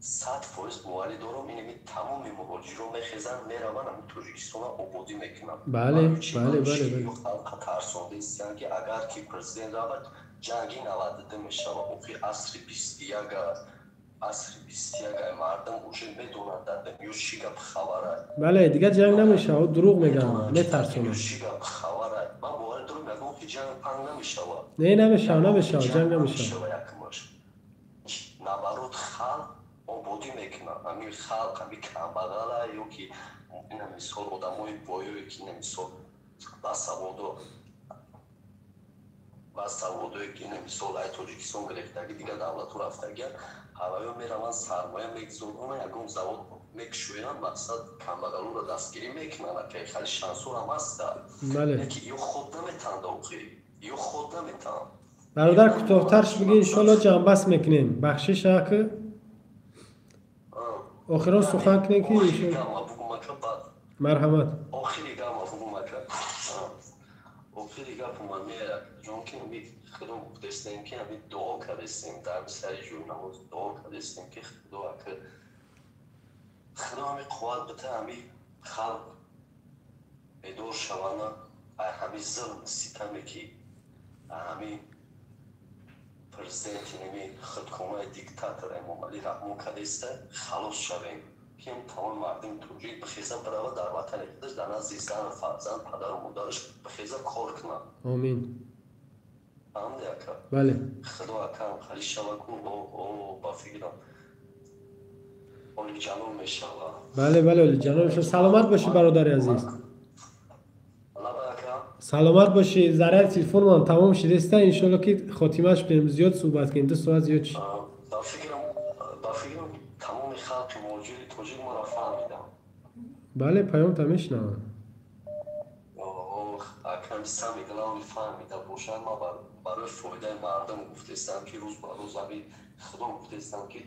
100% боварӣ дорам, инами тамоми муҳоҷирон мехезанд, мераванд, ҳамин Тоҷикистона ободӣ мекунанд. Бале, бале, бале. Халқа тарсонда истиянд, ки агар ки президент равад, Ҷанги 92 мешава. Охи асри 21, асри 21 мардум уже медонанд дар дунё чӣ гап хабара. Бале, дигар ҷанг намешава, дурӯғ мегӯянд, метарсонанд. Чӣ гап хабара. Ман бовар дорам, мегӯям ки ҷанг панг намешава. Не, намешава, намешава, ҷанг намешава. Якумаш. Наоборот, халқ ободӣ мекунад. Ҳамин халқ, ҳамин камбағала ё ки ина мисол одамои боёе ки ина мисол басаводое ки ина мисол ай Тоҷикистон гирифтаги дигар давлату рафтагиан, ҳаваё мераванд, сармоя мегузоранд, ягон завод мекушоянд, мақсад камбағалуро дастгирӣ мекунанд. Акай хали шансурам ҳаста. Яки ё худ наметаҳанд, охи ё худ наметаҳанд. Бародар, кӯтоҳтарш бигӣ, иншоалло ҷамъбаст мекунем. Бахшиш аки охирон сухан кунем ки марҳамат. Охири гапа бугум ака. Охири гапума меяд ҷон ки ами худо гуфтестем ки ами дуо кардестем дар сари ҷӯйнамоз дуо кардестем ки худо ака худо ами қувват бита, ами халқ бедор шавана, ай ҳами зулм ситаме ки ҳами президенти ними худкомаи диктатор Эмомалӣ Раҳмон кардеста халос шавем, ки тамоми мардуми тоҷик бихеза бирава дар ватани худаш, дар назди зану фарзанд, падару модараш бихеза кор кунад. Омин. Фаҳмиди ака? Бале. Худо акам хали шава ку ба фикрам олиҷаноб мешава. Бале, бале, олиҷаноб мешава. Саломат бошӣ, бародари азиз. Саломат бошӣ. Заряди телефонмон тамом шидеста, иншоалло ки хотимаш кунем, зиёд суҳбат кунем, 2 соат зиёд шид. Ба фикрам тамоми халқи муҳоҷири тоҷик маро фаҳмидам. Бале, паёмта мешунавам. Акам сами главный фаҳмида бошад, ман барои фоидаи мардум гуфтестам ки рӯз ба рӯз ами худо гуфтестам ки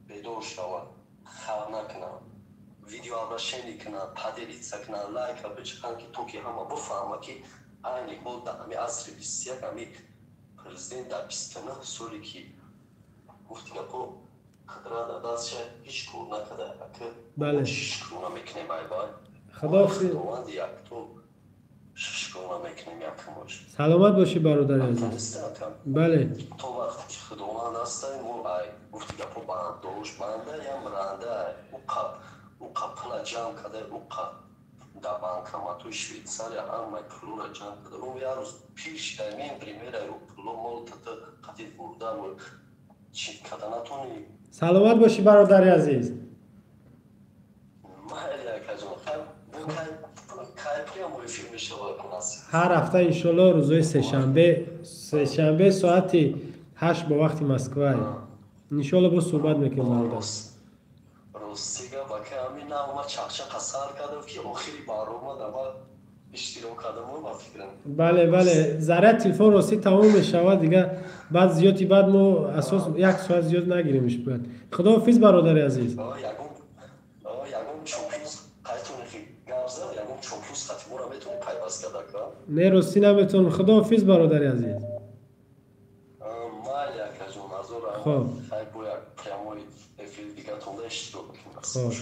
бедор шавад, хаб накунам, видеообращение кунанд, поделиться кунанд, лайка бичиқанд, ки то ки ҳама бифаҳма ки айни ҳол дар ҳами асри 21 ҳами президент дар 29 соли ки гуфти гапо қудрат дар дастша ҳеҷ кор накарда. Ака, шукрона мекунем айбай худованди якто, шукрона мекунем якумош. Саломат бошӣ, бародари азиз. Бале. То вақте ки худованд ҳастай, мо ай гуфти гапо бандош банда ям ранда уқа уқа пула ҷамъ карда, уқа дар банкоматҳои Швейтсария ҳамаи пулура ҷамъ карда, ӯ як рӯз пир шидай мембри, мерай, ӯ пуло мол тата қатид бурда чӣ карда натонӣ. Саломат бошӣ, бародари азиз. Майли, акаҷон, кай прямой эфир мешавад? Ҳар ҳафта иншоалло рӯзои сешанбе, сешанбе соати 8 бо вақти Москва. Иншоалло боз суҳбат мекунем, бародар. Рости гап, ака, ҳамин навма чақчақа сар кардам ки охири барнома дама иштирок кардам, ба фикрам. Бале, бале, заряд телефон ростӣ тамом мешавад, дигар баъд зиёди баъд мо асос як соат зиёд нагиремиш бояд. Худоҳофиз, бародари азиз. Ягон чоплус қайтони гап зад, ягон чоплус қати мора метавонӣ пайваст кард, ака? Не, ростӣ наметавонам. Худоҳофиз, бародари азиз. Майли, акаҷон, азор. Хоб. Хай, бо як прямой эфир дигатонда иштирок. Хоб,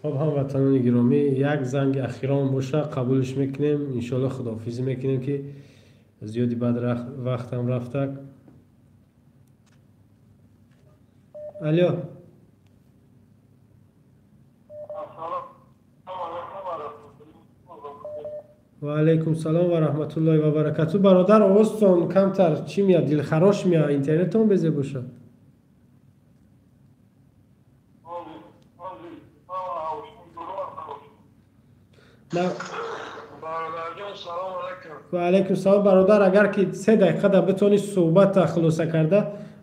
хоб, ҳамватанони гиромӣ, як занги ахирон боша, қабулш мекунем, иншоалло худоҳофизӣ мекунем, ки зиёди баъд вақтам рафтак. Алё. Ва алайкум салом ва раҳматуллоҳи ва баракату. Бародар, овозтон камтар чӣ меяд, дилхарош меяд, интернетон безе бошад. Ва алайкум салом, бародар. Агар ки 3 дақиқада битонӣ суҳбатта хулоса карда,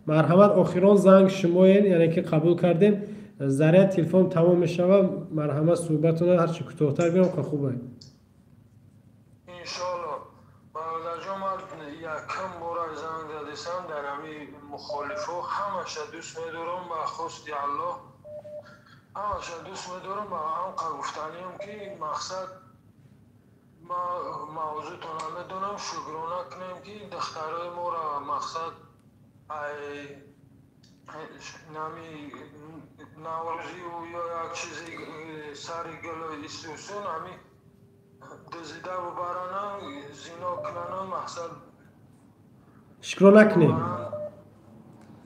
марҳамат. Охирон занг шумоен, яъне ки қабул кардем, заряд телефон тамом мешавад. Марҳамат, суҳбатона ҳарчи кӯтоҳтар биём, хуб. Иншоалло, бародарҷон, ман якум бора занг задисам. Дар ҳами мухолифо ҳамаша дӯст медорам, ба хости Аллоҳ ҳамаша дӯст медорам. Ба ҳамқа гуфтаниам ки мақсад ма мавзӯътона медонам, шукрона кунем ки духтарои моро мақсад ай нами наврӯзию ё як чизи сари гулу исусун ҳами дузида бубаранам, зино кунанам, мақсад. Шукрона кунем.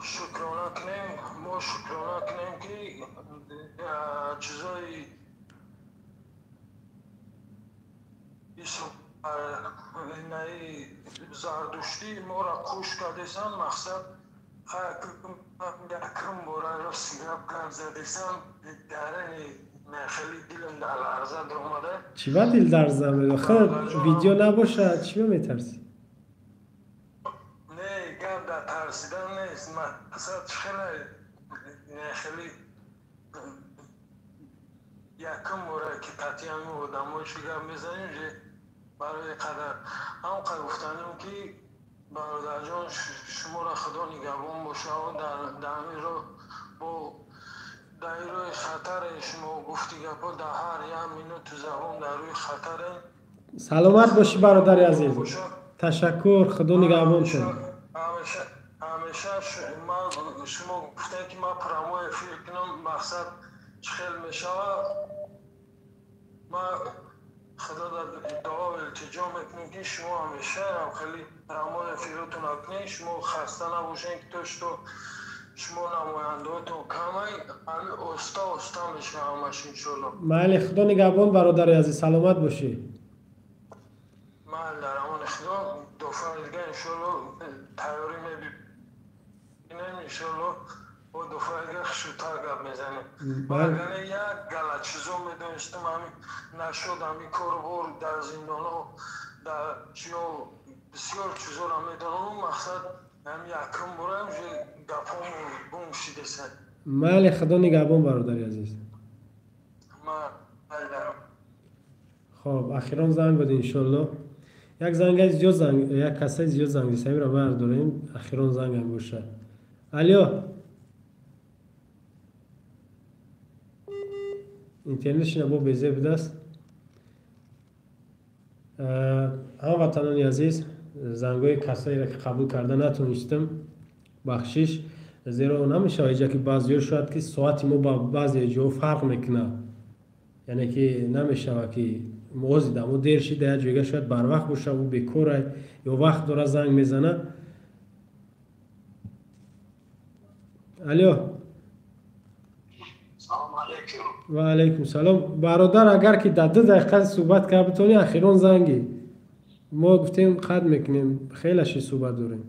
Шукрона кунем, мо шукрона кунем, ки чизои зардуштӣ моро қуш кардесан. Мақсад якум бора рости гап гап задесам, дарани хеле дилам дар ларза даромада. Чӣ ба дил ларза меояд? Видео набошад, чӣ ба метарсӣ? Не, гап дар тарсидан нест. Мақсад хеле хеле якум бора ки қатъиян одамои чӣ гап мезанем, барои қадар ҳам гуфтанем, ки бародарҷон, шуморо Худо нигаҳбон бошад. Дар ҳамин роҳ, бо дар ин роҳи хатаре, шумо гуфти гапҳо, дар ҳар як минуту забон дар рӯи хатаре. Саломат бошӣ, бародари азиз, ташаккур, Худо нигаҳбонтон. Ҳамеша шумо гуфтем, ки ман прямой эфир кунам, мақсад чӣ хел мешавад. Ман Худо дар дуо илтиҷо мекунем, ки шумо ҳамеша хеле прямой эфиротон кунед, шумо хаста набошед, ки то что шумо намояндаотон камай, ҳамин оста оста мешава ҳамаш, иншолло. Майли, Худо нигаҳбон, бародари азиз, саломат бошӣ. Майли, дар амони Худо. Дофаи дига, иншолло, тайёрӣ мебинем, иншолло, бо дофаи дига хушрӯтар гап мезанем. Вагарна як гала чизо медонистам, ҳамин нашуд, ҳамин корубор дар зиндонҳо, дар чиё, бисёр чизоро медонам. Мақсад ҳам якум борам гапҳом гум шидесан. Майли, Худо нигаҳбон, бародари азиз. Хоб, ахирон занг буд, иншолло. Як зангаи зиёд занг, як касаи зиёд занг зисамиро бардорем, ахирон зангам бошад. Алё, интернетшина бо безе будааст. Ҳамватанони азиз, зангҳои касаеро ки қабул карда натонистам, бахшиш, зеро намешавад иҷа ки баъзеҳо шояд ки соати мо ба баъзе ҷоҳо фарқ мекунад, яъне ки намешавад ки ози дамо дер шида, як ҷойга шояд барвақт боша, ӯ бекора ё вақт дора, занг мезана. Алё. Ва алайкум салом, бародар. Агар ки дар 2 дақиқа суҳбат карда битонӣ, ахирон занги мо гуфтем, қатъ мекунем, хелаши суҳбат дорем.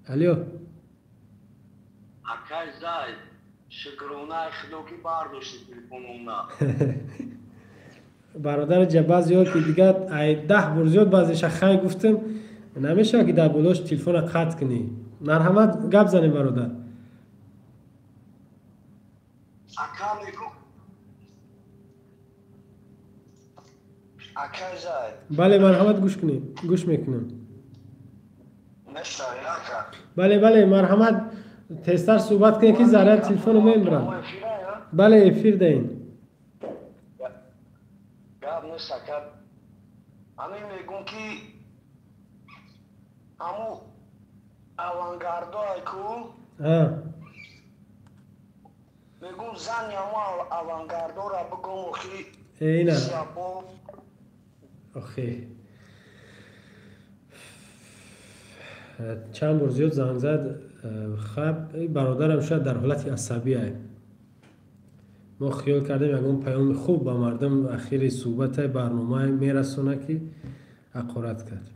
Алё. Акай Зай, шукронаи Худо, ки бардошти телефонона. Бародари ҷа, баъзеҳо ки дигар ай 10 бор зиёд баъзеша хай гуфтем, намешавад ки дар болош телефона қатъ кунӣ. Марҳамат, гап занем, бародар. Ака, мегу, акай Зай. Бале, марҳамат, гӯш кунем, гӯш мекунем. Мешнавӣ, ака? Бале, бале, марҳамат, тезтар суҳбат кунем, ки заряд телефоно мебурад. Бале, эфир даем. Гап нест, ака. Ҳамин мегӯм, ки ҳаму авангардо айку, мегӯм, зани ҳаму авангардора бигӯм, охи. Ина, охи, чанд бор зиёд занг зад. Хаб, бародарам шояд дар ҳолати асабӣ ай. Мо хиёл кардем, ягон паёми хуб ба мардум ахири суҳбатай барномае мерасона, ки ҳақорат кард.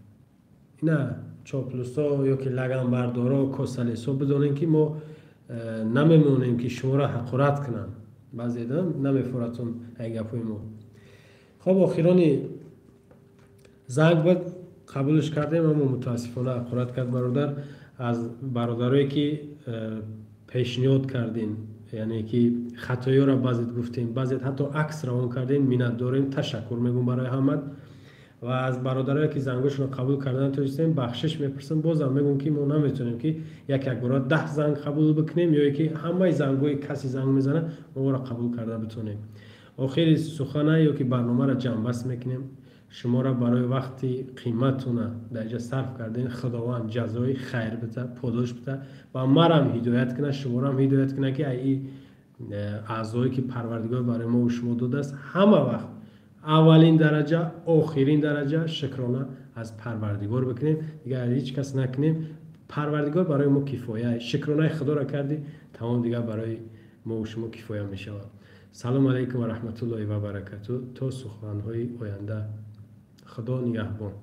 Ина чоплусо ё ки лаганбардоро, косалесо, бидонем, ки мо намемонем, ки шуморо ҳақорат кунанд. Баъзе намефуратон ай гапҳои мо. Хоб, охирони занг буд, қабулш кардем, аммо мутаассифона ҳақорат кард бародар. Аз бародарое ки пешниҳод кардем, яъне ки хатоёро баъзет гуфтем, баъзет ҳатто акс равон кардем, миннат дорем, ташаккур мегӯм барои ҳамат. Ва аз бародарое ки зангошонро қабул карда натонистем, бахшиш мепурсам. Бозам мегӯм, ки мо наметавонем, ки як як бора 10 занг қабул бикунем ё ки ҳамаи зангҳои касе занг мезанад, мо ӯро қабул карда битонем. Охири сухана ё ки барномаро ҷамъбаст мекунем. Шуморо барои вақти қиматона дар инҷа сарф кардем, Худованд ҷазои хайр бита, подош бита ва марам ҳидоят кунад, шуморо ҳидоят кунад, ки аи аъзое ки Парвардигор барои мо шумо додааст, ҳама вақт Аввалин дараҷа, охирин дараҷа шукрона аз Парвардигор бикунем, дигар аз ҳеҷ кас накунем. Парвардигор барои мо кифоя. Шукронаи Худоро кардӣ, тамом, дигар барои мо шумо кифоя мешавад. Салом алайкум ва раҳматуллоҳи ва баракату. То суханҳои оянда, Худо нигаҳбон.